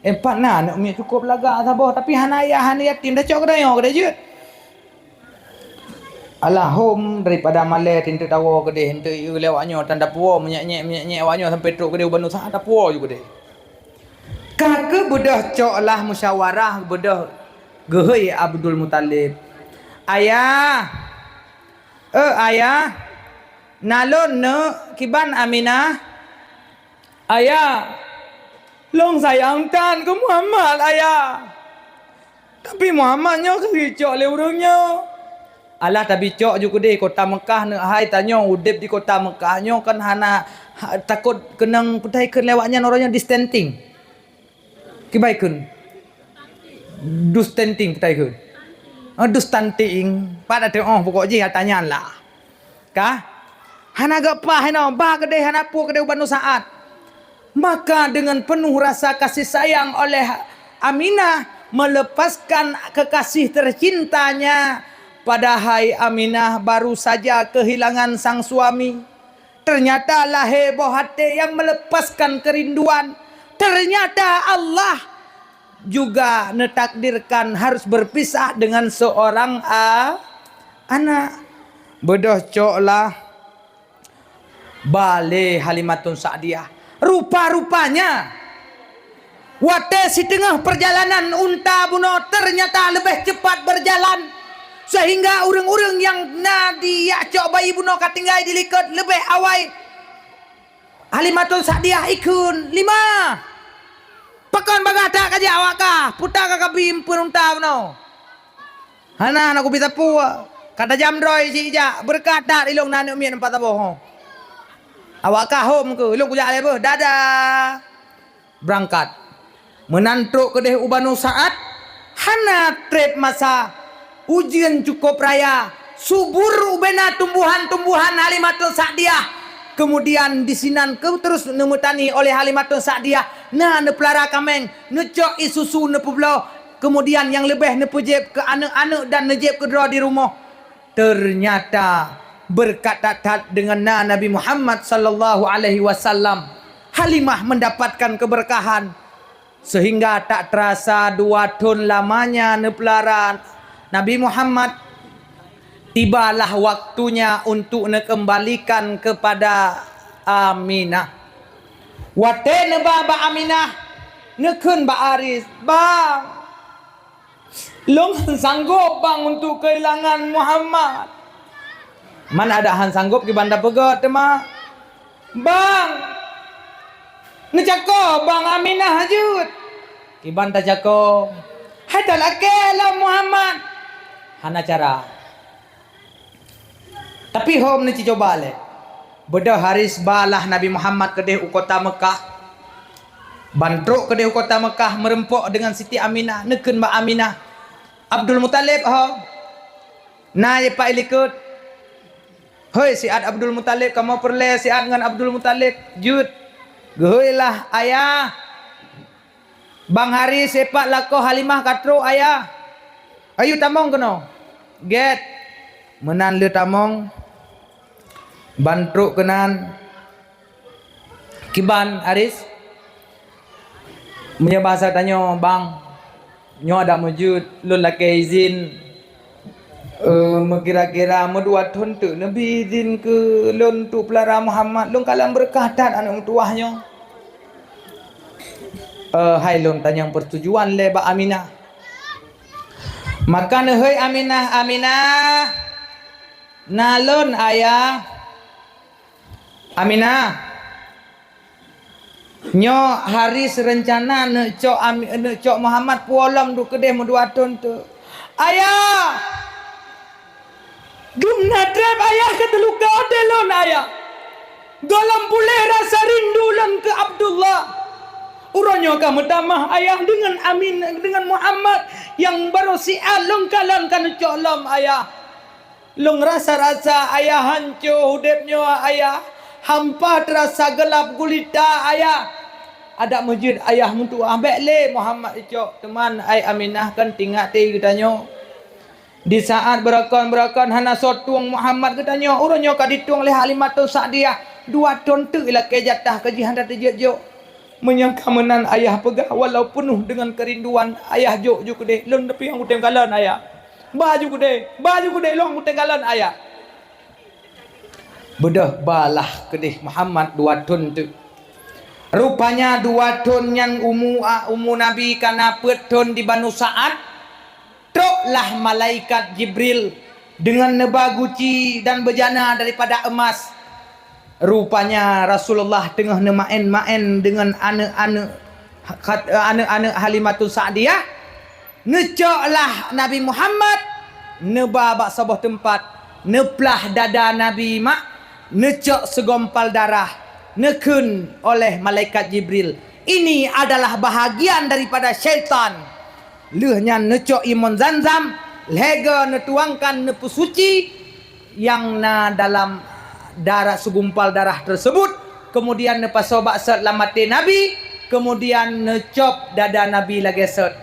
eh, pat na aneuëk miet cukôp lagak saboh, tapi hana ayah, hana yatim, tacok keunoe keudeh jeuet." "Alah hom, daripada malée teuntée tawoe keudeh, eunteuk ie lewat nyoe tan tapuwoe, meunyeuk-nyeuk, meunyeuk-nyeuk awak nyoe sampoe trok keudeh u Banu Sa'ad, tapuwoe ju keudeh." Ka geubeudôh cok lah musyawarah, geubeudôh geuhôi Abdul Muthalib, "Ayah, eh, ayah, na lôn neuk kiban Aminah?" "Ayah, lôn sayang that keu Muhammad, ayah. Tapi Muhammad nyoe ka geucok lé ureuëng nyoe." "Alah, tabicok ju keudeh kota Meukah neuk hai, tanyoe udeb di kota Meukah nyoe kan hana, ha, takot keunong peutai kheun lewat nyan, uroe nyoe distancing." Kiban kheun? Distancing peutai kheun. Oh, distancing. Pat ateueh oh, pokok jih ata nyan lah. Ka? Hana geupaih inoe, bah keudeh hana peue keudeh u Banu Sa'ad. Maka dengan penuh rasa kasih sayang oleh Aminah melepaskan kekasih tercintanya, padahai Aminah baru saja kehilangan sang suami. Ternyata lahé boh até nyang melepaskan kerinduan. Ternyata Allah juga neutakdirkan harus berpisah dengan seorang a-, anak. Beudôh cok lah ba lé Halimatun Sa'diyah. Rupa-rupanya, watée siteungoh peurjalanan unta bunoe ternyata leubeh cepat berjalan, sehingga ureuëng-ureuëng nyang na di jak cok bayi bunoe ka tinggai di likot leubeh awai. Halimatun Sa'diyah ikheun, "Lima! Pakon bagaih that kajak awak kah? Puta ka kabi eumpeuen unta bunoe?" "Hana, hana kubi sapeue. Ka tajam droe jih jak. Beureukat that ilong na aneuk miet nyoe pat saboh." "Awak kah hom keuh? Ilong kujak lé beuh. Dadah." Beurangkat. Meunan trok keudeh u Banu Sa'ad, hana treb masa, ujeuen cukôp raya, subur ubena tumbuhan-tumbuhan Halimatun Sa'diyah. Keumudian disinan keu terus neumeutani oleh Halimatun Sa'diyah, na neupeulara kaméng, neucok ie susu neupeubloe, keumudian nyang leubeh neupeujéb keu aneuk-aneuk dan neujieb keudroe di rumoh. Ternyata beureukat that-that deungon na Nabi Muhammad sallallahu alaihi wasallam. Halimah mendapatkan keberkahan sehingga tak terasa dua thon lamanya neupeulara Nabi Muhammad. Tibalah waktunya untuk neukeumbalikan kepada Aminah. Watée neuba bak Aminah, neukheun bak Haris, "Bang, lôn hán sanggob, Bang, untuk keuhilangan Muhammad." Man adak hán sanggob kiban tapeugét teuma, "Bang, neucako, Bang, Aminah jeuet." Kiban tacako, "Hai talakée lom Muhammad." Hana cara. Tapi hom neuci cuba lé. Beudôh Haris balah Nabi Muhammad keudeh u kota Meukah. Ban trok keudeh u kota Meukah meureumpok deungon Siti Aminah, neukheun bak Aminah, "Abdul Muthalib ho?" "Na, ya Pak, i likot." "Hoi, siat Abdul Muthalib, kamoe peureulée siat ngon Abdul Muthalib." "Jeuet." "Geuhôi lah, Ayah." "Bang Haris sipat lakoe Halimah ka trok, Ayah." "Ayu tamong keunoe." "Gét." Meunan lé tamong, ban trok keunan. Kiban Haris, meunyoe bahasa tanyoe, "Bang, nyoe adak meujeuet, lôn lakée izin." Eh, meukira-kira meudua thon teuk neubi idhin keu lôn untuk peulara Muhammad, lôn kalon beureukat that aneuk meutuwah nyoe. Eh, hai lôn tanyong peusetujuan lé bak Aminah. Maka neuhôi Aminah, "Aminah, na lôn, Ayah." "Aminah, nyoe Haris reuncana neucok Ami-, neucok Muhammad puwoe lom duek keudeh meudua thon teuk." "Ayah, dum na treb, Ayah, ka teuluka até lôn, Ayah. Gohlom puléh rasa rindu lôn keu Abdullah. Uroe nyoe ka meutamah, Ayah, deungon Amin, deungon Muhammad nyang barô siat lôn kalon ka neucok lom, Ayah. Lôn rasa-rasa, Ayah, hanco udeb nyoe, Ayah. Hampa teurasa geulap gulita, Ayah. Adak meujeuet, Ayah, meutuah bék lé Muhammad icok. Teuma, ai Aminah, kan tingat até geutanyoe. Di saat beurakon-beurakon hana soe tueng Muhammad geutanyoe, uroe nyoe ka ditueng lé Halimatus Sa'diyah. Dua thon teuk ilakée jatah keu jih hana teujeuet jok. Meunyoe ka meunan, Ayah peugah, walau peunoh deungon keurinduan, Ayah jok ju keudeh, lôn tapi nyang kutem kalon, Ayah. Ba ju keudeh, ba ju keudeh, lôn kutem kalon, Ayah. Beudôh balah keudeh Muhammad dua thon teuk. Rupanya dua thon nyan umu, a, umu Nabi ka na peuet thon di Banu Sa'ad. Troklah malaikat Jibril deungon neuba guci dan beujana daripada eumas. Rupanya Rasulullah teungoh neumaén-maén deungon aneuëk-aneuëk, aneuëk-aneuëk Halimatus Sa'diyah. Neucoklah Nabi Muhammad neuba bak saboh teumpat, neuplah dada Nabi mak, neucok seugompal darah, neukheun oleh malaikat Jibril, "Ini adalah bahagian daripada syaitan." Lheueh nyan neucok imon Zamzam, lhée goe neutuangkan neupeusuci nyang na dalam darah, seugumpal darah teusebut, keumudian neupasoe bak sot lam até Nabi, keumudian neucop dada Nabi lagée sot.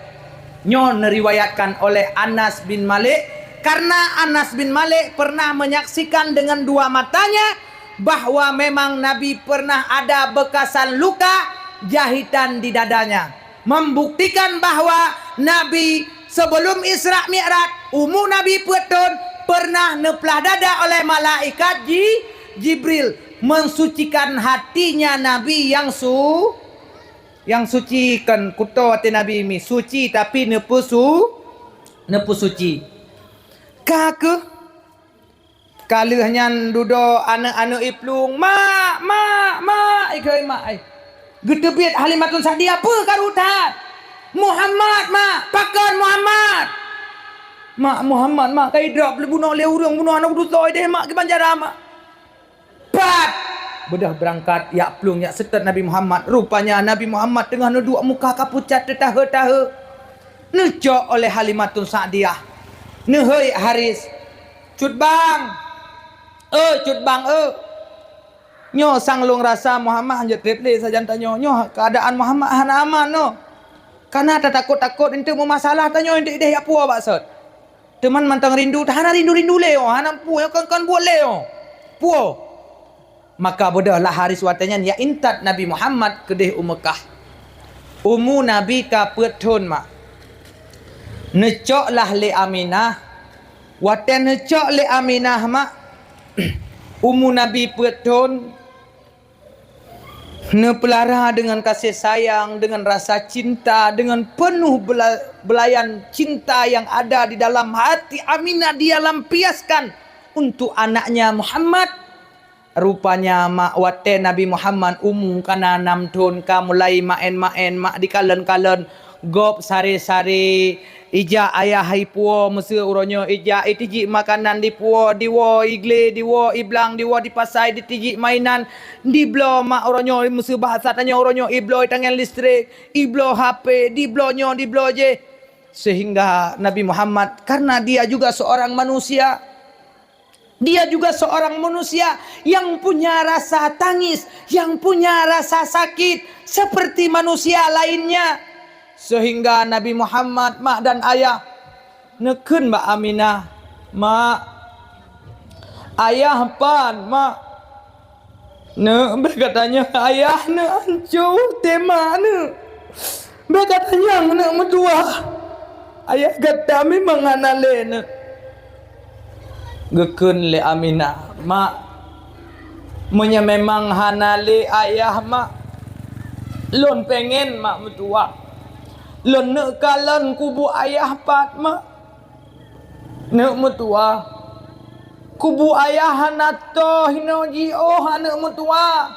Nyoe neuriwayatkan oleh Anas bin Malik, karena Anas bin Malik pernah menyaksikan dengan dua matanya bahwa memang Nabi pernah ada bekasan luka jahitan di dadanya, membuktikan bahwa Nabi sebelum Isra Mi'raj, umu Nabi peuet thon, pernah neuplah dada oleh malaikat Ji-, Jibril, mensucikan hatinya Nabi yang su-, yang suci, kon kuto até Nabi mi suci, tapi neupeusu-, neupeusuci. Ka keuh Ka lheueh nyan dudoe aneuëk-aneuëk iplueng, "Mak, "Mak, mak!" ikheun mak, ai. Geuteubiet Halimatun Sa'diyah, peue karu that? "Muhammad, mak! Pakon Muhammad?" "Mak, Muhammad, mak, ka idrop bunoe lé ureuëng, bunoe aneuk dutoe deh, mak, kiban cara, mak?" Pat! Beudôh beurangkat, jak plueng, jak seutôt Nabi Muhammad. Rupanya Nabi Muhammad teungoh neuduek muka ka pucat teutahe-tahe. Neucok oleh Halimatun Sa'diyah. Neuhôi Haris, "Cut bang! Eh, cut bang, eh! Nyoe sang lôn rasa Muhammad hanjeuet treb lé sajan tanyoe. Nyoe keuadaan Muhammad hana aman nyoe. Kana tatakot-takot eunteuk meumasalah tanyoe eunteuk ideh jak puwoe bak sot. Teuma mantong rindu, hana rindu-rindu lé nyoe, hana peue nyoe kon-kon buet lé nyoe. Puwoe." Maka beudôh lah Haris watée nyan jak intat Nabi Muhammad keudeh u Meukah. Umu Nabi ka peuet thon, mak. Neucok lah lé Aminah. Watée neucok lé Aminah, mak, umu Nabi peuet thon, neupeulara deungon kaseh sayang, deungon rasa cinta, deungon peunoh bela-, belayan cinta nyang ada di dalam hati Aminah, dia lampiaskan untuk anaknya Muhammad. Rupanya, mak, watée Nabi Muhammad umu kana nam thon, ka mulai maén-maén, mak, dikalon-kalon, gob sare-sare, ijak ayah ipuwoe, meuseu uroe nyoe ijak, itijik makanan dipuwoe, diwoe iglé, diwoe iblang, diwoe dipasai, ditijik mainan, dibloe, mak, uroe nyoe, meuseu bahasa tanyoe uroe nyoe, ibloe tangen listrik, ibloe H P, dibloe nyoe, dibloe jéh. Sehingga Nabi Muhammad, karena dia juga seorang manusia, dia juga seorang manusia yang punya rasa tangis, yang punya rasa sakit seperti manusia lainnya. Sehingga Nabi Muhammad, mak dan ayah, neukheun bak Aminah, "Mak, ayah pan, mak?" "Neuk, bèk gata nyang ayah neuk anco teuma neuk. Bèk gata nyang neuk meutuwah. Ayah gata memang hana lé neuk." Geukheun lé Aminah, "Mak, meunyoe memang hana lé ayah, mak, lôn pengen mak meutuwah. Lôn neuk kalon kubu ayah pat, mak." Neuk meutuwah. Kubu ayah hana toh hinoe jiôh aneuk meutuwah.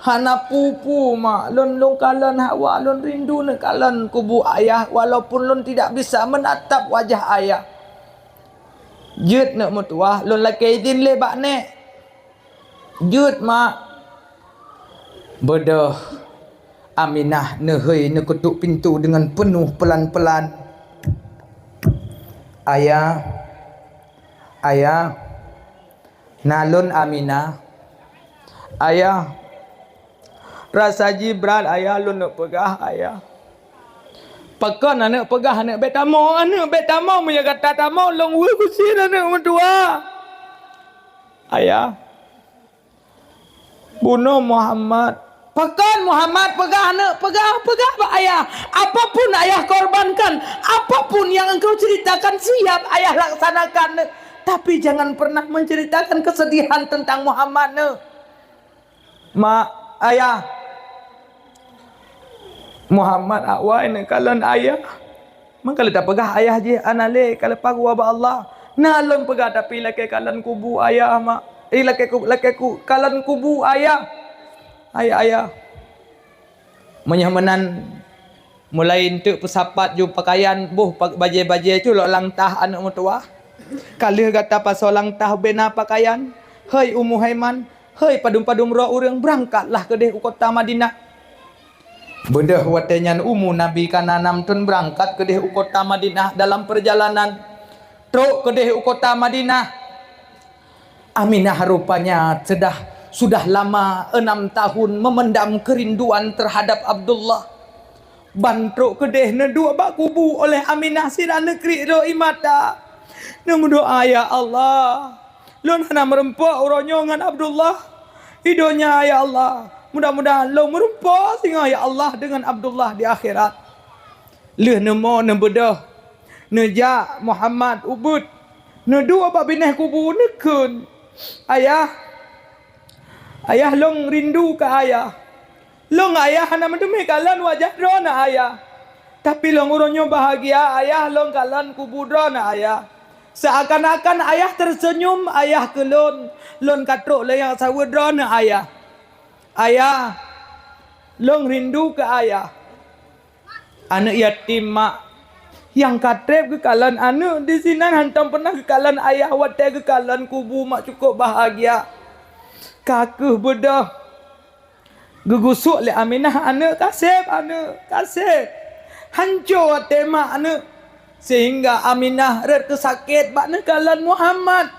Hana peue-peue, mak. Lôn, lôn kalon hawa, lôn rindu neuk kalon kubu ayah, walaupun lôn tidak bisa menatap wajah ayah. Jeuet neuk meutuwah, lôn lakèe idhin lé bak nèk. Jeuet, mak. Beudôh Aminah neuhôi neukeudok pintoe deungon peunoh peulan-peulan. "Ayah, ayah, na lôn Aminah. Ayah, rasa jih brat ayah lôn neuk peugah ayah." "Pakon aneuk peugah aneuk, bèk tamoe aneuk, bèk tamoe, meunyoe gata tamoe lôn weueh kusiet aneuk meutuwah." "Ayah, bunoe Muhammad." "Pakon Muhammad peugah aneuk, peugah, peugah bak ayah. Apapun ayah korbankan, apapun yang engkau ceritakan siap ayah laksanakan neuk. Tapi jangan pernah menceritakan kesedihan tentang Muhammad neuk." "Mak, ayah, Muhammad awai neuk kalon ayah. Meukalon tapeugah ayah jih hana lé, ka leupah geuwoe bak Allah. Na lôn peugah tapi lakèe kalon kubu ayah, mak. Eh, lakèe ku-, lakèe ku-, kalon kubu ayah. Ayah, ayah." Meunyoe meunan, mulai eunteuk peusapat ju peukayan, boh pa-, bajèe-bajèe culok lam tah aneuk meutuwah. Ka lheueh gata pasoe lam tah bèk na peukayan, hei Ummu Aiman, hei padum-padum droe ureueng, beurangkatlah keudeh u kota Madinah. Beudôh watèe nyan umu Nabi ka na nam thon, beurangkat keudeh u kota Madinah. Dalam peurjalanan, trok keudeh u kota Madinah. Aminah rupanya sudah, sudah lama enam tahun memendam kerinduan terhadap Abdullah. Ban trok keudeh neuduek bak kubu oleh Aminah sira neukriek droe ie mata. Neumeudoa, "Ya Allah, lôn hana meurumpok uroe nyoe ngon Abdullah di donya, ya Allah. Mudah-mudahan lôn meurumpok singoh, ya Allah, deungon Abdullah di akhirat." Lheueh neumo neubeudôh, neujak Muhammad ubit, neuduek bak binéh kubu, neukheun, "Ayah, ayah, lôn rindu keu ayah. Lôn ngon ayah hana meuteumé kalon wajah droeneuh, ayah. Tapi lôn uroe nyoe bahagia, ayah, lôn kalon kubu droeneuh, ayah. Seakan-akan ayah tersenyum, "Ayah keu lôn, lôn ka trok lé nyang saweue droeneuh ayah. Ayah, lôn rindu keu ayah." Aneuëk yatim mak nyang ka treb geukalon aneuëk disinan hántom peunah geukalon ayah, watée geukalon kubu mak cukôp bahagia. Ka kheueh beudôh geugusok lé Aminah, "Aneuëk ka seb, aneuëk ka seb." Hanco até mak aneuëk, sehingga Aminah rhot keu sakét bak neukalon Muhammad,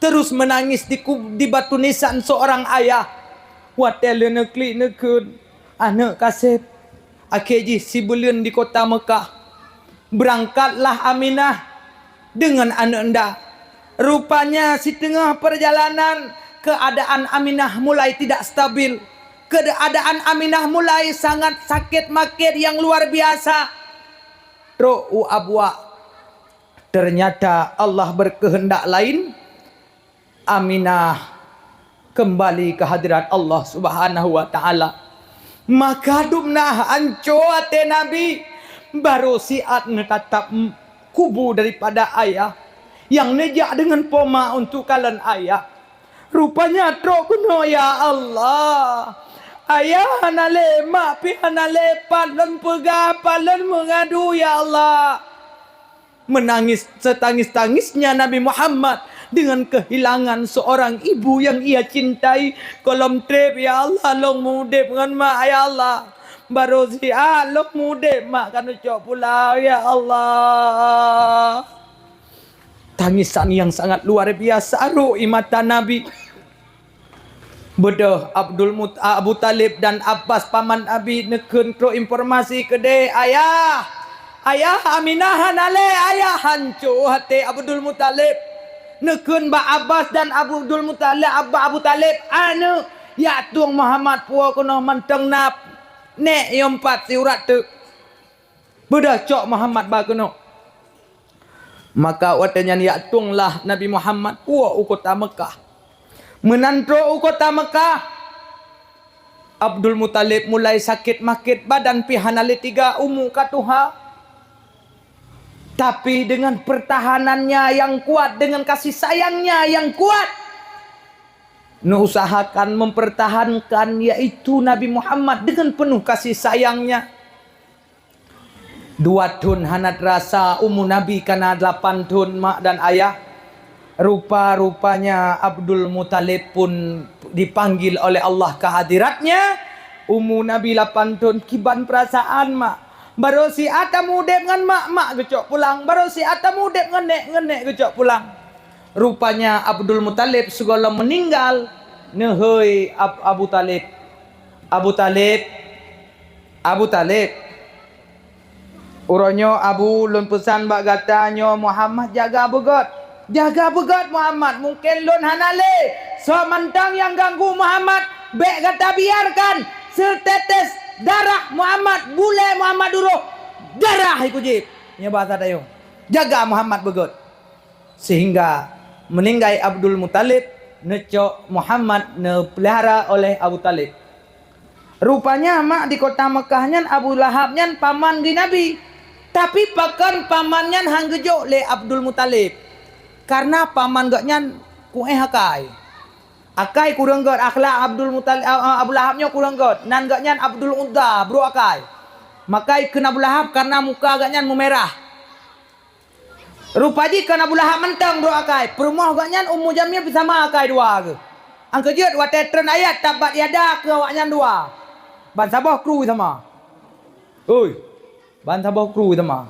terus meunangis di ku-, di batu nisan seurang ayah. Watée lheueh neuklik neukheun, "Aneuëk ka seb," akhé jih sibuleuen di kota Meukah. Beurangkatlah Aminah deungon aneuëk nda. Rupanya siteungoh peurjalanan keuadaan Aminah mulai tidak stabil. Keuadaan Aminah mulai sangat sakét-makét nyang luar biasa. Trok u abuak. Ternyata Allah berkehendak lain. Aminah keumbali keu hadrat Allah Subhanahu wa Ta'ala. Maka dumna hanco até Nabi, barô siat neutatap kubu daripada ayah nyang neujak deungon poma untuk kalon ayah. Rupanya trok keunoe, "Ya Allah, ayah hana lé, mak pih hana lé, pat lôn peugah, pat lôn meungadu, ya Allah." Meunangis setangis-tangisnya Nabi Muhammad dengan kehilangan seorang ibu yang ia cintai. "Gohlom treb, ya Allah, lôn meuudeb ngon mak, ya Allah. Barô siat lôn meuudeb, mak ka neucok pulang, ya Allah." Tangisan yang sangat luar biasa rhot ie mata Nabi. Beudôh Abdul Mut-, Abu Talib dan Abbas paman Nabi neukheun trok informasi keudeh, "Ayah! Ayah, Aminah hana lé, ayah!" Hanco até Abdul Muthalib. Neukheun bak Abbas dan Abdul Muthalib, bak Abu Talib, "Aneuëk, jak tueng Muhammad puwoe keunoe mantong na nèk yom pat siurat teuk." Beudôh cok Muhammad ba keunoe. Maka watée nyan jak tuenglah Nabi Muhammad puwoe u kota Meukah. Meunan trok u kota Meukah, Abdul Muthalib mulai sakét-makét, badan pih hana lé teuga, umu ka tuha. Tapi dengan pertahanannya yang kuat, dengan kasih sayangnya yang kuat, neuusahakan mempertahankan, yaitu Nabi Muhammad dengan penuh kasih sayangnya. Dua thon hana teurasa, umu Nabi ka na lapan thon, mak dan ayah. Rupa-rupanya Abdul Muthalib pun dipanggil oleh Allah ke hadiratnya. Umu Nabi lapan thon, kiban perasaan mak. Barô siat tameuudeb ngon mak, mak geucok pulang. Barô siat tameuudeb ngon nèk, ngon nèk geucok pulang. Rupanya Abdul Muthalib sigohlom meuninggal, neuhôi Ab-, Abu Talib. Abu Talib, Abu Talib, uroe nyoe Abu, lôn peusan bak gata nyoe Muhammad jaga beugöt. Jaga beugöt Muhammad, mungken lôn hana lé. Soe mantong nyang ganggu Muhammad, bèk gata biarkan. Setetes darah Muhammad, bulèe Muhammad duroh, darah ikôt jih. Nyoe bahasa tanyoe. Jaga Muhammad beugöt. Sehingga meuninggai Abdul Muthalib, neucok Muhammad neupeulihara oleh Abu Talib. Rupanya mak di kota Meukah nyan Abu Lahab nyan paman geuh Nabi. Tapi pakon paman nyan han geujok lé Abdul Muthalib? Karena paman geuh nyan kuéh akai. Akai kureueng göt, akhlak Abdul Muthalib, a, a, Abu Lahab nyoe kureueng göt. Nan geuh nyan Abdul Uzza, brôk akai. Maka ikheun Abu Lahab karena muka geuh nyan meumerah. Rupa jih kon Abu Lahab mantong brôk akai, peurumoh gobnyan Ummu Jamil pih sama akai dua geuh. Nyang keujeuet watèe treun ayat tabbat yada keu awaknyan dua, ban saboh kru sama. Oi, ban saboh kru sama.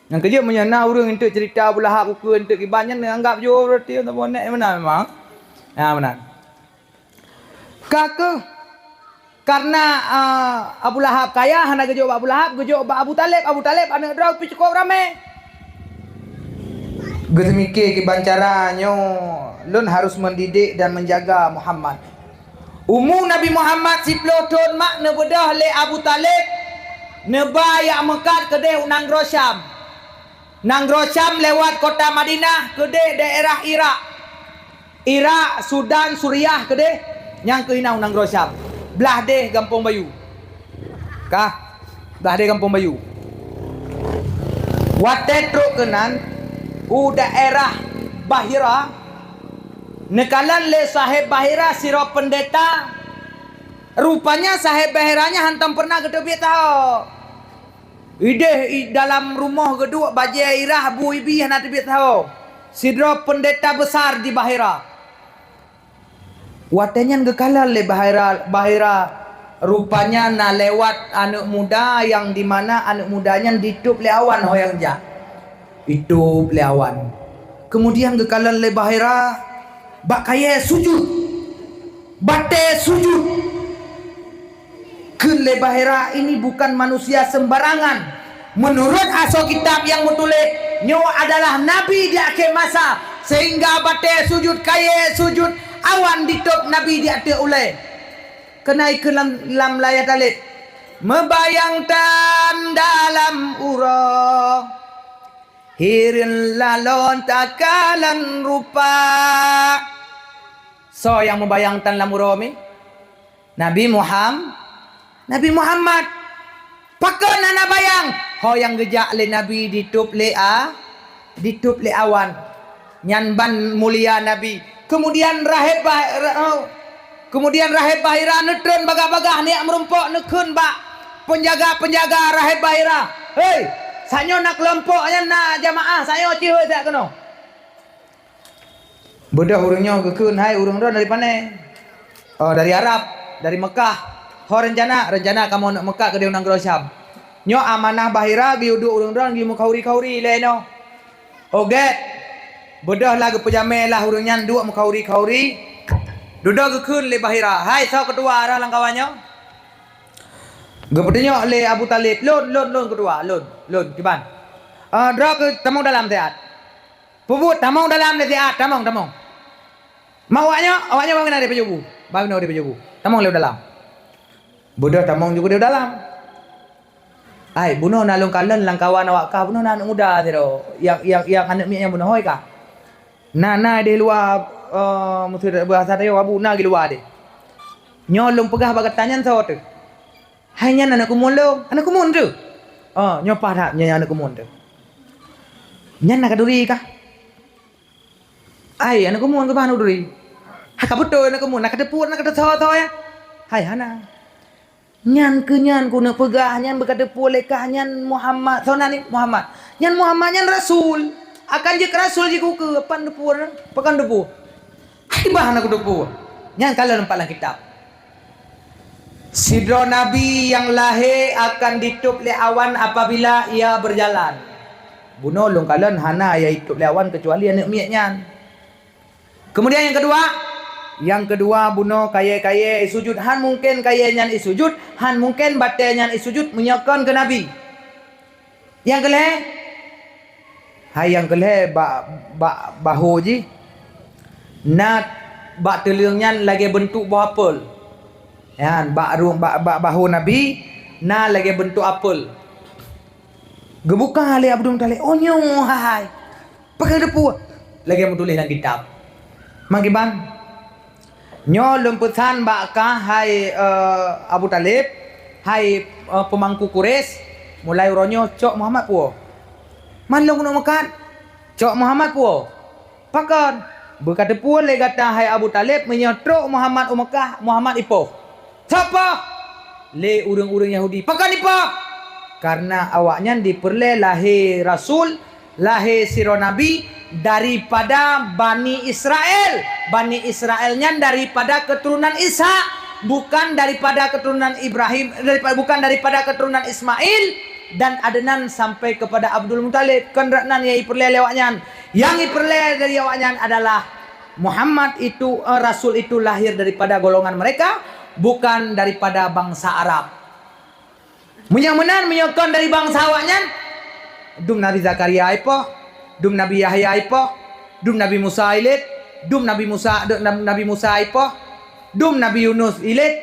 Nyang keujeuet meunyoe na ureueng enteuk cerita Abu Lahab ukeue enteuk kiban nyan neuanggap jih berarti saboh nèk meunan memang. Na meunan. Ka keuh, karena, a, Abu Lahab kaya, hana geujok bak Abu Lahab, geujok bak Abu Taleb. Abu Taleb aneuk droe pih cukôp ramé. Geuseumiké kiban cara nyoe, lôn harus mendidik dan menjaga Muhammad. Umu Nabi Muhammad siplôh thôn mak neubeudôh lé Abu Taleb, neuba jak meukat keudeh u nanggroe Syam. Nanggroe Syam lewat kota Madinah keudeh daerah Irak. Irak, Sudan, Suriah keudeh, nyang keuh inan u nanggroe Syam. Blah deh Gampông Bayu. Ka, blah deh Gampông Bayu. Watèe trôk keunan, U daerah Bahira, neukalon lé saheb Bahira sidroe peundeta. Rupanya saheb Bahira nyan hántom peureunah geuteubiet saho. Ideh i dalam rumoh geuduek, bajée irah, bu ibi, hana teubiet saho. Sidroe peundeta besar di Bahira. Watée nyan geukalon lé Bahira, Bahira rupanya na lewat aneuëk muda nyang di mana aneuëk muda nyan ditôb lé awan ho nyang jak. Itôb lé awan. Kemudian geukalon lé Bahira bak kayée sujut. Batée sujut. Kheun lé Bahira, "Ini bukan manusia sembarangan. Menurut asoe kitab nyang meutuléh, nyoe adalah nabi di akhé masa, sehingga batée sujut, kayée sujut, awan ditôb nabi di ateueh ulée." Keuhai kheun lam, lam layah taleb, "Meubayang tan dalam uroe, hireuen lalon takalon rupa." Soe nyang meubayang tan lam uroe mi? Nabi Muham-, Nabi Muhammad. Pakon hana bayang? Ho nyang geujak lé Nabi ditôb lé a-, ditôb lé awan. Nyan ban mulia Nabi. Kemudian raheb Bah-, ra-, oh, kemudian raheb Bahira neutreun bagah-bagah, neujak meurumpok, neukheun bak peunjaga-peunjaga raheb Bahira, "Hei, sanyoe na keulompok nyan na jamaah, sanyoe cihôi that keunoe." Beudôh ureuëng nyoe geukheun, "Hai, ureuëng droe dari pane?" "Oh, dari Arab, dari Mekah." "Ho reuncana?" "Reuncana kamoe neuk Mekah keudeh u nanggroe Syam. Nyoe amanah Bahira geuyue duek ureuëng droe geuyue meukauri-kauri lé nyoe." "Oh, gét." Beudôh lah geupeujamé lah ureuëng nyan duek meukauri-kauri. Dudoe geukheun lé Bahira, "Hai, soe keutua rhah lam kawan nyoe?" Geupeutunyok lé Abu Talib, "Lôn, lôn, lôn keutua, lôn, lôn, kiban." "Ah, droe keu tamong dalam siat." "Peubuet, tamong dalam lé siat, tamong, tamong." "Ma awak nyoe?" "Awak nyoe ban keunan di pajoh bu, ban keunan di pajoh bu. Tamong lé u dalam." Beudôh tamong ju keudeh u dalam. "Ai, bunoe na lôn kalon lam kawan awak kah, bunoe na aneuëk muda sidroe, nyang, nyang, nyang aneuëk miet nyang bunoe, hôi kah?" "Na, na di luwa, eh, meuseuti bahasa Tayong Abu, na di luwa deh." "Nyoe lôn peugah bak gata nyan soe teuh?" "Hai, nyan aneuëk keumuen lôn." "Aneuëk keumuen teuh?" "Oh, nyoe paih that, nyan aneuëk keumuen teuh." "Nyan na khanuri kah?" "Ai, aneuëk keumuen keuh ban khanuri." "Hai, ka beutôi aneuëk keumuen, na kateupeue, na kateusoe-soe ya?" "Hai, hana." "Nyan keuh nyan keuneuk peugah, nyan beukateupeue lé kah nyan Muhammad, soe nan nyan Muhammad. Nyan Muhammad nyan rasul. Akan jeuet rasul jih keu, keu, pan teupeue, pakon teupeue?" "Hai, bah na kateupeue." "Nyan kalon pat lam kitab. Sidroe nabi nyang lahé akan ditôb lé awan apabila ia berjalan." Bunoe lôn kalon hana ia itôb lé awan keucuali aneuëk miet nyan. Kemudian nyang keudua, nyang keudua bunoe kayée-kayée isujut, hán mungken kayée nyan isujut, hán mungken batée nyan isujut meunyoe kon keu nabi. Nyang keulhée, hai nyang keulhée bak, bak bahô jih, na bak teuleueng nyan lagée beuntuk boh apel. Nyan bak rueng, bak, bak bahô Nabi na lagée beuntuk apel. Geubuka lé Abdul Muthalib, "Oh, nyoe hai! Pakon teupeue?" Lagée meutuléh lam kitab. Mangkiban, "Nyoe lôn peusan bak kah, hai, eh, Abu Thalib, hai, eh, peumangku Quraisy, mulai uroe nyoe cok Muhammad puwoe. Man lôn keuneuk meukat, cok Muhammad puwoe. Pakon? Beukateupeue lé gata, hai Abu Thalib, meunyoe trok Muhammad u Meukah, Muhammad ipoh." Soe poh? Lé ureuëng-ureuëng Yahudi. Pakon ipoh? Karena awaknyan jipeureulée lahé rasul, lahé sidroe nabi daripada Bani Israel. Bani Israel nyan daripada keuturonan Ishak, bukan daripada keuturonan Ibrahim, daripa-, bukan daripada keuturonan Ismail dan Adnan sampai kepada Abdul Muthalib. Kon rak nan nyang jipeureulée lé awaknyan. Nyang jipeureulée dari awaknyan adalah Muhammad itu, eh, rasul itu lahir daripada golongan mereka, bukan daripada bangsa Arab. Meunyoe meunan, meunyoe kon dari bansa awaknyan, dum Nabi Zakaria ipoh, dum Nabi Yahya ipoh, dum Nabi Musa ilét, dum Nabi Musa, dum Nabi Musa ipoh, dum Nabi Yunus ilét.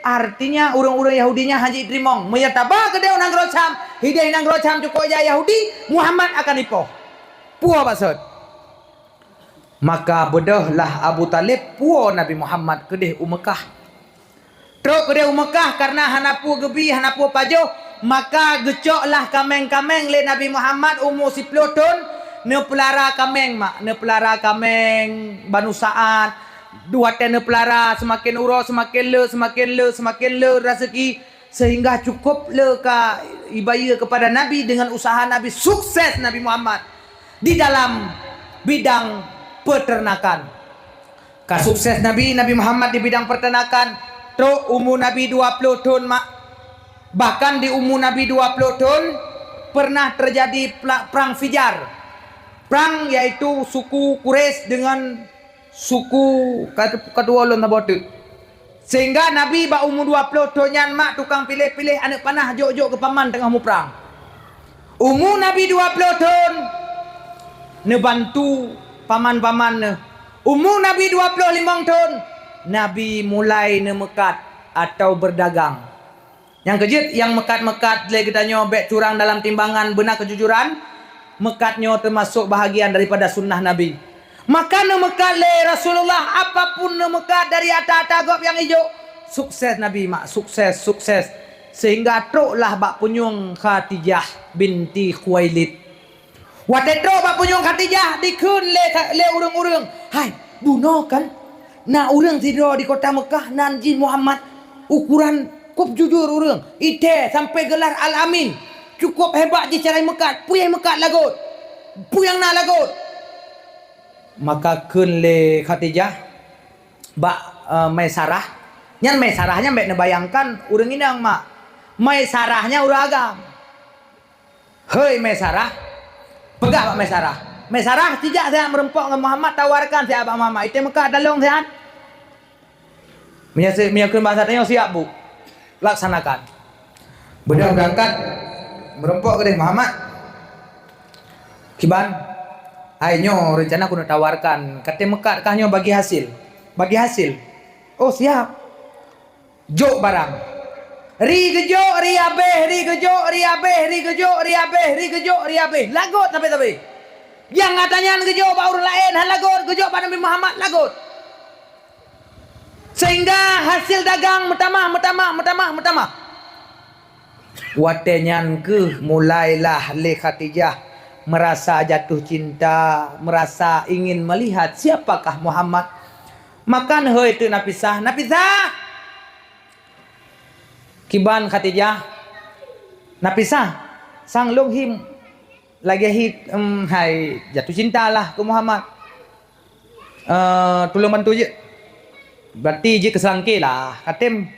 Artinya, ureuëng-ureuëng Yahudi nyan hana jiteurimong. Meunyoe taba keudeh u nanggroe Syam, hideh nanggroe Syam cukôp jak Yahudi, Muhammad akan ipoh. Peue maksud? Maka beudôhlah Abu Thalib puwoe Nabi Muhammad keudeh u Meukah. Trok keudeh u Meukah kareuna hana peue geubi, hana peue pajoh, maka geucoklah kaméng-kaméng lé Nabi Muhammad umu siploh thon, Neupeulara kaméng, mak, neupeulara kaméng, Banu Sa'ad. Watée neupeulara, seumaken uroe seumaken le, seumaken le, seumaken le raseuki, seuhingga cukup le ka ibayeue keupada Nabi deungon useuha Nabi, sukses Nabi Muhammad di dalam bidang peuteurnakan. Ka sukses Nabi, Nabi Muhammad di bidang peuteurnakan, trok umu Nabi dua ploh thon, mak. Bahkan di umu Nabi dua ploh thon, pernah teujadi pla-, prang Fijar. Prang, yaitu suku Quraisy deungon suku ka-, kadua lôn saboh teuk. Sehingga Nabi bak umu dua ploh thon nyan, mak, tukang piléh-piléh aneuëk panah jok-jok keu paman teungoh muprang. Umu Nabi dua ploh thon, neubantu paman-paman neuh. Umu Nabi dua ploh limong thon, Nabi mulai neumeukat atau beudagang. Nyang keujeuet, nyang meukat-meukat lé geutanyoe bék curang dalam timbangan, beuna keujujuran, meukat nyoe teumasok bahagian daripada sunnah Nabi. Maka neumeukat lé Rasulullah, apapun neumeukat dari ata-ata gob nyang ijok, sukses Nabi, mak, sukses, sukses. Sehingga troklah bak punyueng Khadijah binti Khuwailid. Watée trok bak punyueng Khadijah, dikheun lé, lé ureuëng-ureuëng, "Hai, bunoe kan na ureuëng sidroe di kota Meukah, nan jih Muhammad, ukuran kôb jujur ureuëng, ité sampoe geular Al-Amin, cukup hebat jih cara meukat, peue meukat lagot, peue nyang na lagot." Maka kheun lé Khadijah bak, eh, Maisarah. Nyan Maisarah nyan bék neubayangkan ureuëng inong, mak. Maisarah nyan ureuëng agam. "Hei Maisarah," peugah bak Maisarah. "Maisarah, sijak siat meurumpok ngon Muhammad, tawarkan siat bak Muhammad. Ité meukat dalong siat." Meunyoe si-, meunyoe kheun basa tanyoe, "Siap, Bu. Laksanakan." Beudôh beurangkat, meurumpok keudeh Muhammad. "Kiban, hai nyoe reuncana keuneuk tawarkan, katé meukat kah nyoe bagi hasil?" "Bagi hasil?" "Oh, siap." Jok barang. Ri geujok, ri abéh, ri geujok, ri abéh, ri geujok, ri abéh, ri geujok, ri abéh. Lagot sabe-sabe. Nyang gata nyan geujok bak ureuëng laén, hana lagot, geujok bak Nabi Muhammad, lagot. Sehingga hasil dagang meutamah, meutamah, meutamah, meutamah. Watée nyan kheueh mulailah lé Khadijah merasa jatuh cinta, merasa ingin melihat siapakah Muhammad. Maka neuhôi teuk Nafisah, "Nafisah!" "Kiban Khadijah?" "Nafisah, sang lôn hi lagée hi, em, hai jatuh cinta lah keu Muhammad. Eh, tulông bantu jeuet. Berarti jeuet keu seulangké lah. Katem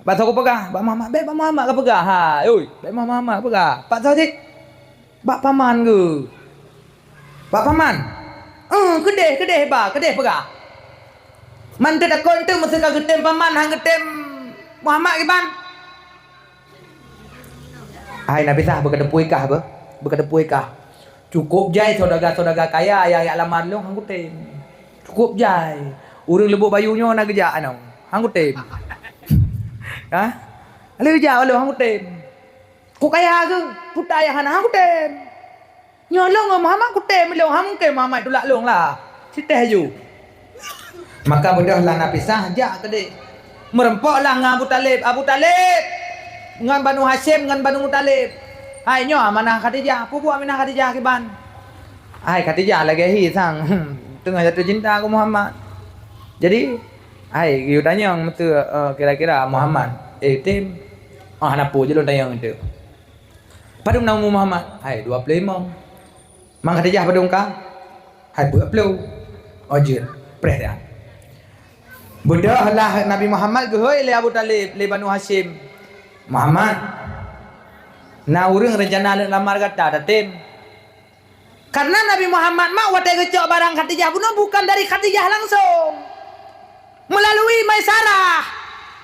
bak soe kupeugah? Bak Muhammad." "Bék bak Muhammad kapeugah. Hai, oi, bék bak Muhammad kapeugah. Bak soe jih?" "Bak paman geuh." "Bak paman?" "Eh, keudeh, keudeh ba, keudeh peugah. Man teutakot teuk meuseuka geutem paman, han geutem Muhammad kiban." "Hai Nafisah, beukateupue kah beuh, beukateupue kah. Cukup jai saudaga-saudaga kaya nyang jak lamar lôn, han kutem. Cukup jai. Ureuëng Lubuk Bayu nyoe na geujak anoe, han kutem. Hah? Lé geujak lôn, han kutem. Ku kaya geuh, puta nyang hana, han kutem. Nyoe lôn ngon Muhammad kutem lôn, han mungken Muhammad tulak lôn lah. Siteh ju." Maka beudôhlah Nafisah jak keudeh. Meurumpoklah ngon Abu Talib. "Abu Talib, ngon Banu Hasyim, ngon Banu Muthalib. Hai nyoe amanah Khadijah, peue buet amanah Khadijah kiban?" "Hai Khadijah lagée hi sang, teungoh jatuh cinta keu Muhammad. Jadi, hai geuyue tanyong meuteu, eh, kira-kira Muhammad, eh, tem, oh, hana peue jih lôn tanyong teuk." "Padum na umu Muhammad?" "Hai, dua ploh limong." "Man Khadijah padum ka?" "Hai, peuet ploh." "Oh, jeuet, preh dah." Beudôhlah Nabi Muhammad geuhôi lé Abu Talib, lé Banu Hasyim, "Muhammad, na ureuëng reuncana neuk lamar gata, tatem." Karena Nabi Muhammad mak watée geucok barang Khadijah bunoe bukan dari Khadijah langsung. Melalui Maisarah,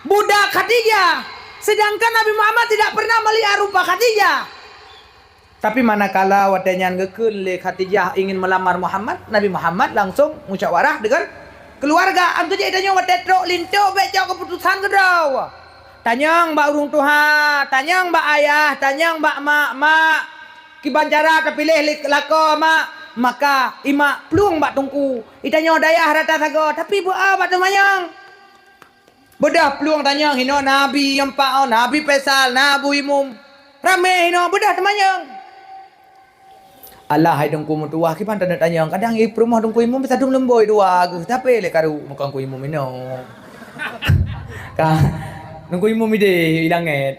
budak Khadijah. Sedangkan Nabi Muhammad tidak pernah melihat rupa Khadijah. Tapi manakala watée nyan geukheun lé Khadijah ingin meulamar Muhammad, Nabi Muhammad langsung musyawarah deungon keuluwarga. Angkeujih tanyoe watée trok linto bék cok keuputosan keudroe. Tanyong bak ureuëng tuha, tanyong bak ayah, tanyong bak mak, mak. Kiban cara tapiléh lé lakoe mak, maka imak plueng bak teungku. Itanyoe dayah rata sagoe, tapi beu a bak teumanyong. Beudôh plueng tanyong hinoe na Abi Yompa, na Abi Faisal, na Abu Imum. Ramé hinoe beudôh teumanyong. Alah hai Teungku meutuwah, kiban taneuk tanyong, kadang i peurumoh Teungku Imum sadum leumboi dua geuh, tapi lé karu meuka Teungku Imum inoe. Ka Teungku Imum ideh i langét.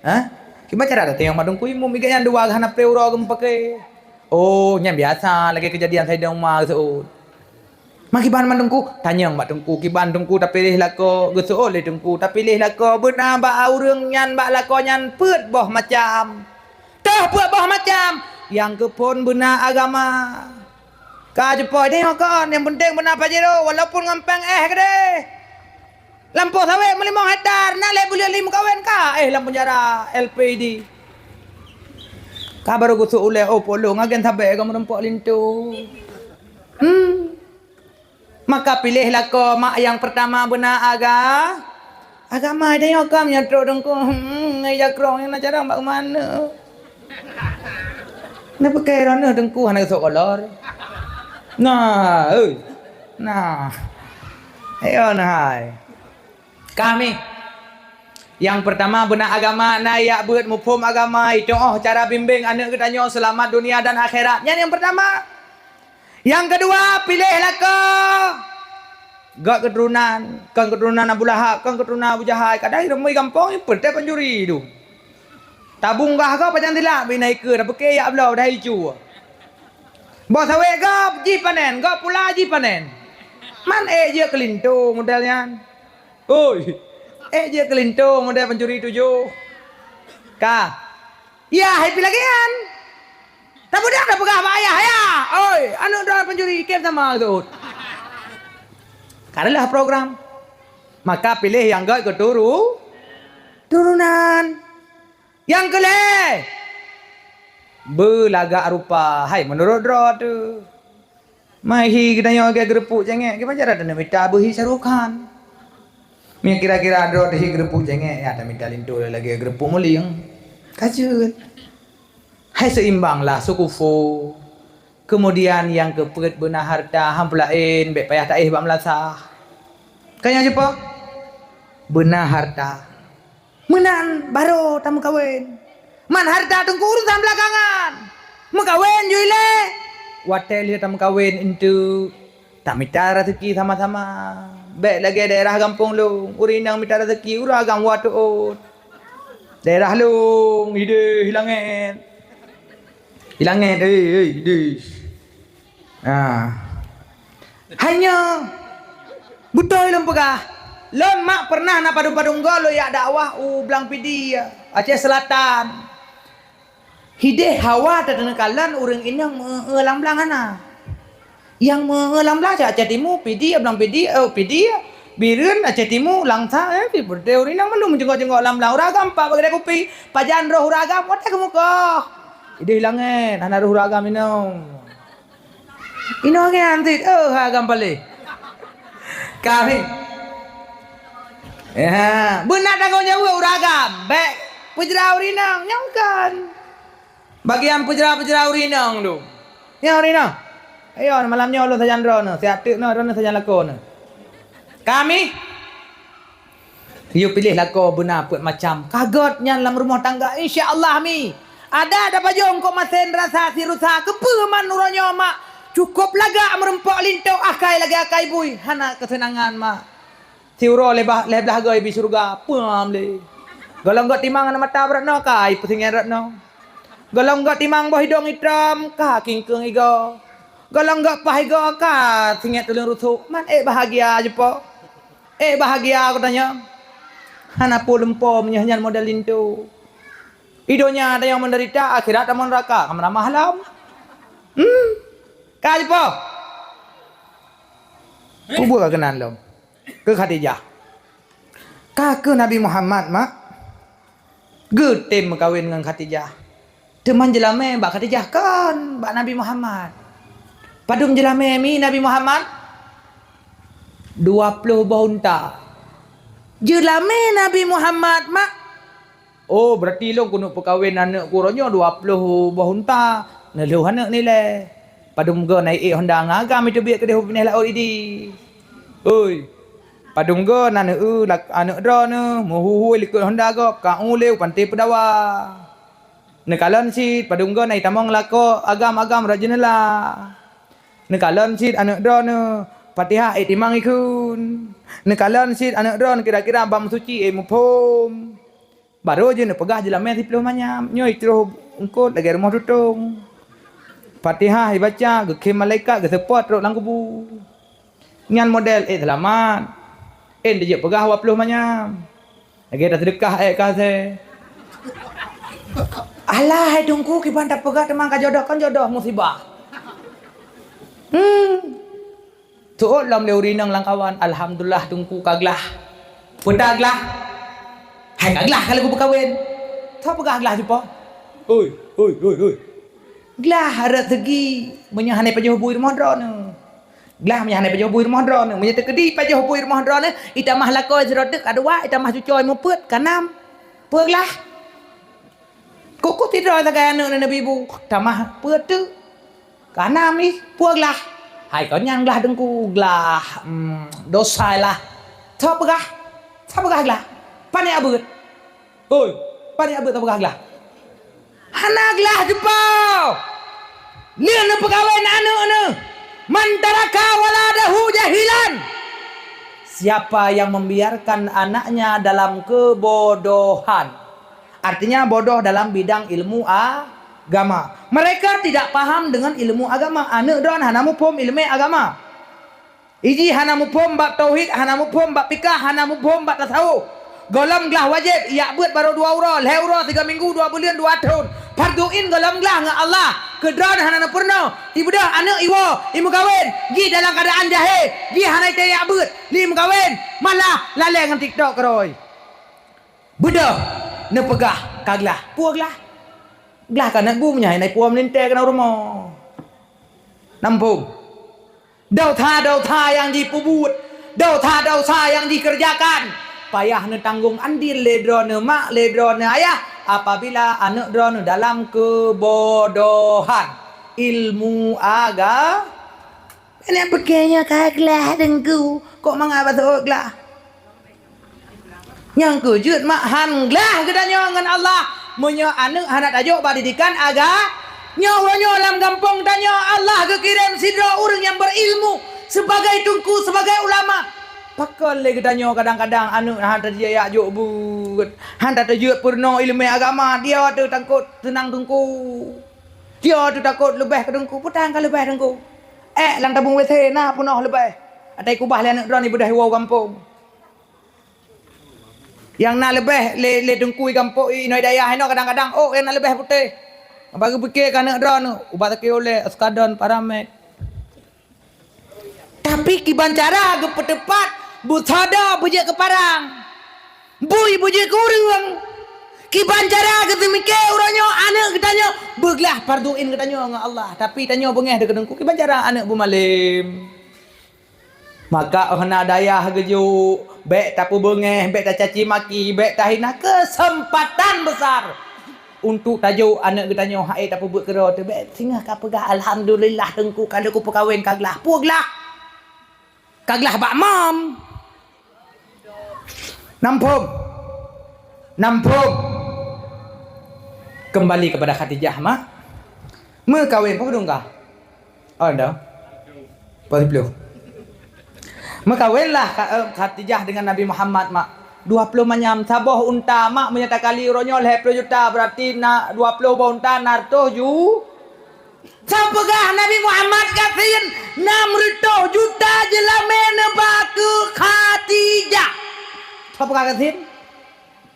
Ha? Kiban cara tatanyong bak Teungku Imum, i gobnyan dua geuh hana pré uroe geuh meupaké. Oh, nyan biasa lagée keujadian Saidina Umar geuseuôt. Ma kiban man Teungku, tanyong bak Teungku, kiban Teungku tapiléh lakoe, geuseuôt lé Teungku, tapiléh lakoe beuna bak ureuëng nyan, bak lakoe nyan peuet boh macam. Toh peuet boh macam, nyang keuphon beuna agama. Ka jipoi deh kon, nyang peunteng beuna Pajero, walaupun ngon péng éh keudeh. Lampôh sawét meulimong hektar, na lé buleuen lé meukawen ka éh lam penjara L P D. Ka barô geuseuôt ulée, oh, polong agen sabé ka meureumpok linto. Hmm. Maka piléh lakoe mak nyang peurtama beuna aga-, agama. Tanyoe kam nyang trok Teungku, hmm, ngai jakrong nyang na carông bak mana? Na peukai droeneuh Teungku hana geusok kolor. Nah, oi. Nah. Ayo nah hai. Kami. Nyang peurtama beuna agama, na jak beuet muphom agama, itu'oh cara bimbeng aneuëk geutanyoe seulamat dunia dan akhirat. Nyan nyang peurtama. Nyang keudua, piléh lakoe. Gét keuturonan, kon keuturonan Abu Lahab, kon keuturonan Abu Jahal, kadang ramé gampông peureulée pancuri tu. Tabong gah gob pajan silap bina ikeue, tapeuke jak bloe dah icu. Boh sawét gob jih panen, gob pula jih panen. Man ék jeuet keu linto model nyan. Oi, ék jeuet keu linto model pancuri tujoh. Ka. Ya, hai pi lagée nyan. Tamudah tapeugah bak ayah, "Ayah, oi, aneuëk droe pancuri, kém sama geuseuôt." Ka reuloh program. Maka piléh nyang gét keuturu-, turonan. Nyang keulhée, beulagak rupa, hai meunurot droe teuh. Mai hi geutanyoe lagée geureupuk céngék, kiban cara taneuk mita beuhi Shah Rukh Khan. Meunyo kira-kira droe teuh hi geureupuk céngék, ya tamita linto lagée geureupuk mulieng. Ka jeuet. Hai seimbanglah seukufu. Keumudian nyang keupeuet beuna hareuta, han peulaén bék payah taéh bak meulasah. Ka nyang sipa? Beuna hareuta. Meunan barô tameukawen. Man hareuta Teungku urusan beulakangan. Meukawen jih ilée. Watée lheueh tameukawen eunteuk, tamita raseuki sama-sama. Bék lagée daerah gampông lôn, ureuëng inong mita raseuki, ureuëng agam watée ôt. Daerah lôn, ideh, i langét. I langét, eh, eh, ideh. Ha. Hanya beutôi lôn peugah, lôn mak pernah na padum-padum goe lôn jak dakwah u Blang Pidie, Aceh Selatan. Hideh hawa tateuneukalen ureuëng inong meu-, eu lam blang hana. Nyang meu-, eu lam blang Aceh Timu, Pidie, Blang Pidie, eu, Pidie, Bireuen, Aceh Timu, Langsa, eh, pi peureute ureuëng inong mandum meujungok-jungok lam blang. Ureuëng agam pat bak keudée kupi, pajan roh ureuëng agam, watée keumukoh. Ideh i langét, hana roh ureuëng agam inong. Inoe nyan cit, oh, ha, agam paléh. Kami. Ya, beuna tanggong jaweueb ureuëng agam. Bék peujra ureuëng inong, nyoe kan. Bagian peujra-peujra ureuëng inong tu. Ya, ureuëng inong. Ayo, malam nyoe ulôn sajan droeneuh, siat teuk nyoe droeneuh sajan lakoe neuh. Kami. Yue piléh lakoe beuna peuet macam. Ka gét nyan lam rumoh tangga, insya Allah mi. Adak tapajong kok masen rasa sirusa, keupeue man uroe nyoe mak. Cukôp lagak meureumpok linto akai lagée akai bui, hana keuseunangan mak. Siuroe lhée bah-, lhée blaih goe ibi syeuruga, peue am lé. Gohlom gét timang aneuk mata brat nyoe, ka ipeusingét rot nyoe. Gohlom gét timang boh idong itam, ka kingkeung igoe. Gohlom gét paih igoe, ka singét tuleueng rusok. Man ék bahagia jipo. Ék bahagia geutanyoe. Hana peue lumpo meunyoe nyan model linto. I donya tanyoe meudeurita, akhirat tamong neuraka, ka meuramah lom. Hmm. Ka jipo. Peue keunan lom. Keu Khadijah. Ka keu Nabi Muhammad mak geutem meukawen ngon Khadijah. Teuma jeulamé bak Khadijah kon bak Nabi Muhammad. Padum jeulamé mi Nabi Muhammad? Dua ploh boh unta. Jeulamé Nabi Muhammad mak. Oh, berarti lôn keuneuk peukawen aneuk ku uroe nyoe dua ploh boh unta. Neulheueh aneuk nilai. Padum goe na ék honda ngon agam iteubiet keudeh u binéh laôt idi. Oi, padum goe na neu-eu lak-, aneuk droeneuh meuhu-hu likot honda gob ka u lé u panté peudawa. Neukalon cit padum goe na itamong lakoe agam-agam rot jeuneula. Neukalon cit aneuk droeneuh Fatihah ék timang ikheun. Neukalon cit aneuk droeneuh kira-kira bab meusuci ék muphom. Barô jeuet neupeugah jeulamé siplôh manyam, nyoe troh eungkôt lagée rumoh tutong. Fatihah ibaca, geukhém malaikat, geuseupôt trok lam kubu. Nyan model ék seulamat. Ên teujeuet peugah dua ploh manyam. Lagée taseudeukah ék ka asée. Alah hai Teungku, kiban tapeugah teuma ka jodoh, kon jodoh, musibah. Hmm. Teuôt lom lé ureuëng inong lam kawan, "Alhamdulillah Teungku ka glah." "Peue ta glah?" "Hai ka glah ka lheueh beukawén." "Soe peugah glah jipo?" "Oi, oi, oi, oi. Glah rot seugi meunyoe hana pajoh bui rumoh droeneuh." Glah meunyoe hana pajoh bui rumoh droeneuh. Meunyoe teukeudi pajoh bui rumoh droeneuh, itamah lakoe sidroe teuk ka dua, itamah cucoe mupeuet ka nam. Peue glah? Kuku sidroe sagai aneuk neuneuk bibu, tamah peue teuk? Ka nam ih, peue glah? Hai kon nyan glah Teungku, glah, em, dosa lah. Soe peugah? Soe peugah glah? Pane abeuet? Oi, pane abeuet soe peugah glah? Hana glah jipo. Lheueh neupeukawén aneuk neuh, "Man taraka waladahu jahilan." Siapa yang membiarkan anaknya dalam kebodohan? Artinya bodoh dalam bidang ilmu agama. Mereka tidak paham dengan ilmu agama. Aneuk droen hana muphom ilmu agama. Iji hana muphom bab tauhid, hana muphom bab fikah, hana muphom bab tasawuf. Gohlom glah wajéb, ijak beuet barô dua uroe, lhée uroe, tiga minggu, dua buleuen, dua thon. Fardhu ain gohlom glah ngon Allah. Keu droen hana neupurunoe, ibeudôh aneuk iwoe, imeukawen, jih dalam keuadaan jahé, jih hana itée jak beuet, lé imeukawen, malah lalée ngon TikTok keurôi. Beudôh neupeugah ka glah, peue glah? Glah ka nat bu meunyoe hana ipuwoe meulintée keunoe rumoh. Nampung. Dosa-dosa nyang jipeubuet, dosa-dosa nyang jikeureujakan, payah neutanggong andil lé droeneuh mak, lé droeneuh ayah, apabila aneuk droeneuh dalam keubodohan ilmu aga-, Nenek peuke nyoe ka glah Teungku, kok mangat basoe glah? Nyang keu jeuet mak han glah geutanyoe ngon Allah. Meunyoe aneuk hana tajok bak didikan aga-, nyoe uroe nyoe lam gampông tanyoe Allah geukirém sidroe ureuëng nyang beurilmu sebagai teungku, sebagai ulama. Pakon lé geutanyoe kadang-kadang aneuk hana tajak jok buet, hana tajeuet peurunoe ileumé agama, dia teuh takot seunang teungku. Dia teuh takot leubeh keu teungku, peue tan ka leubeh teungku. Ék lam tabong WC na peunoh leubeh. Atai kubah lé aneuk droe ibeudôh iwoe gampông. Nyang na leubeh lé, lé teungku i gampông, i inoe dayah inoe kadang-kadang, oh, nyang na leubeh putéh. Bagi pike keu aneuk droeneuh, ubat sakét ulée, Oskadon, Paramed. Tapi kiban cara geupeuteupat, beusodo beujeuet keu parang. Bui beujeuet keu ureuëng. Kiban cara geuteumike uroe nyoe aneuk geutanyoe beuglah fardhu ain geutanyoe ngon Allah. Tapi tanyoe beungéh deungon teungku, kiban cara aneuk beumalem. Maka óh na dayah geujok, bék tapeubeungéh, bék tacaci maki, bék tahina, keuseumpatan beusar untuk tajok aneuk geutanyoe hai tapeubuet keudroe teuh. Bék singoh ka peugah, "Alhamdulillah, teungku ka lheueh kupeukawen ka glah." Peue glah? Ka glah bak mam. Nampom. Nampom. Kembali kepada Khadijah, mak. Meukawen peue dong kah? Oh, dah. Empat puluh. Meukawenlah Kha-, eh, Khadijah dengan Nabi Muhammad, mak. Dua puluh manyam, saboh unta, mak, meunyoe takali uroe nyoe lhée ploh juta, berarti na dua puluh boh unta, enam ratus ju-, Soe peugah Nabi Muhammad gasien enam ratus juta jeulamé neuba keu Khadijah? Soe peugah gasien?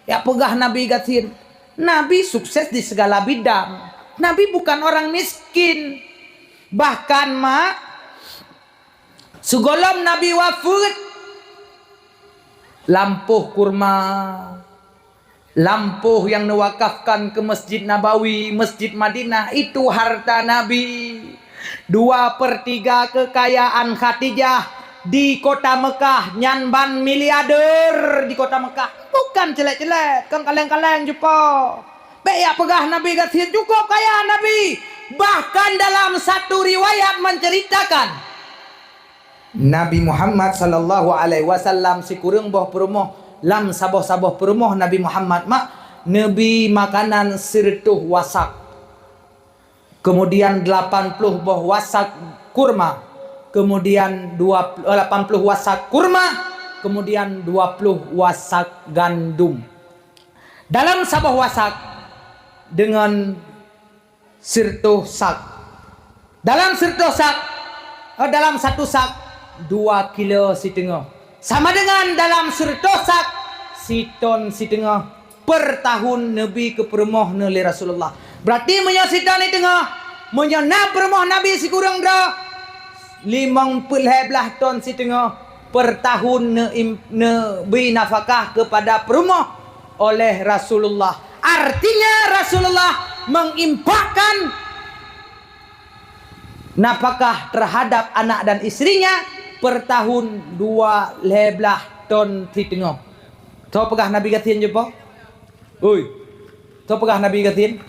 Ya peugah Nabi gasien. Nabi sukses di segala bidang. Nabi bukan orang miskin. Bahkan, mak, sigohlom Nabi wafeuet, lampôh kurma, lampôh nyang neuwakafkan keu Masjid Nabawi, Masjid Madinah, itu harta Nabi. Dua per tiga kekayaan Khadijah di kota Mekah, nyan ban miliarder di kota Mekah. Bukan celek-celek, kon kaleng-kaleng jipo. Bék ya peugah Nabi gasien, cukup kaya Nabi. Bahkan dalam satu riwayat menceritakan, Nabi Muhammad sallallahu alaihi wasallam sikureueng boh peurumoh, lam saboh-saboh peurumoh Nabi Muhammad, mak, Neubi makanan sireutôh wasak, kemudian delapan puluh boh wasak kurma, kemudian dua, eh, lapan puluh wasak kurma, kemudian dua puluh wasak gandum. Dalam saboh wasak deungon sireutôh sak. Dalam sireutôh sak, eh, dalam satu sak dua kilo siteungoh. Sama dengan dalam sireutôh sak siton siteungoh per tahun neubi keu peurumoh neuh lé Rasulullah. Berarti meunyoe siton siteungoh, meunyoe na peurumoh Nabi sikureueng droe, limong peuet lhèe blaih ton siteungoh per tahun neu-, neubi nafakah kepada peurumoh oleh Rasulullah. Artinya Rasulullah menginfakkan nafakah terhadap anak dan istrinya per tahun dua lhèe blaih ton siteungoh. Soe peugah Nabi gasien jumpa? Ui, soe peugah Nabi gasien?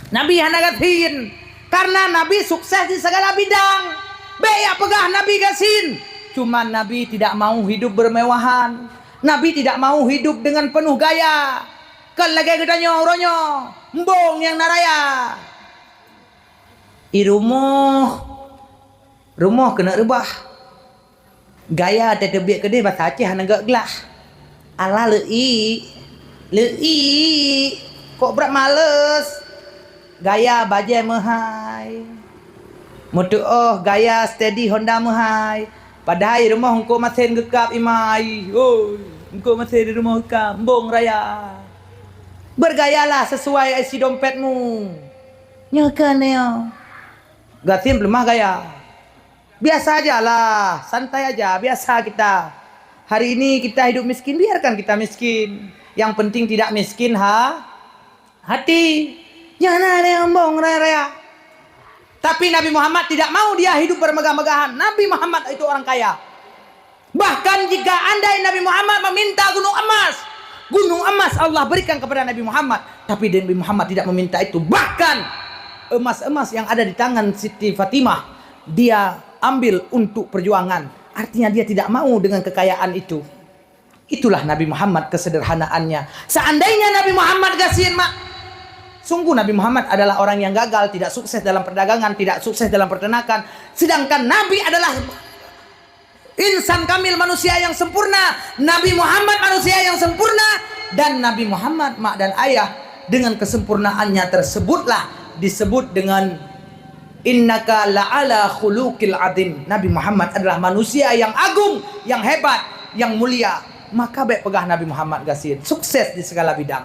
Nabi hana gasien, karena Nabi sukses di segala bidang. Bèk jak peugah Nabi gasien. Cuma Nabi tidak mau hidup bermewahan. Nabi tidak mau hidup dengan penuh gaya. Kan lagèe geutanyoe uroe nyoe, embong nyang na raya. I rumoh, rumoh keuneuk reubah. Gaya teuteubiet keudeh basa Aceh hana gèt glah. Ala leuiek, leuiek, kok brat males. Gaya bajèe meuhai. Meutuoh gaya steady Honda meuhai. Padahai i rumoh eungkôt masén geukab imai. Oi, eungkôt masén di rumoh geukab, embong raya. Bergayalah sesuai isi dompetmu. Nyoe keuh nyoe. Gasien peuleumah gaya. Biasa ajalah, santai aja, biasa kita. Hari ini kita hidup miskin, biarkan kita miskin. Yang penting tidak miskin ha-, hati. Nyoe na lé embong raya-raya. Tapi Nabi Muhammad tidak mau dia hidup bermegah-megahan. Nabi Muhammad itu orang kaya. Bahkan jika andai Nabi Muhammad meminta gunung emas, gunung emas Allah berikan kepada Nabi Muhammad, tapi Nabi Muhammad tidak meminta itu. Bahkan emas-emas yang ada di tangan Siti Fatimah, dia ambil untuk perjuangan. Artinya dia tidak mau dengan kekayaan itu. Itulah Nabi Muhammad kesederhanaannya. Seandainya Nabi Muhammad gasien, mak, sungguh Nabi Muhammad adalah orang yang gagal, tidak sukses dalam perdagangan, tidak sukses dalam peternakan. Sedangkan Nabi adalah insan kamil, manusia yang sempurna. Nabi Muhammad manusia yang sempurna. Dan Nabi Muhammad, mak dan ayah, dengan kesempurnaannya tersebutlah disebut dengan innaka la'ala khuluqil adzim. Nabi Muhammad adalah manusia yang agung, yang hebat, yang mulia. Maka bèk peugah Nabi Muhammad gasien. Sukses di segala bidang.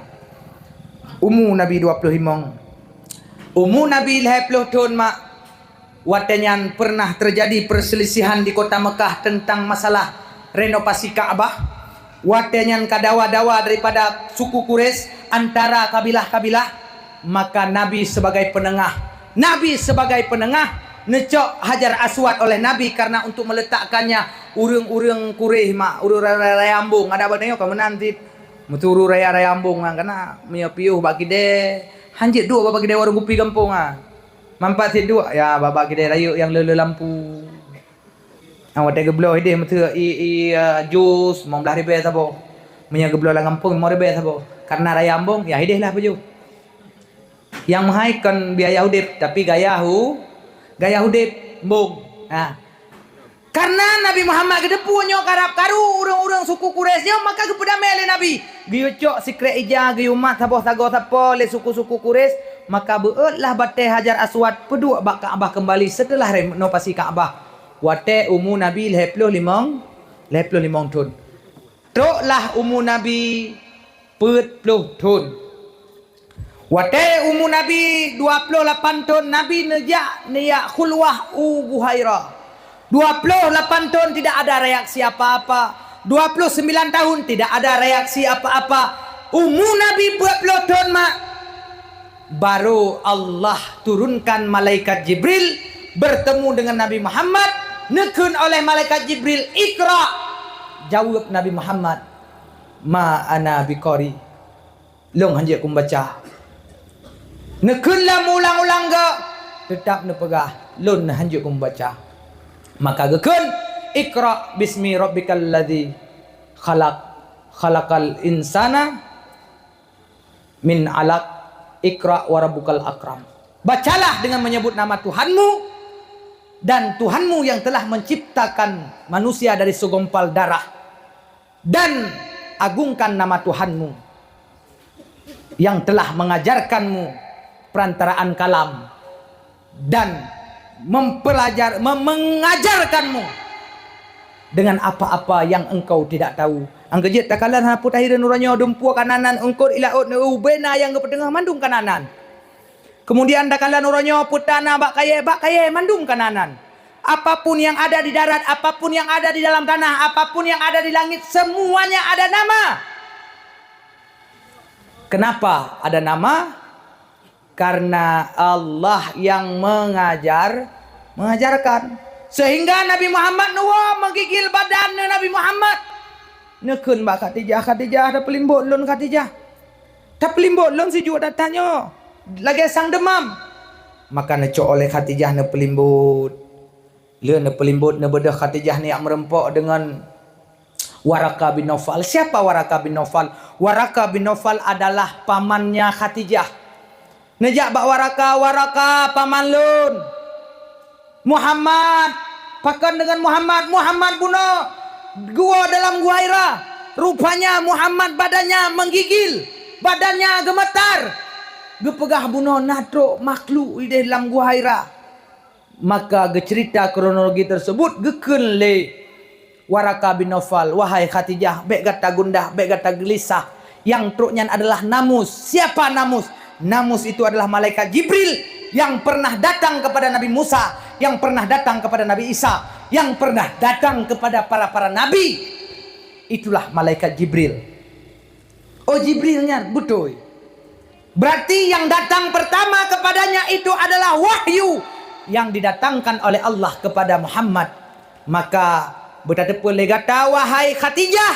Umu Nabi dua puluh limong. Umu Nabi lhèe ploh thôn, mak. Watèe nyan pernah terjadi perselisihan di kota Mekah tentang masalah renovasi Ka'bah. Watèe nyan ka dawa-dawa daripada suku Quraisy antara kabilah-kabilah, maka Nabi sebagai penengah, Nabi sebagai penengah neucok Hajar Aswad oleh Nabi karena untuk meletakkannya. Ureueng-ureueng Quraisy, mak, ureueng raya-raya ambong, ada bak tanyoe ka meunan cit. Meuturu raya-raya ambong, karena meunyoe piôh bak kidée, hanjeuet duek bak kidée warong kupi gampông, ah. Mampat cit duek, ya, bak, bak kidée rayeuk nyang le-le lampu. Ah, watèe geubloe idéh meuteuk i, i, eh, jus, limong blaih ribèe saboh. Meunyoe geubloe lam gampông, limong ribèe saboh. Karena raya ambong, ya, idéh lah peujeuh. Nyang meuhai kon biaya udép, tapi gaya hu-, gaya udép, embong. Ha. Karena Nabi Muhammad geuteupeue nyoe karab karu ureueng-ureueng suku Quraisy nyoe, maka geupeudamé lé Nabi. Geuyue cok sikrek ija, geuyue mat saboh sagoe sapo lé suku-suku Quraisy, maka beuet lah batée Hajar Aswad peuduek bak Ka'bah keumbali seuteulah renovasi Ka'bah. Watée umu Nabi lhée ploh limong, lhée ploh limong thon. Trok lah umu Nabi peuet ploh thon. Watée umu Nabi dua ploh lapan thon, Nabi neujak neujak khulwah u Buhaira. Dua ploh lapan thon tidak ada reaksi apa-apa. Dua ploh sembilan tahun tidak ada reaksi apa-apa. Umu Nabi peuet ploh thon, mak. Baru Allah turunkan malaikat Jibril bertemu dengan Nabi Muhammad, neukheun oleh malaikat Jibril, "Iqra." Jaweueb Nabi Muhammad, "Ma ana biqari." Lôn hanjeuet kumeubaca. Neukheun lom meuulang-ulang geuh, teutab neupeugah, "Lôn hanjeuet kumeubaca." Maka geukheun, "Iqra bismi rabbikal ladzi khalaq, khalaqal insana min alaq, iqra wa rabbukal akram. Bacalah dengan menyebut nama Tuhanmu dan Tuhanmu yang telah menciptakan manusia dari segumpal darah, dan agungkan nama Tuhanmu yang telah mengajarkanmu perantaraan kalam dan mempelajar, mem-, mengajarkanmu dengan apa-apa yang engkau tidak tahu. Angkeujeuet takalon hana peue tahir nurani dumpu kananan ungkot ilaut ubena yang geupeudengah mandum kananan. Kemudian takalon uroe nyoe peutana bak kayée, bak kayée mandum kananan. Apapun yang ada di darat, apapun yang ada di dalam tanah, apapun yang ada di langit, semuanya ada nama. Kenapa ada nama? Karena Allah yang mengajar, mengajarkan. Sehingga Nabi Muhammad neuwoe meugigil badan Nabi Muhammad. Neukheun bak Khadijah, "Khadijah, tapeulimbot lôn, Khadijah. Tapeulimbot lôn sijuek that-that nyoe, lagée sang deumam." Maka neucok oleh Khadijah neupeulimbot. Lheueh neupeulimbot, neubeudôh Khadijah neujak meurumpok deungon Waraka bin Naufal. Siapa Waraka bin Naufal? Waraka bin Naufal adalah pamannya Khadijah. Neujak bak Waraka, "Waraka, paman lôn, Muhammad." "Pakon deungon Muhammad?" "Muhammad bunoe geuwoe dalam Gua Hira. Rupanya Muhammad badannya menggigil, badannya gemetar. Geupeugah bunoe na trok makhluk ideh lam Gua Hira." Maka geuceurita kronologi tersebut, geukheun lé Waraka bin Naufal, "Wahai Khadijah, bék gata gundah, bék gata geulisah. Nyang trok nyan adalah Namus." Siapa Namus? Namus itu adalah malaikat Jibril yang pernah datang kepada Nabi Musa, yang pernah datang kepada Nabi Isa, yang pernah datang kepada para-para nabi. Itulah malaikat Jibril. Oh, Jibril nyan, beutôi. Berarti yang datang pertama kepadanya itu adalah wahyu yang didatangkan oleh Allah kepada Muhammad. Maka beutateupeue lé gata, wahai Khadijah,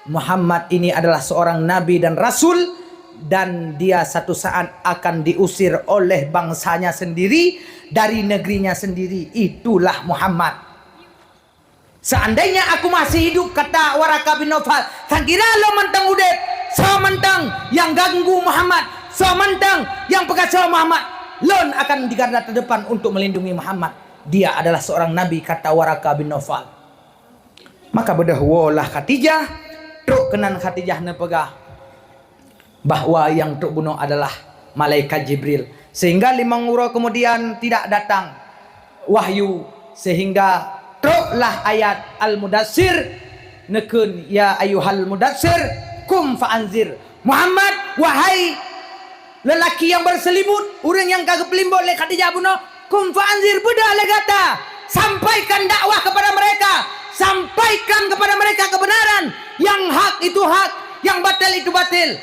Muhammad ini adalah seorang nabi dan rasul, dan dia satu saat akan diusir oleh bangsanya sendiri dari negerinya sendiri. Itulah Muhammad. "Seandainya aku masih hidup," kata Waraka bin Naufal, "sangkira lôn mantong udeb, soe mantong nyang ganggu Muhammad, soe mantong nyang peukasoe Muhammad, lôn akan di garda terdepan untuk melindungi Muhammad. Dia adalah seorang nabi," kata Waraka bin Naufal. Maka beudôh woe lah Khadijah, trok keunan Khadijah neupeugah bahwa nyang trok bunoe adalah malaikat Jibril. Sehingga limong uroe kemudian tidak datang wahyu, sehingga troklah ayat Al-Mudatsir, neukheun, "Ya ayyuhal mudatsir, qum fa anzir." Muhammad, wahai lelaki yang berselimut, ureuëng nyang ka geupeulimbot lé Khadijah bunoe, "Qum fa anzir, beudôh lé gata, sampaikan dakwah kepada mereka, sampaikan kepada mereka kebenaran, yang hak itu hak, yang batil itu batil."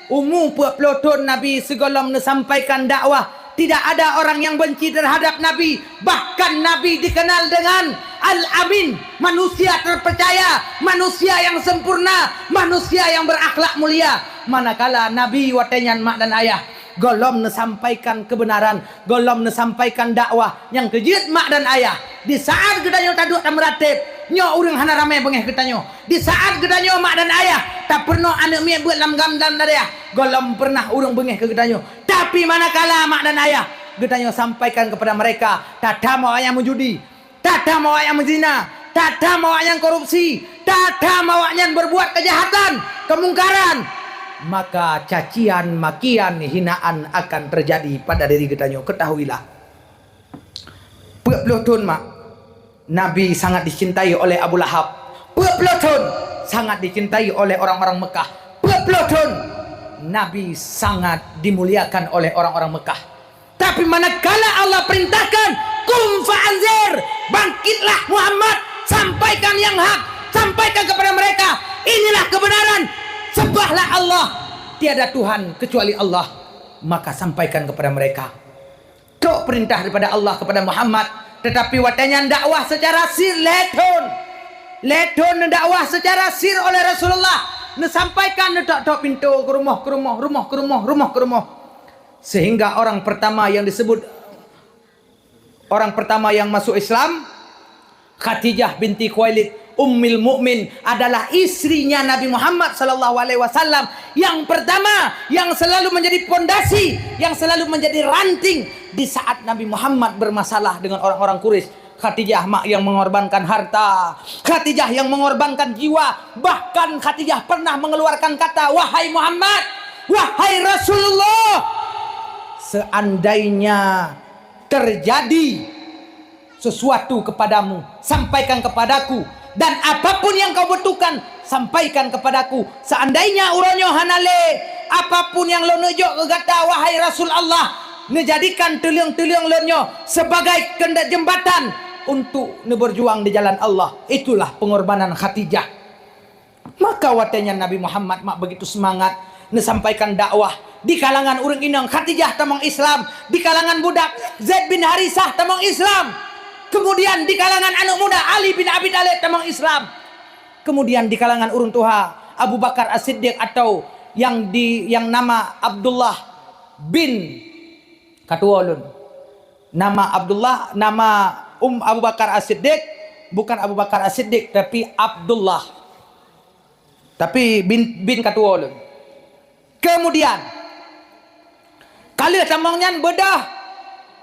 Umu peuet ploh thon Nabi sigohlom neusampaikan dakwah. Tidak ada orang yang benci terhadap Nabi. Bahkan Nabi dikenal dengan Al-Amin, manusia terpercaya, manusia yang sempurna, manusia yang berakhlak mulia. Manakala Nabi watée nyan, mak dan ayah, gohlom neusampaikan kebenaran, gohlom neusampaikan dakwah nyang keujeuet, mak dan ayah. Di saat geutanyoe taduek tameuratéb, nyoe ureuëng hana ramé beungéh geutanyoe. Di saat geutanyoe, mak dan ayah, tapeurunoe aneuëk miet beuet lam gam dalam dayah, gohlom peureunah ureuëng beungéh keu geutanyoe. Tapi manakala, mak dan ayah, geutanyoe sampaikan kepada mereka, tatham awaknyan meujudi, tatham awaknyan meuzina, tatham awaknyan korupsi, tatham awaknyan berbuat kejahatan, kemungkaran, maka cacian, makian, hinaan akan terjadi pada diri geutanyoe. Ketahuilah, peuet ploh thon mak, Nabi sangat dicintai oleh Abu Lahab. Peuet ploh thon sangat dicintai oleh orang-orang Mekah. Peuet ploh thon Nabi sangat dimuliakan oleh orang-orang Mekah. Tapi manakala Allah perintahkan, "Qum fa anzir," bangkitlah Muhammad, sampaikan yang hak, sampaikan kepada mereka, "Inilah kebenaran, sembahlah Allah, tiada Tuhan kecuali Allah," maka sampaikan kepada mereka. Trok perintah daripada Allah kepada Muhammad, tetapi watée nyan dakwah secara sir lhée thon. Lhée thon neudakwah secara sir oleh Rasulullah, neusampaikan neutok-tok pintoe, keu rumoh, keu rumoh, rumoh keu rumoh, rumoh keu rumoh. Sehingga orang pertama yang disebut, orang pertama yang masuk Islam, Khadijah binti Khuwailid, Ummil Mukmin, adalah istrinya Nabi Muhammad sallallahu alaihi wasallam Yang pertama, yang selalu menjadi pondasi, yang selalu menjadi ranting di saat Nabi Muhammad bermasalah dengan orang-orang Quraisy, Khadijah mak yang mengorbankan harta, Khadijah yang mengorbankan jiwa, bahkan Khadijah pernah mengeluarkan kata, "Wahai Muhammad, wahai Rasulullah, seandainya terjadi sesuatu kepadamu, sampaikan kepadaku, dan apapun yang kau butuhkan, sampaikan kepadaku. Seandainya uroe nyoe hana lé apapun nyang lôn neujok keu gata, wahai Rasul Allah, neujadikan tuleueng-tuleueng lôn nyoe sebagai keunda-, jembatan untuk neuberjuang di jalan Allah." Itulah pengorbanan Khadijah. Maka watée nyan Nabi Muhammad mak begitu seumangat neusampaikan dakwah. Di kalangan ureuëng inong, Khadijah tamong Islam, di kalangan budak, Zaid bin Harisah tamong Islam. Kemudian di kalangan aneuk muda, Ali bin Abi Thalib tamong Islam. Kemudian di kalangan ureuëng tuha, Abu Bakar As-Siddiq atau yang di, yang nama Abdullah bin, katuwo lôn. Nama Abdullah, nama um Abu Bakar As-Siddiq, bukan Abu Bakar As-Siddiq, tapi Abdullah. Tapi bin, bin katuwo lôn. Kemudian, ka lheueh tamong nyan beudôh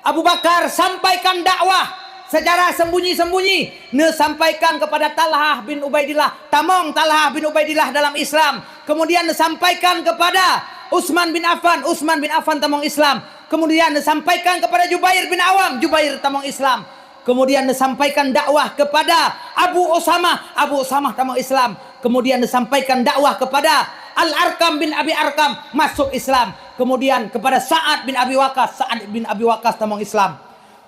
Abu Bakar sampaikan dakwah secara sembunyi-sembunyi, neusampaikan kepada Talhah bin Ubaidillah. Tamong Talhah bin Ubaidillah dalam Islam. Kemudian neusampaikan kepada Utsman bin Affan. Utsman bin Affan tamong Islam. Kemudian neusampaikan kepada Jubair bin Awam. Jubair tamong Islam. Kemudian neusampaikan dakwah kepada Abu Usamah, Abu Usamah tamong Islam. Kemudian neusampaikan dakwah kepada Al-Arqam bin Abi Arqam, masuk Islam. Kemudian kepada Sa'ad bin Abi Waqqas, Sa'ad bin Abi Waqqas tamong Islam.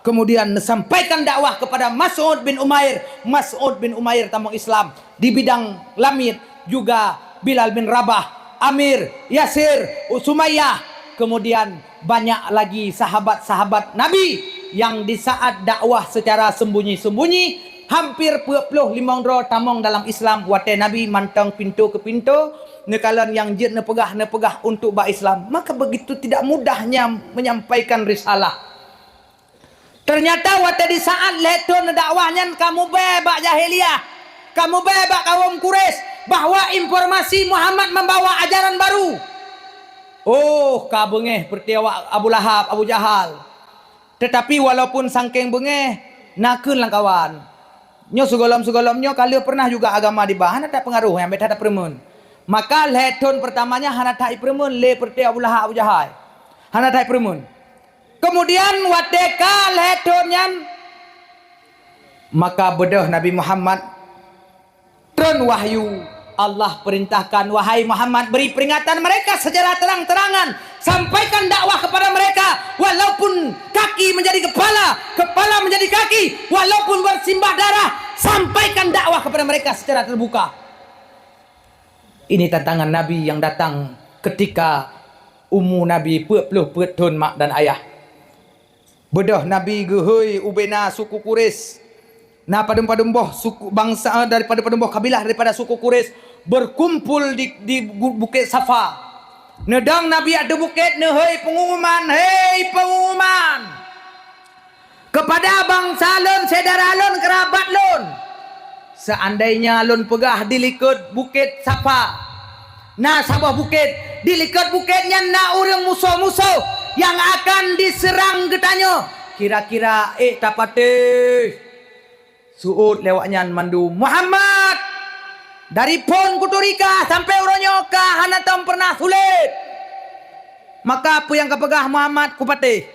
Kemudian neusampaikan dakwah kepada Mas'ud bin Umair, Mas'ud bin Umair tamong Islam. Di bidang langit juga Bilal bin Rabah, Amir, Yasir, Sumayyah, kemudian banyak lagi sahabat-sahabat Nabi yang di saat dakwah secara sembunyi-sembunyi, hampir peuet ploh limong droe tamong dalam Islam watée Nabi mantong pintoe keu pintoe, neukalon nyang jeuet neupeugah-neupeugah untuk bak Islam. Maka begitu tidak mudahnya menyampaikan risalah. Ternyata watée di saat lhée thon dakwah nyan ka mubée bak jahiliyah, ka mubée bak kawöm Quraisy bahwa informasi Muhammad membawa ajaran baru. Oh, ka beungéh peureuté awak Abu Lahab, Abu Jahal. Tetapi walaupun sangkéng beungéh, na kheun lam kawan. Nyoe sigohlom-sigohlom nyoe ka lheueh pernah juga agama diba, hana that peungaroh nyang bèk that peureumeun. Maka lhée thon peutamanya hana that ipeureumeun lé peureuté Abu Lahab, Abu Jahal. Hana that ipeureumeun. Kemudian watée ka lhée thon nyan, maka beudôh Nabi Muhammad tron wahyu, Allah perintahkan, "Wahai Muhammad, beri peringatan mereka secara terang-terangan, sampaikan dakwah kepada mereka, walaupun kaki menjadi kepala, kepala menjadi kaki, walaupun bersimbah darah, sampaikan dakwah kepada mereka secara terbuka." Ini tantangan Nabi yang datang ketika umu Nabi peuet ploh peuet thon mak dan ayah. Beudôh Nabi geuhôi ubena suku Quraisy. Na padum-padum boh suku bansa, dari padum-padum boh kabilah daripada suku Quraisy berkumpul di, di bu-, Bukét Safa. Neudong Nabi ateueh bukét neuhôi peungumuman, "Hei peungumuman! Kepada bansa lôn, syedara lôn, keurabat lôn, seandainya lôn peugah di likot Bukét Safa, na saboh bukét, di likot bukét nyan na ureuëng musoh-musoh nyang akan diseurang geutanyoe, kira-kira ék tapatéh." Seuôt lé awaknyan mandum, "Muhammad, dari phon kuturika sampoe uroe nyoe ka hana tom pernah sulet. Maka peue nyang kapeugah Muhammad kupatéh."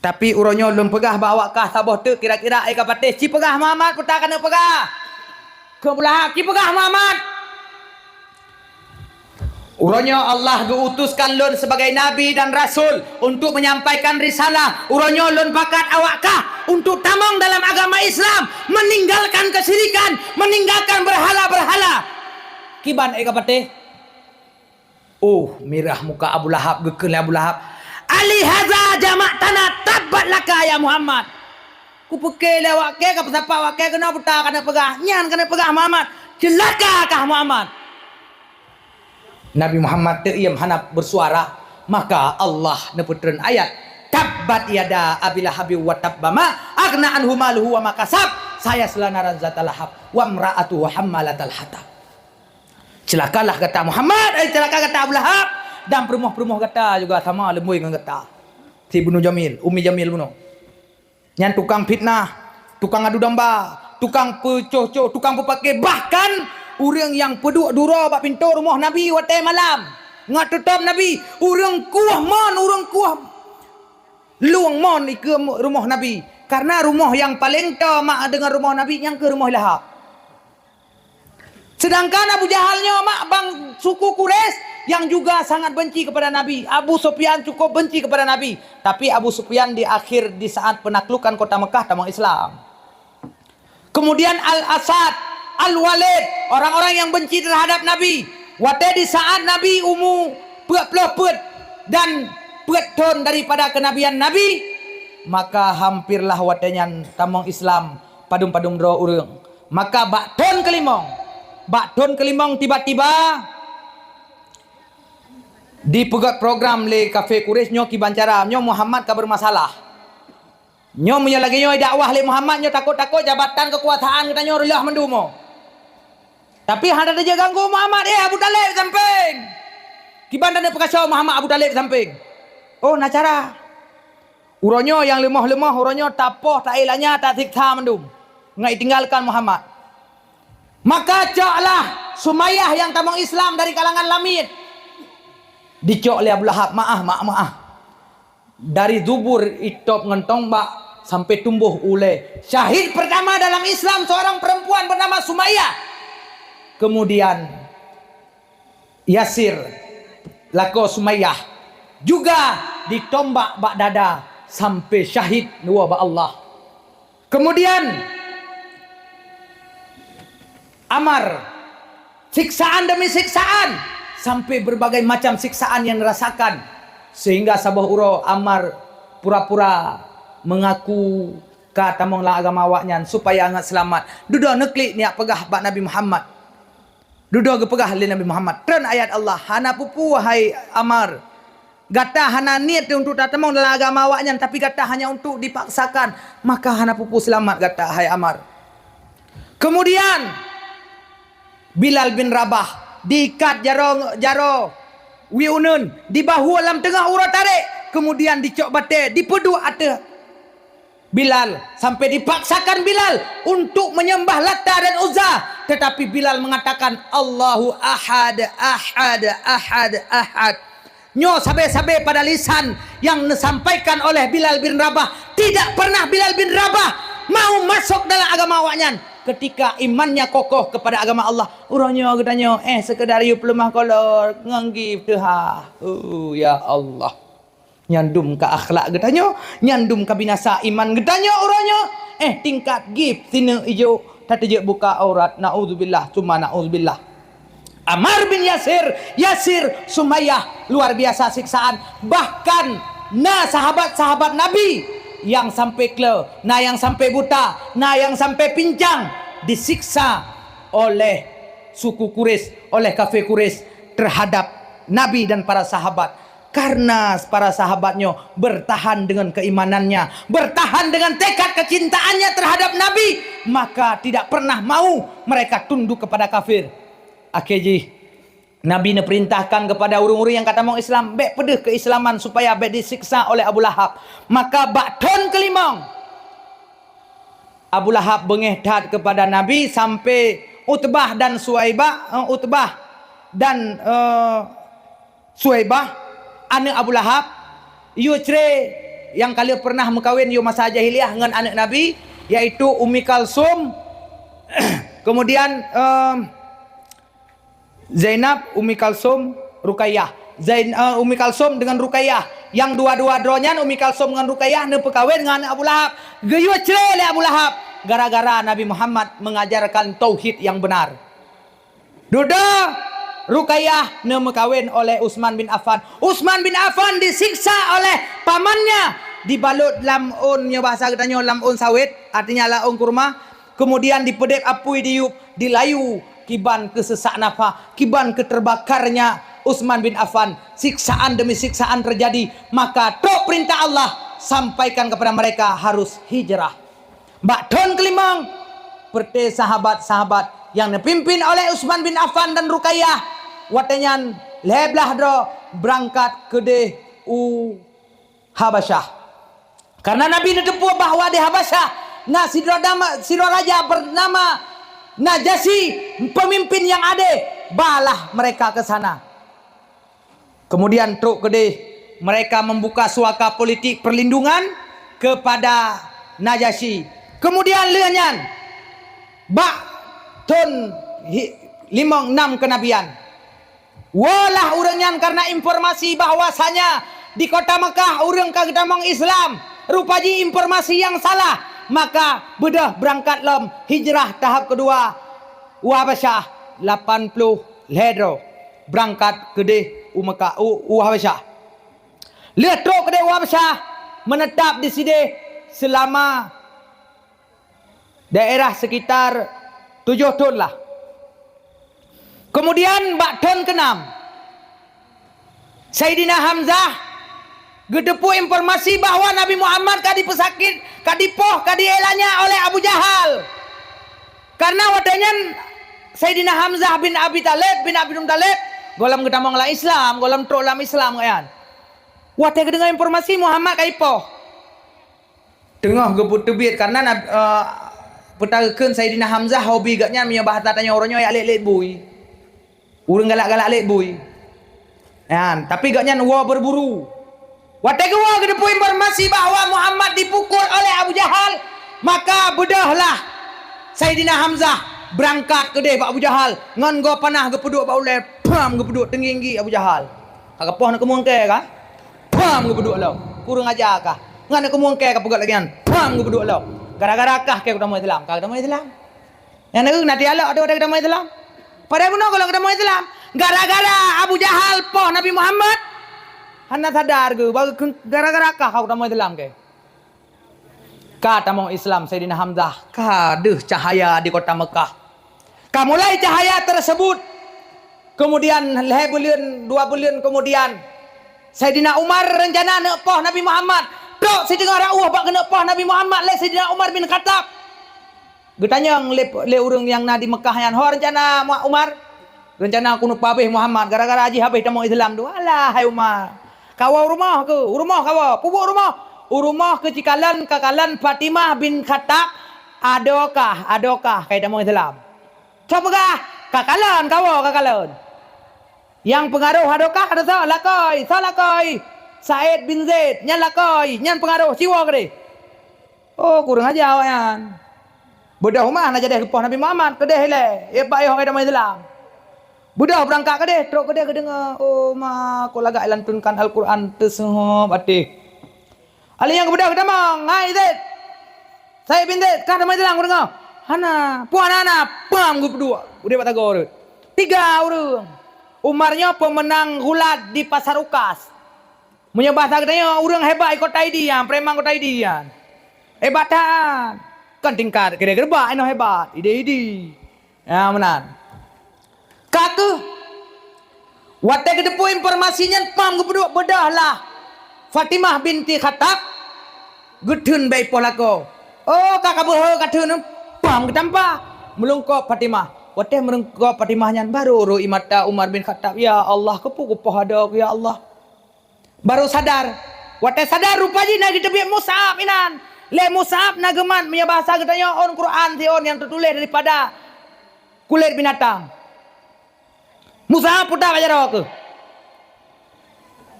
"Tapi uroe nyoe lôn peugah bak awak kah saboh teuk, kira-kira ék kapatéh, ci peugah Muhammad, peue ta keuneuk peugah. Keu Abu Lahab, ci peugah Muhammad. Uroe nyoe Allah geuutuskan lôn sebagai nabi dan rasul untuk menyampaikan risalah. Uroe nyoe lôn pakat awak kah untuk tamong dalam agama Islam, meninggalkan kesyirikan, meninggalkan berhala-berhala. Kiban ék kapatéh?" Oh, mirah muka Abu Lahab, geukheun lé Abu Lahab, "Alihaza jama'tana, tabbat laka ya Muhammad! Kupeukée lé awak kée, ka peusapa awak kée keunoe, peue ta keuneuk peugah, nyan keuneuk peugah Muhammad, ceulaka kah Muhammad!" Nabi Muhammad teuiem hana bersuara, maka Allah neupeutreun ayat, "Tabbat yada Abi Lahabin wa tabba, ma aghna anhu maluhu wa ma kasab, sayasla naran zata lahab, wa imra'atuhu hammalatal hatab." Celakalah gata Muhammad, eh, celaka gata Abu Lahab, dan peurumoh-peurumoh gata juga sama leumui ngon gata. Si bunoe Jamil, Umi Jamil bunoe. Nyan tukang fitnah, tukang adu domba, tukang peucoh-coh, tukang peupakée, bahkan ureuëng nyang peuduek duro bak pintoe rumoh Nabi watée malam, ngat tutôb Nabi, ureuëng kueh mon, ureuëng kueh lueng mon ikeue rumoh Nabi. Karena rumoh nyang paleng toe mak deungon rumoh Nabi, nyang keu rumoh Lahab. Sedangkan Abu Jahal nyoe mak bang suku Quraisy yang juga sangat benci kepada Nabi. Abu Sufyan cukup benci kepada Nabi. Tapi Abu Sufyan di akhir, di saat penaklukan kota Mekah, tamong Islam. Kemudian Al-Asad, Al-Walid, orang-orang yang benci terhadap Nabi. Watée di saat Nabi umu peuet ploh peuet dan peuet thon daripada kenabian Nabi, maka hampirlah watée nyan tamong Islam padum-padum droe ureuëng. Maka bak thon keulimong, bak thon keulimong tiba-tiba dipeugét program lé kafé Quraisy nyoe kiban cara, nyoe Muhammad ka bermasalah. Nyoe meunyoe lagée nyoe dakwah lé Muhammad nyoe takot-takot jabatan keukuasaan geutanyoe reuloh mandum. Tapi hana teujeuet ganggu Muhammad, eh Abu Thalib sampéng. Kiban taneuk peukaso Muhammad Abu Thalib sampéng. Oh, na cara. Uroe nyoe nyang leumoh-leumoh, uroe nyoe tapoh, tailanya, tasiksa mandum. Ngai tinggalkan Muhammad. Maka coklah Sumayyah nyang tamong Islam dari kalangan lamiet. Dicok lé Abu Lahab, maah, maah, maah. Dari dubur itôb ngon tombak sampai tumboh ulée. Syahid pertama dalam Islam seorang perempuan bernama Sumayyah. Kemudian Yasir, lakoe Sumayyah, juga ditombak bak dada sampai syahid dua bak Allah. Kemudian Ammar, siksaan demi siksaan, sampai berbagai macam siksaan yang dirasakan, sehingga saboh uroe Ammar pura-pura mengaku ka tamong lam agama awaknyan supaya ngat seulamat. Dudoe neuklik neujak peugah bak Nabi Muhammad. Dudoe geupeugah lé Nabi Muhammad, treun ayat Allah, "Hana peue-peue, hai Ammar. Gata hana niet untuk tatamong dalam agama awaknyan, tapi gata hanya untuk dipaksakan, maka hana peue-peue seulamat gata, hai Ammar." Kemudian, Bilal bin Rabah diikat jaroe, jaroe wie uneuen, dibahue lam teungoh uroe tarek, kemudian dicok batée, dipeuduek ateueh Bilal, sampai dipaksakan Bilal untuk menyembah Lata dan Uzza. Tetapi Bilal mengatakan, "Allahu Ahad, Ahad, Ahad, Ahad." Nyoe sabe-sabe pada lisan yang disampaikan oleh Bilal bin Rabah. Tidak pernah Bilal bin Rabah mau masuk dalam agama awaknyan ketika imannya kokoh kepada agama Allah. Uroe nyoe geutanyoe, eh, sekedar yue peuleumah kolor, ngon gift teuhah. Oh, ya Allah. Nyan dum ka akhlak geutanyoe, nyan dum ka binasa iman geutanyoe uroe nyoe. Eh, tingkat gift sineuk ijo, tateujeuet buka aurat, naudzubillah, summa naudzubillah. Ammar bin Yasir, Yasir, Sumayyah, luar biasa siksaan. Bahkan na sahabat-sahabat Nabi yang sampai kle, na yang sampai buta, na yang sampai pincang, disiksa oleh suku Quraisy, oleh kafé Quraisy terhadap Nabi dan para sahabat. Karena para sahabat nyoe bertahan dengan keimanannya, bertahan dengan tekad kecintaannya terhadap Nabi, maka tidak pernah mau mereka tunduk kepada kafir. Akhé jih, Nabi neuperintahkan kepada ureuëng-ureuëng nyang ka tamong Islam, bék peudeuh keuislaman supaya bék disiksa oleh Abu Lahab. Maka bak thon keulimong, Abu Lahab beungéh that kepada Nabi sampai Utbah dan Suaibah, eh, Utbah dan, eh, Suaibah, aneuk Abu Lahab, yue cre nyang ka lheueh pernah meukawen yue masa jahiliyah ngon aneuk Nabi, yaitu Ummi Kalsum, kemudian, em, Zainab, Ummi Kalsum, Ruqayyah. Zain-, eh, Ummi Kalsum dengan Ruqayyah, nyang dua-dua droe nyan, Ummi Kalsum ngon Ruqayyah, neupeukawen ngon aneuk Abu Lahab. Geuyue cre lé Abu Lahab gara-gara Nabi Muhammad mengajarkan tauhid yang benar. Dudoe Ruqayyah neumeukawen oleh Utsman bin Affan. Utsman bin Affan disiksa oleh pamannya, dibalot lam ôn, nyoe bahasa geutanyoe lam ôn sawét, artinya lam ôn kurma. Kemudian dipeudeb apui diyueb, dilayu kiban keu seusak nafah, kiban keu teubakarnya Utsman bin Affan. Siksaan demi siksaan teujadi, maka trok peurintah Allah, sampaikan kepada mereka harus hijrah. Bak thon keulimong, peureuté sahabat-sahabat nyang neupimpin oleh Utsman bin Affan dan Ruqayyah, watée nyan lhée blaih droe beurangkat keudeh u Habasyah. Karena Nabi neuteupeue bahwa di Habasyah na sidroe dama, sidroe raja bernama Najasyi, pemimpin yang adil, balah mereka ke sana. Kemudian trok keudeh, mereka membuka suaka politik perlindungan kepada Najasyi. Kemudian lheueh nyan, bak thon hi-, limong nam kenabian, woe lah ureuëng nyan karena informasi bahwasanya di kota Mekah ureuëng ka geutamong Islam. Rupa jih informasi nyang salah, maka beudôh beurangkat lom hijrah tahap keudua u Habasyah lapan ploh lhée droe. Beurangkat keudeh u Mekah, u, u Habasyah. Lheueh trok keudeh u Habasyah, meunetap di sideh seulama daerah sekitar tujoh thon lah. Kemudian bak thon keunam, Saidina Hamzah geuteupeue informasi bahwa Nabi Muhammad ka dipeusakit, ka dipoh, ka dielanya oleh Abu Jahal. Karena watée nyan Saidina Hamzah bin Abi Thalib, bin Abdul Muthalib, gohlom geutamong lam Islam, gohlom trok lam Islam nyan. Watée geudeungoe informasi Muhammad ka dipoh, teungoh geupeuteubiet, karena nab-, eh, peutareukheun Saidina Hamzah hobi gobnyan, meunyoe bahasa tanyoe uroe nyoe, jak lét-lét bui. Ureuëng galak-galak lét bui. Nyan, tapi gobnyan woe berburu. Watée geuwoe geuteupeue informasi bahwa Muhammad dipukul oleh Abu Jahal, maka beudôhlah Saidina Hamzah beurangkat keudeh bak Abu Jahal ngon goe panah geupeuduek bak ulée, pham geupeuduek teunggi-tinggi Abu Jahal. Ka geupoh na keumungke ka? Pham geupeuduek lom. Kureueng aja kah? Ngon na keumungke ka peugah lagée nyan, pham geupeuduek lom. Gara-gara kah keu geutamong Islam? Ka geutamong Islam? Nyang na nanti alok tu ada geutamong Islam. Padahai bunoe gohlom geutamong Islam. Gara-gara Abu Jahal poh Nabi Muhammad, hana sadar geuh, baru keu-, gara-gara kah geutamong Islam keu? Ka tamong Islam Saidina Hamzah, ka deuh cahaya di kota Mekah. Ka mulai cahaya tersebut. Kemudian lhée buleuen, dua buleuen kemudian, Saidina Umar rencana neuk poh Nabi Muhammad. Trok siteungoh rauh bak keuneuk poh Nabi Muhammad lé Saidina Umar bin Khattab. Geutanyong lé, lé ureuëng nyang na di Mekah nyan, "Ho rencana Mu-, Umar?" "Rencana keuneuk peuhabéh Muhammad, gara-gara jih habéh tamong Islam tu." "Alah, hai Umar, kawoe u rumoh keuh, u rumoh kawoe, peubuet u rumoh. U rumoh keuh cikalon, kakalon Fatimah bin Khattab, adokah, adokah kai tamong Islam." "Soe peugah?" "Kakalon, kawoe kakalon." "Nyang peungaroh adokah ada soe?" "Lakoe." "Soe lakoe?" "Said bin Zaid, nyan lakoe, nyan peungaroh, siwoe keudeh." Oh, kureueng aja awaknyan. Beudôh uma na jadeh geupoh Nabi Muhammad, keudeh ilée, ya bak yoh agama Islam. Beudôh beurangkat keudeh, trok keudeh geudeungoe, oh ma, kok lagak ilantunkan Al-Quran teuseuhop até. Alèh nyang geubeudôh geutamong, "Hai Zaid, Said bin Zaid, kah tamong Islam geudeungoe?" "Hana." "Peue hana-hana?" Pam geupeuduek, udeb bak tagoe rot. Tiga ureueng. Umar nyoe peumeunang gulat di Pasar Ukas. Meunyoe basa geutanyoe, ureueng hebat di kota Idi nyan, preman kota Idi nyan. Hebat that. Kon tingkat keudeh geureubak inoe hebat, Idi-Idi. Nyan meunan. Ka keuh, watèe geuteupeue informasi nyan, pam geupeuduek beudôh lah Fatimah binti Khattab, geutheun bak ipoh lakoe. Oh, ka kabeuhe ka theun, pam geutampa. Meulungkop Fatimah. Watèe meulungkop Fatimah nyan, barô rô ie mata Umar bin Khattab, "Ya Allah, keupeue kupoh adoe, ya Allah?" Barô sadar. Watèe sadar, rupa jih na geuteubiet Mus'ab inan. Lé Mus'ab na geumat, meunyoe bahasa geutanyoe, ôn Quran siôn nyang teutuléh daripada kulét binatang. Mus'ab puta bak jaroe keuh.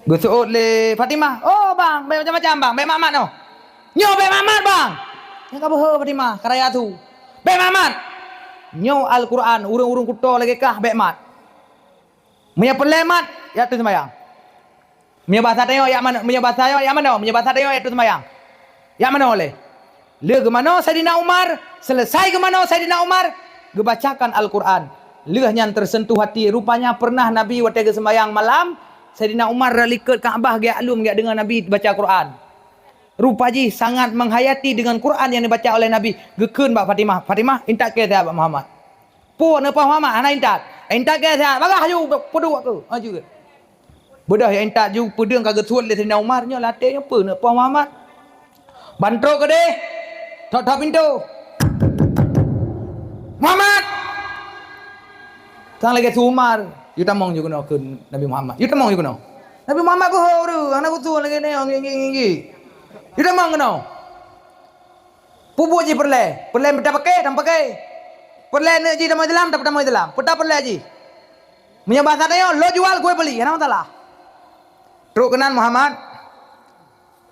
Geuseuôt lé Fatimah, "Oh, bang, bèk macam-macam, bang. Bèk mat-mat nyoe. Nyoe bèk mat-mat, bang." Nyang ka beuhe Fatimah, ka raya su. "Bèk mat-mat. Nyoe Al-Quran, ureueng-ureueng kuto lagèe kah, bèk mat. Meunyoe peureulèe mat, jak teuseumayang." Meunyoe basa tanyoe, jak manoe, meunyoe basa nyoe, jak manoe, meunyoe basa tanyoe, jak teuseumayang. Jak manoe lé. Lé geumanoe Saidina Umar, seuleusai geumanoe Saidina Umar, geubacakan Al-Quran. Lheueh nyan teuseuntuh hati, rupanya peureunah Nabi watèe geuseumayang malam, Saidina Umar rot likot Ka'bah geujak lom geujak deungoe Nabi baca Quran. Rupa jih sangat menghayati dengan Quran yang dibaca oleh Nabi, geukheun bak Fatimah, "Fatimah, intat kèe siat bak Muhammad." "Peue neupoh Muhammad?" "Hana intat." "Intat kèe siat, bagaih laju peuduek keuh." Ha, jeuet. Beudôh jak intat ju, peudeueng ka geusuet lé Saidina Umar, nyoe latèe nyoe peue neupoh Muhammad. Ban trok keudeh, thok-thok pintoe. "Muhammad! Sang lagèe su Umar, yue tamong ju keunoe keu Nabi Muhammad. Yue tamong ju keunoe. Nabi Muhammad beuhe ureueng, hana geusu lagèe nyoe, ngi, ngi, ngi, ngi. Yue tamong keunoe. Peue buet jih peureulèe? Peureulèe tapakè, tapakè. Peureulèe neuk jih tamong Islam, tapeutamong Islam. Peue tapeureulèe jih? Meunyoe basa tanyoe, lôn jual, geuh beli, hana masalah. Trok keunan Muhammad,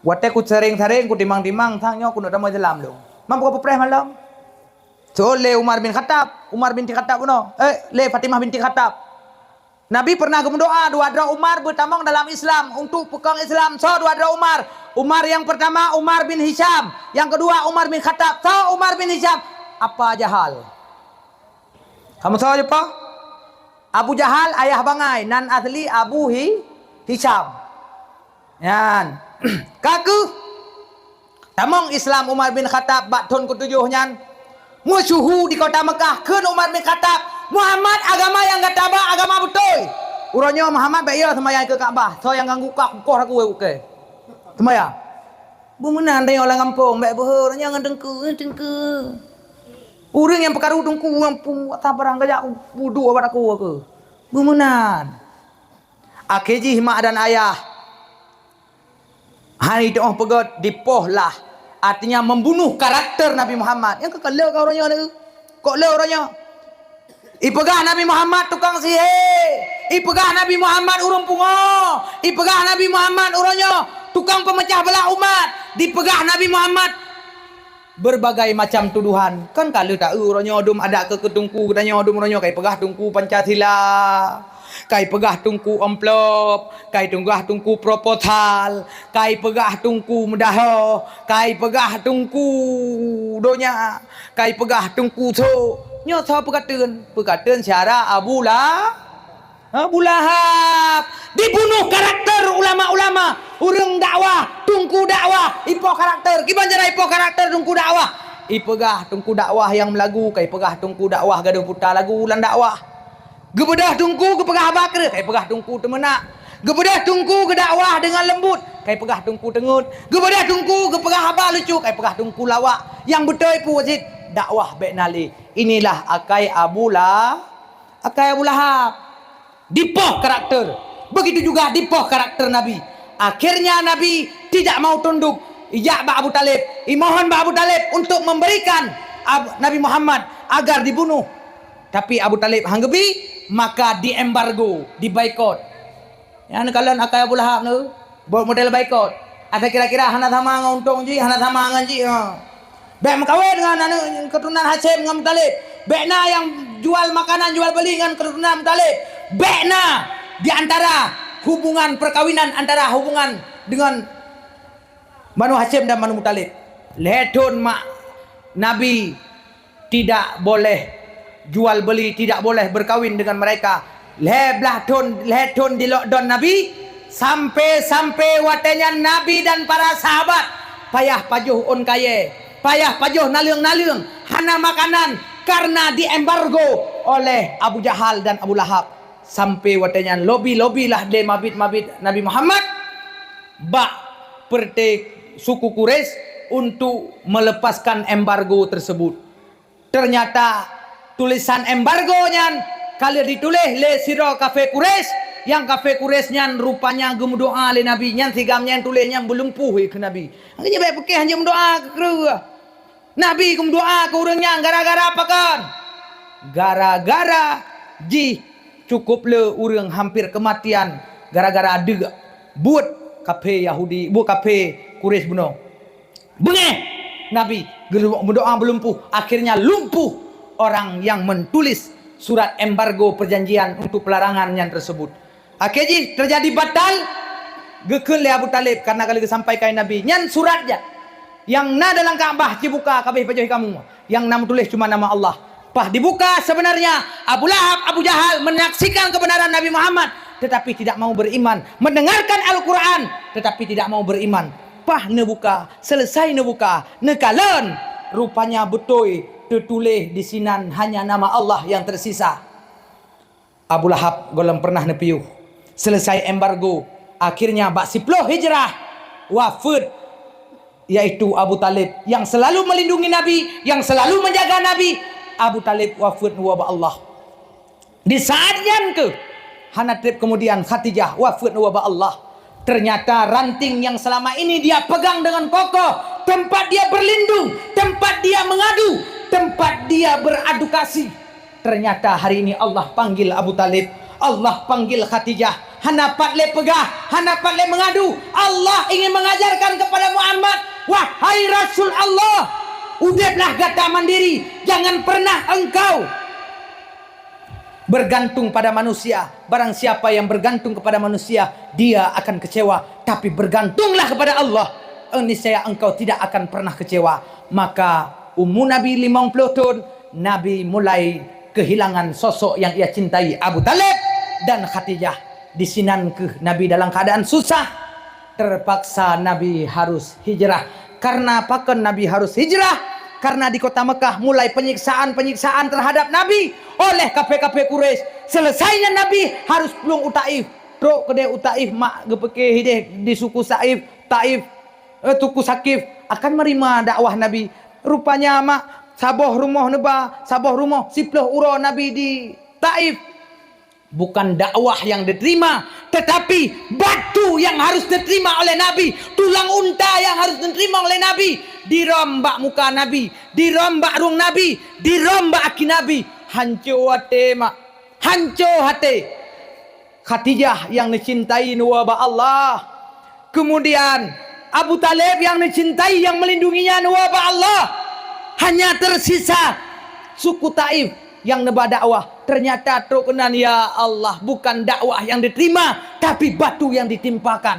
watèe kusareng-sareng, kutimang-timang, sang nyoe keuneuk tamong Islam lôn. Mam buka peupreh malam. Seuôt lé Umar bin Khattab, Umar bin Khattab bunoe, eh, lé Fatimah binti Khattab. Nabi pernah geumeudoa dua droe Umar beutamong dalam Islam untuk peukong Islam. Soe dua droe Umar? Umar yang pertama, Umar bin Hisham. Yang kedua, Umar bin Khattab. Soe Umar bin Hisham? Apa Jahal. Kamu soe je, Pak? Abu Jahal, ayah bangai, nan asli Abu Hi-, Hisham. Nyan. Ka keuh tamong Islam Umar bin Khattab bak thon keutujoh nyan, meusyeuhu di kota Mekah, kheun Umar bin Khattab, "Muhammad, agama nyang gata ba agama beutôi." Uroe nyoe Muhammad bèk yo seumayang keu Ka'bah, soe nyang ganggu kah, kukoh aku, oke. Seumayang. Beumeunan tanyoe lam gampông, bèk beuhe, uroe nyoe ngon teungku, eh, teungku. Ureueng nyang peukaru teungku, nyang pun atas barang gajak, buduk bak aku, aku. Beumeunan. Akhé jih mak dan ayah hai teuoh peugöt dipoh lah, artinya membunuh karakter Nabi Muhammad. Nyang keu ka le ka uroe nyoe, kok le uroe nyoe? Ipeugah Nabi Muhammad tukang sihé, ipeugah Nabi Muhammad ureueng pungo, ipeugah Nabi Muhammad uroe nyoe tukang peumeucah beulah umat, dipeugah Nabi Muhammad berbagai macam tuduhan. Kan ka lheueh taeu uroe nyoe dum adak keu, keu teungku geutanyoe dum uroe nyoe, kai peugah teungku Pancasila, kai peugah teungku amplop, kai peugah teungku proposal, kai peugah teungku meudahoh, kai peugah teungku donya, kai peugah teungku sôk. Nyoe soe peukateun? Peukateun syara Abu La-, Abu Lahab. Dibunuh karakter ulama-ulama, ureueng dakwah, teungku dakwah, ipoh karakter. Kiban cara ipoh karakter teungku dakwah? Ipeugah teungku dakwah nyang meulagu, kai peugah teungku dakwah gadôh puta lagu lam dakwah. Geubeudôh teungku geupeugah haba kreueh, kai peugah teungku teumeunak. Geubeudôh teungku geudakwah deungon leumbut, kai peugah teungku teungeut. Geubeudôh teungku geupeugah haba lucu, kai peugah teungku lawak. Nyang beutôi peue cit, dakwah bèk na lé. Inilah akai Abu La-, akai Abu Lahab. Dipoh karakter. Begitu juga dipoh karakter Nabi. Akhirnya Nabi tidak mau tunduk. Ijak bak Abu Talib, imohon bak Abu Talib untuk memberikan Ab-, Nabi Muhammad agar dibunuh. Tapi Abu Talib han geubi, maka diembargo, diboikot. Nyan kalon akai Abu Lahab nyoe, buet model boikot. Ata kira-kira hana sama ngon untông jih, hana sama ngon jih, ha. Bèk meukawen ngon aneuk keuturonan Hasyim ngon Muthalib. Bèk na nyang jual makanan, jual beuli ngon keuturonan Muthalib. Bèk na di antara hubungan perkawinan antara hubungan dengan Banu Hasyim dan Banu Muthalib. Lhèe thôn mak Nabi tidak boleh jual beli, tidak boleh berkawin dengan mereka. Lhèe blah thôn, lhèe thôn di lockdown Nabi, sampai-sampai watèe nyan Nabi dan para sahabat payah pajoh ôn kayèe, payah pajoh naleueng-naleueng, hana makanan karena diembargo oleh Abu Jahal dan Abu Lahab. Sampai watèe nyan lobi-lobi lah lé mabit-mabit Nabi Muhammad bak peureute suku Quraisy untuk melepaskan embargo tersebut. Ternyata tulisan embargo nyan ka lheueh dituléh lé sidroe kafé Quraisy. Nyang kafé Quraisy nyan rupanya geumeudoa lé Nabi, nyan si gam nyang tuléh nyan beulumpuh keu Nabi. Makajih bèk peukéh hanjeuet meudoa keu kreueh. Nabi geumeudoa keu ureueng nyan gara-gara pakon? Gara-gara jih cukup le ureueng hampir keumatian gara-gara deuk buet kafé Yahudi, buet kafé Quraisy bunoe. Beungéh Nabi geulumpuh, meudoa beulumpuh, akhirnya lumpuh orang yang mentulis surat embargo perjanjian untuk pelarangan nyan tersebut. Akhé jih teujadi batal, geukheun lé Abu Thalib karena ka lheueh geusampaikan Nabi. Nyan surat jih nyang na dalam Ka'bah, cibuka ka abéh pajoh kamoe. Nyang na meutuléh cuma nama Allah. Paih dibuka, sebenarnya Abu Lahab, Abu Jahal menyaksikan kebenaran Nabi Muhammad, tetapi tidak mau beriman, mendengarkan Al-Quran, tetapi tidak mau beriman. Paih neubuka, selesai neubuka, neukalon, rupanya beutôi teutuléh di sinan hanya nama Allah yang tersisa. Abu Lahab gohlom pernah neupiôh. Selesai embargo, akhirnya bak siploh Hijrah, wafeuet, yaitu Abu Thalib yang selalu melindungi Nabi, yang selalu menjaga Nabi. Abu Thalib wafeuet neuwoe bak Allah. Di saat nyan keuh, hana treb kemudian Khadijah wafeuet ubak Allah. Ternyata ranting yang selama ini dia pegang dengan kokoh, tempat dia berlindung, tempat dia mengadu, tempat dia beradukasi. Ternyata hari ini Allah panggil Abu Talib, Allah panggil Khadijah. Hana pat lé peugah, hana pat lé mengadu. Allah ingin mengajarkan kepada Muhammad, "Wahai Rasul Allah, udeblah gata mandiri, jangan pernah engkau bergantung pada manusia. Barang siapa yang bergantung kepada manusia, dia akan kecewa. Tapi bergantunglah kepada Allah, niscaya engkau tidak akan pernah kecewa." Maka umur Nabi limong puluh tahun, Nabi mulai kehilangan sosok yang ia cintai, Abu Talib dan Khadijah. Di sinan keuh Nabi dalam keadaan susah, terpaksa Nabi harus hijrah. Karena pakon Nabi harus hijrah? Karena di kota Mekah mulai penyiksaan-penyiksaan terhadap Nabi oleh kafir-kafir Quraisy. Selesainya Nabi harus plueng u Taif. Trok keudeh u Taif, mak geupike hideh di suku Saif, Taif, eh, suku Sakif akan menerima dakwah Nabi. Rupanya mak saboh rumoh neuba, saboh rumoh siploh uroe Nabi di Taif. Bukan dakwah yang diterima, tetapi batu yang harus diterima oleh Nabi, tulang unta yang harus diterima oleh Nabi, dirom bak muka Nabi, dirom bak rueng Nabi, dirom bak aki Nabi. Hanco até mak, hanco até. Khadijah yang neucintai neuwoe bak Allah. Kemudian Abu Talib yang neucintai, yang melindunginya, neuwoe bak Allah. Hanya tersisa suku Taif yang neuba dakwah. Ternyata trok keunan, ya Allah, bukan dakwah yang diterima, tapi batu yang ditimpakan.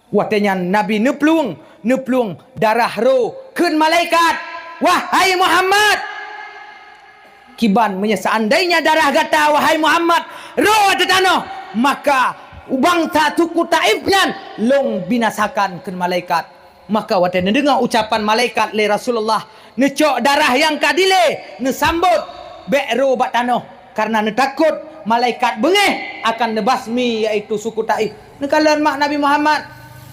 Watée nyan Nabi neuplueng, neuplueng darah roh kheun malaikat, "Wahai Muhammad, kiban meunyoe seandainya darah gata, wahai Muhammad, roh ateueh tanoh, maka bansa suku Taif nyan lôn binasakan," kheun malaikat. Maka watée neudeungoe ucapan malaikat lé Rasulullah, neucok darah nyang ka dilée, neusambot bék roh bak tanoh, kareuna neutakot malaikat beungéh akan neubasmi, yaitu suku Taif. Neukalon mak Nabi Muhammad,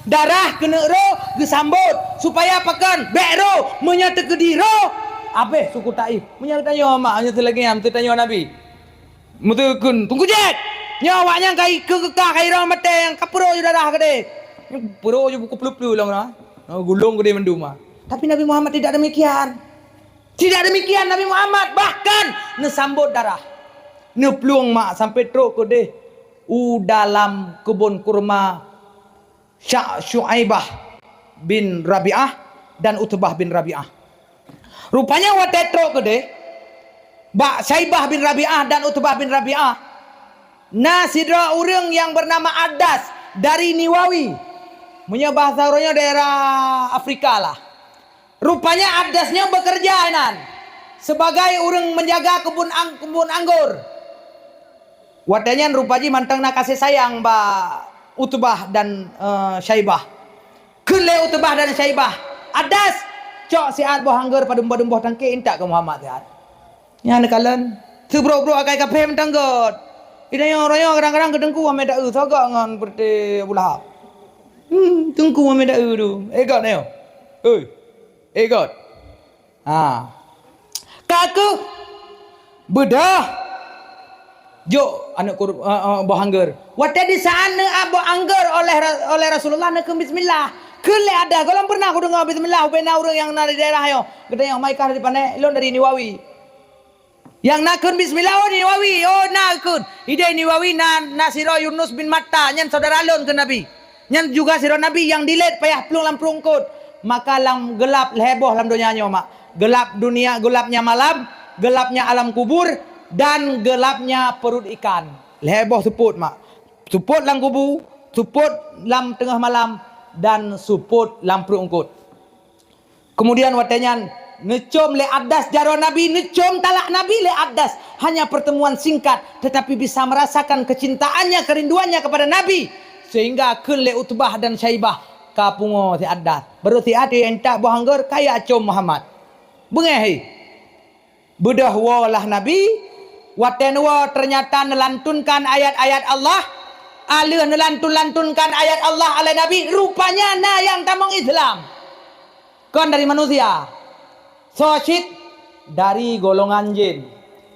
darah keuneuk roh geusambot, supaya pakon? Bék roh, meunyoe teukeudi roh, abéh suku Taif. Meunyoe tanyoe mak, meunyoe seulagée nyan teutanyoe Nabi. Meuteukheun, "Teungku Jack, nyoe awak nyan ka ikeu keukah, ka irong maté, nyang ka peuro ju darah keudeh." Peuro ju buku peulu-peulu lom na. Gulong keudeh mandum ah. Tapi Nabi Muhammad tidak demikian. Tidak demikian Nabi Muhammad, bahkan neusambot darah. Neuplueng mak sampai trok keudeh u dalam keubon kurma Sya-, Syaibah bin Rabi'ah dan Utbah bin Rabi'ah. Rupanya watée trok keudeh, bak Syaibah bin Rabi'ah dan Utbah bin Rabi'ah, na sidroe ureuëng nyang beunama Adas dari Niwawi. Meunyoe bahasa uroe nyoe daerah Afrika lah. Rupanya Adas nyoe beukeureuja inan sebagai ureuëng meujaga keubon ang-, keubon anggor. Watée nyan rupa jih mantong na kaseh sayang bak Utbah dan, eh, Syaibah. Kheun lé Utbah dan Syaibah, "Adas, cok siat boh anggor padum-padum boh tangke intat keu Muhammad siat." Nyan neukalon, seubrok-brok akai kaphé mantong göt. Di tanyoe uroe nyoe kadang-kadang keu teungku Muhammad Daud, sagoe ngon peureuté Abu Lahab. Hmm, teungku Muhammad Daud tu. Eh, göt nyoe. Hei. Eh, göt. Ha. Ka keuh beudôh. Jok aneuk kur-, eh, eh, boh anggor. Watée di saat neuab boh anggor oleh Ra-, oleh Rasulullah, neukheun bismillah. Kheun lé Adas, "Gohlom pernah kudeungoe bismillah ubena ureuëng nyang na di daerah nyoe." Geutanyoe, "Mai kah dari pane?" "Lôn dari Niwawi." Nyang na kheun bismillah, "Oh, Niwawi, oh, na kheun." Ideh Niwawi na, na sidroe Yunus bin Matta, nyan syedara lôn keu Nabi. Nyan juga sidroe Nabi nyang dilét payah plueng lam pruet eungkôt. Maka lam geulab lhée boh lam donya nyoe, mak. Gelap dunia, gelapnya malam, gelapnya alam kubur, dan gelapnya perut ikan. Lhée boh seupôt, mak. Seupôt lam kubu, seupôt lam teungoh malam, dan seupôt lam pruet eungkôt. Kemudian watée nyan neucom lé Adas jaroe Nabi, neucom talak Nabi lé Adas. Hanya pertemuan singkat, tetapi bisa merasakan kecintaannya, kerinduannya kepada Nabi. Sehingga kheun lé Utbah dan Syaibah, "Ka pungo si Adas. Baru siat intat boh anggor, kaya com Muhammad." Beungéh hé. Beudôh woe lah Nabi, watée neuwoe ternyata neulantunkan ayat-ayat Allah. Aleuh neulantun-lantunkan ayat Allah oleh Nabi, rupanya na nyang tamong Islam. Kon dari manusia. Soe cit dari golongan jin.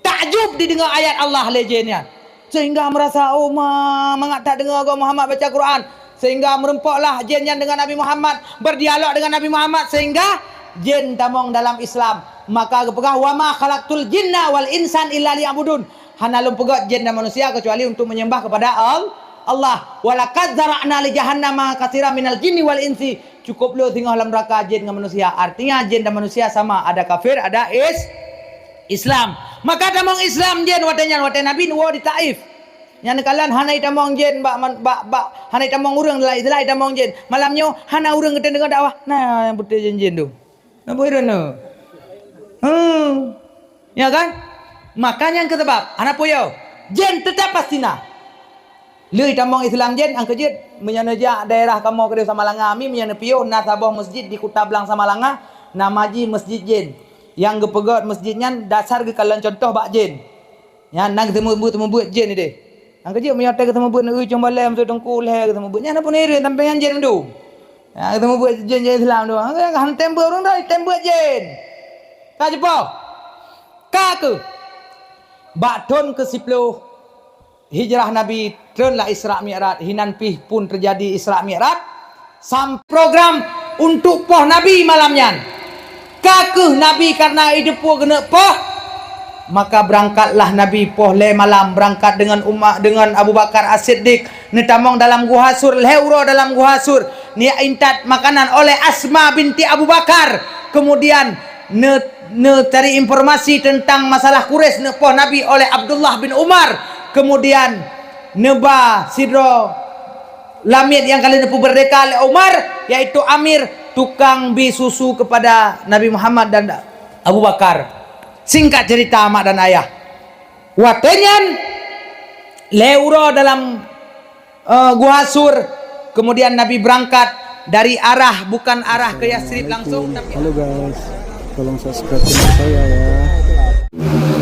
Takjub Cukup dideungoe ayat Allah lé jén nyan. Sehingga merasa, "Oh, ma, mangat that deungoe gob Muhammad baca Quran." Sehingga meureumpoklah jén nyan dengan Nabi Muhammad, berdialog dengan Nabi Muhammad, sehingga jén tamong dalam Islam. Maka geupeugah, "Wa ma khalaqtul jinna wal insan illa liya'budun." Hana lôn peugét jén dan manusia kecuali untuk menyembah kepada Al-, Allah. "Wa laqad zara'na li jahannama katsiran minal jinni wal insi." Cukup le singoh lam neraka jén ngon manusia. Artinya jén dan manusia sama, ada kafir, ada is-, Islam. Maka tamong Islam jén watée nyan, watée Nabi neuwoe di Taif. Nyan neukalon hana itamong jén bak man-, bak, bak, hana itamong ureuëng, lai, lai itamong jén. Malam nyoe hana ureuëng geutem deungoe dakwah. Nah, nyang beutôi jén-jén tu. Nah, boh ireuna. Hmm. Ya kan? Maka nyang keu sabab, hana peue yo. Jén tetap pasti na. Lheueh tamong Islam jén, angkeujeuet, meunyoe neujak daerah kamoe keudeh Samalanga, mi meunyoe neupiôh, na saboh masjid di Kuta Blang Samalanga, nama jih Masjid Jén. Nyang geupeugét masjid nyan dasar geukalon contoh bak jén. Nyan na geuteumeubeuet-teumeubeuet jén ideh. Angkeujeuet meunyoe watée geuteumeubeuet neu-eu cong balée meusu teungku lhée geuteumeubeuet. Nyan na pun ireuen sampoe nyan jén mandum. Nyan geuteumeubeuet jén-jén Islam tu. Hana tem beuet ureuëng dah, tem beuet jén. Ka jipoh. Ka keuh. Bak thon keu siploh Hijrah Nabi treun lam Isra Mi'raj, hinan pih pun teujadi Isra Mi'raj. Sam program untuk poh Nabi malam nyan. Ka keuh Nabi karena ideupu geuneuk poh, maka berangkatlah Nabi poh lhée malam, berangkat dengan umat, dengan Abu Bakar As-Siddiq, neutamong dalam Guha Sur, lhée uroe dalam Guha Sur, neuintat makanan oleh Asma binti Abu Bakar. Kemudian ne-, neucari informasi tentang masalah Quraisy neupoh Nabi oleh Abdullah bin Umar. Kemudian neuba sidroe lamiet nyang ka lheueh neupeumerdeka lé Umar, yaitu Amir, tukang bi susu kepada Nabi Muhammad dan Abu Bakar. Singkat cerita, mak dan ayah, watée nyan lhée uroe dalam eh, Guha Sur. Kemudian Nabi berangkat dari arah, bukan arah ke Yasrib langsung, tapi Halo guys, tolong subscribe channel saya ya.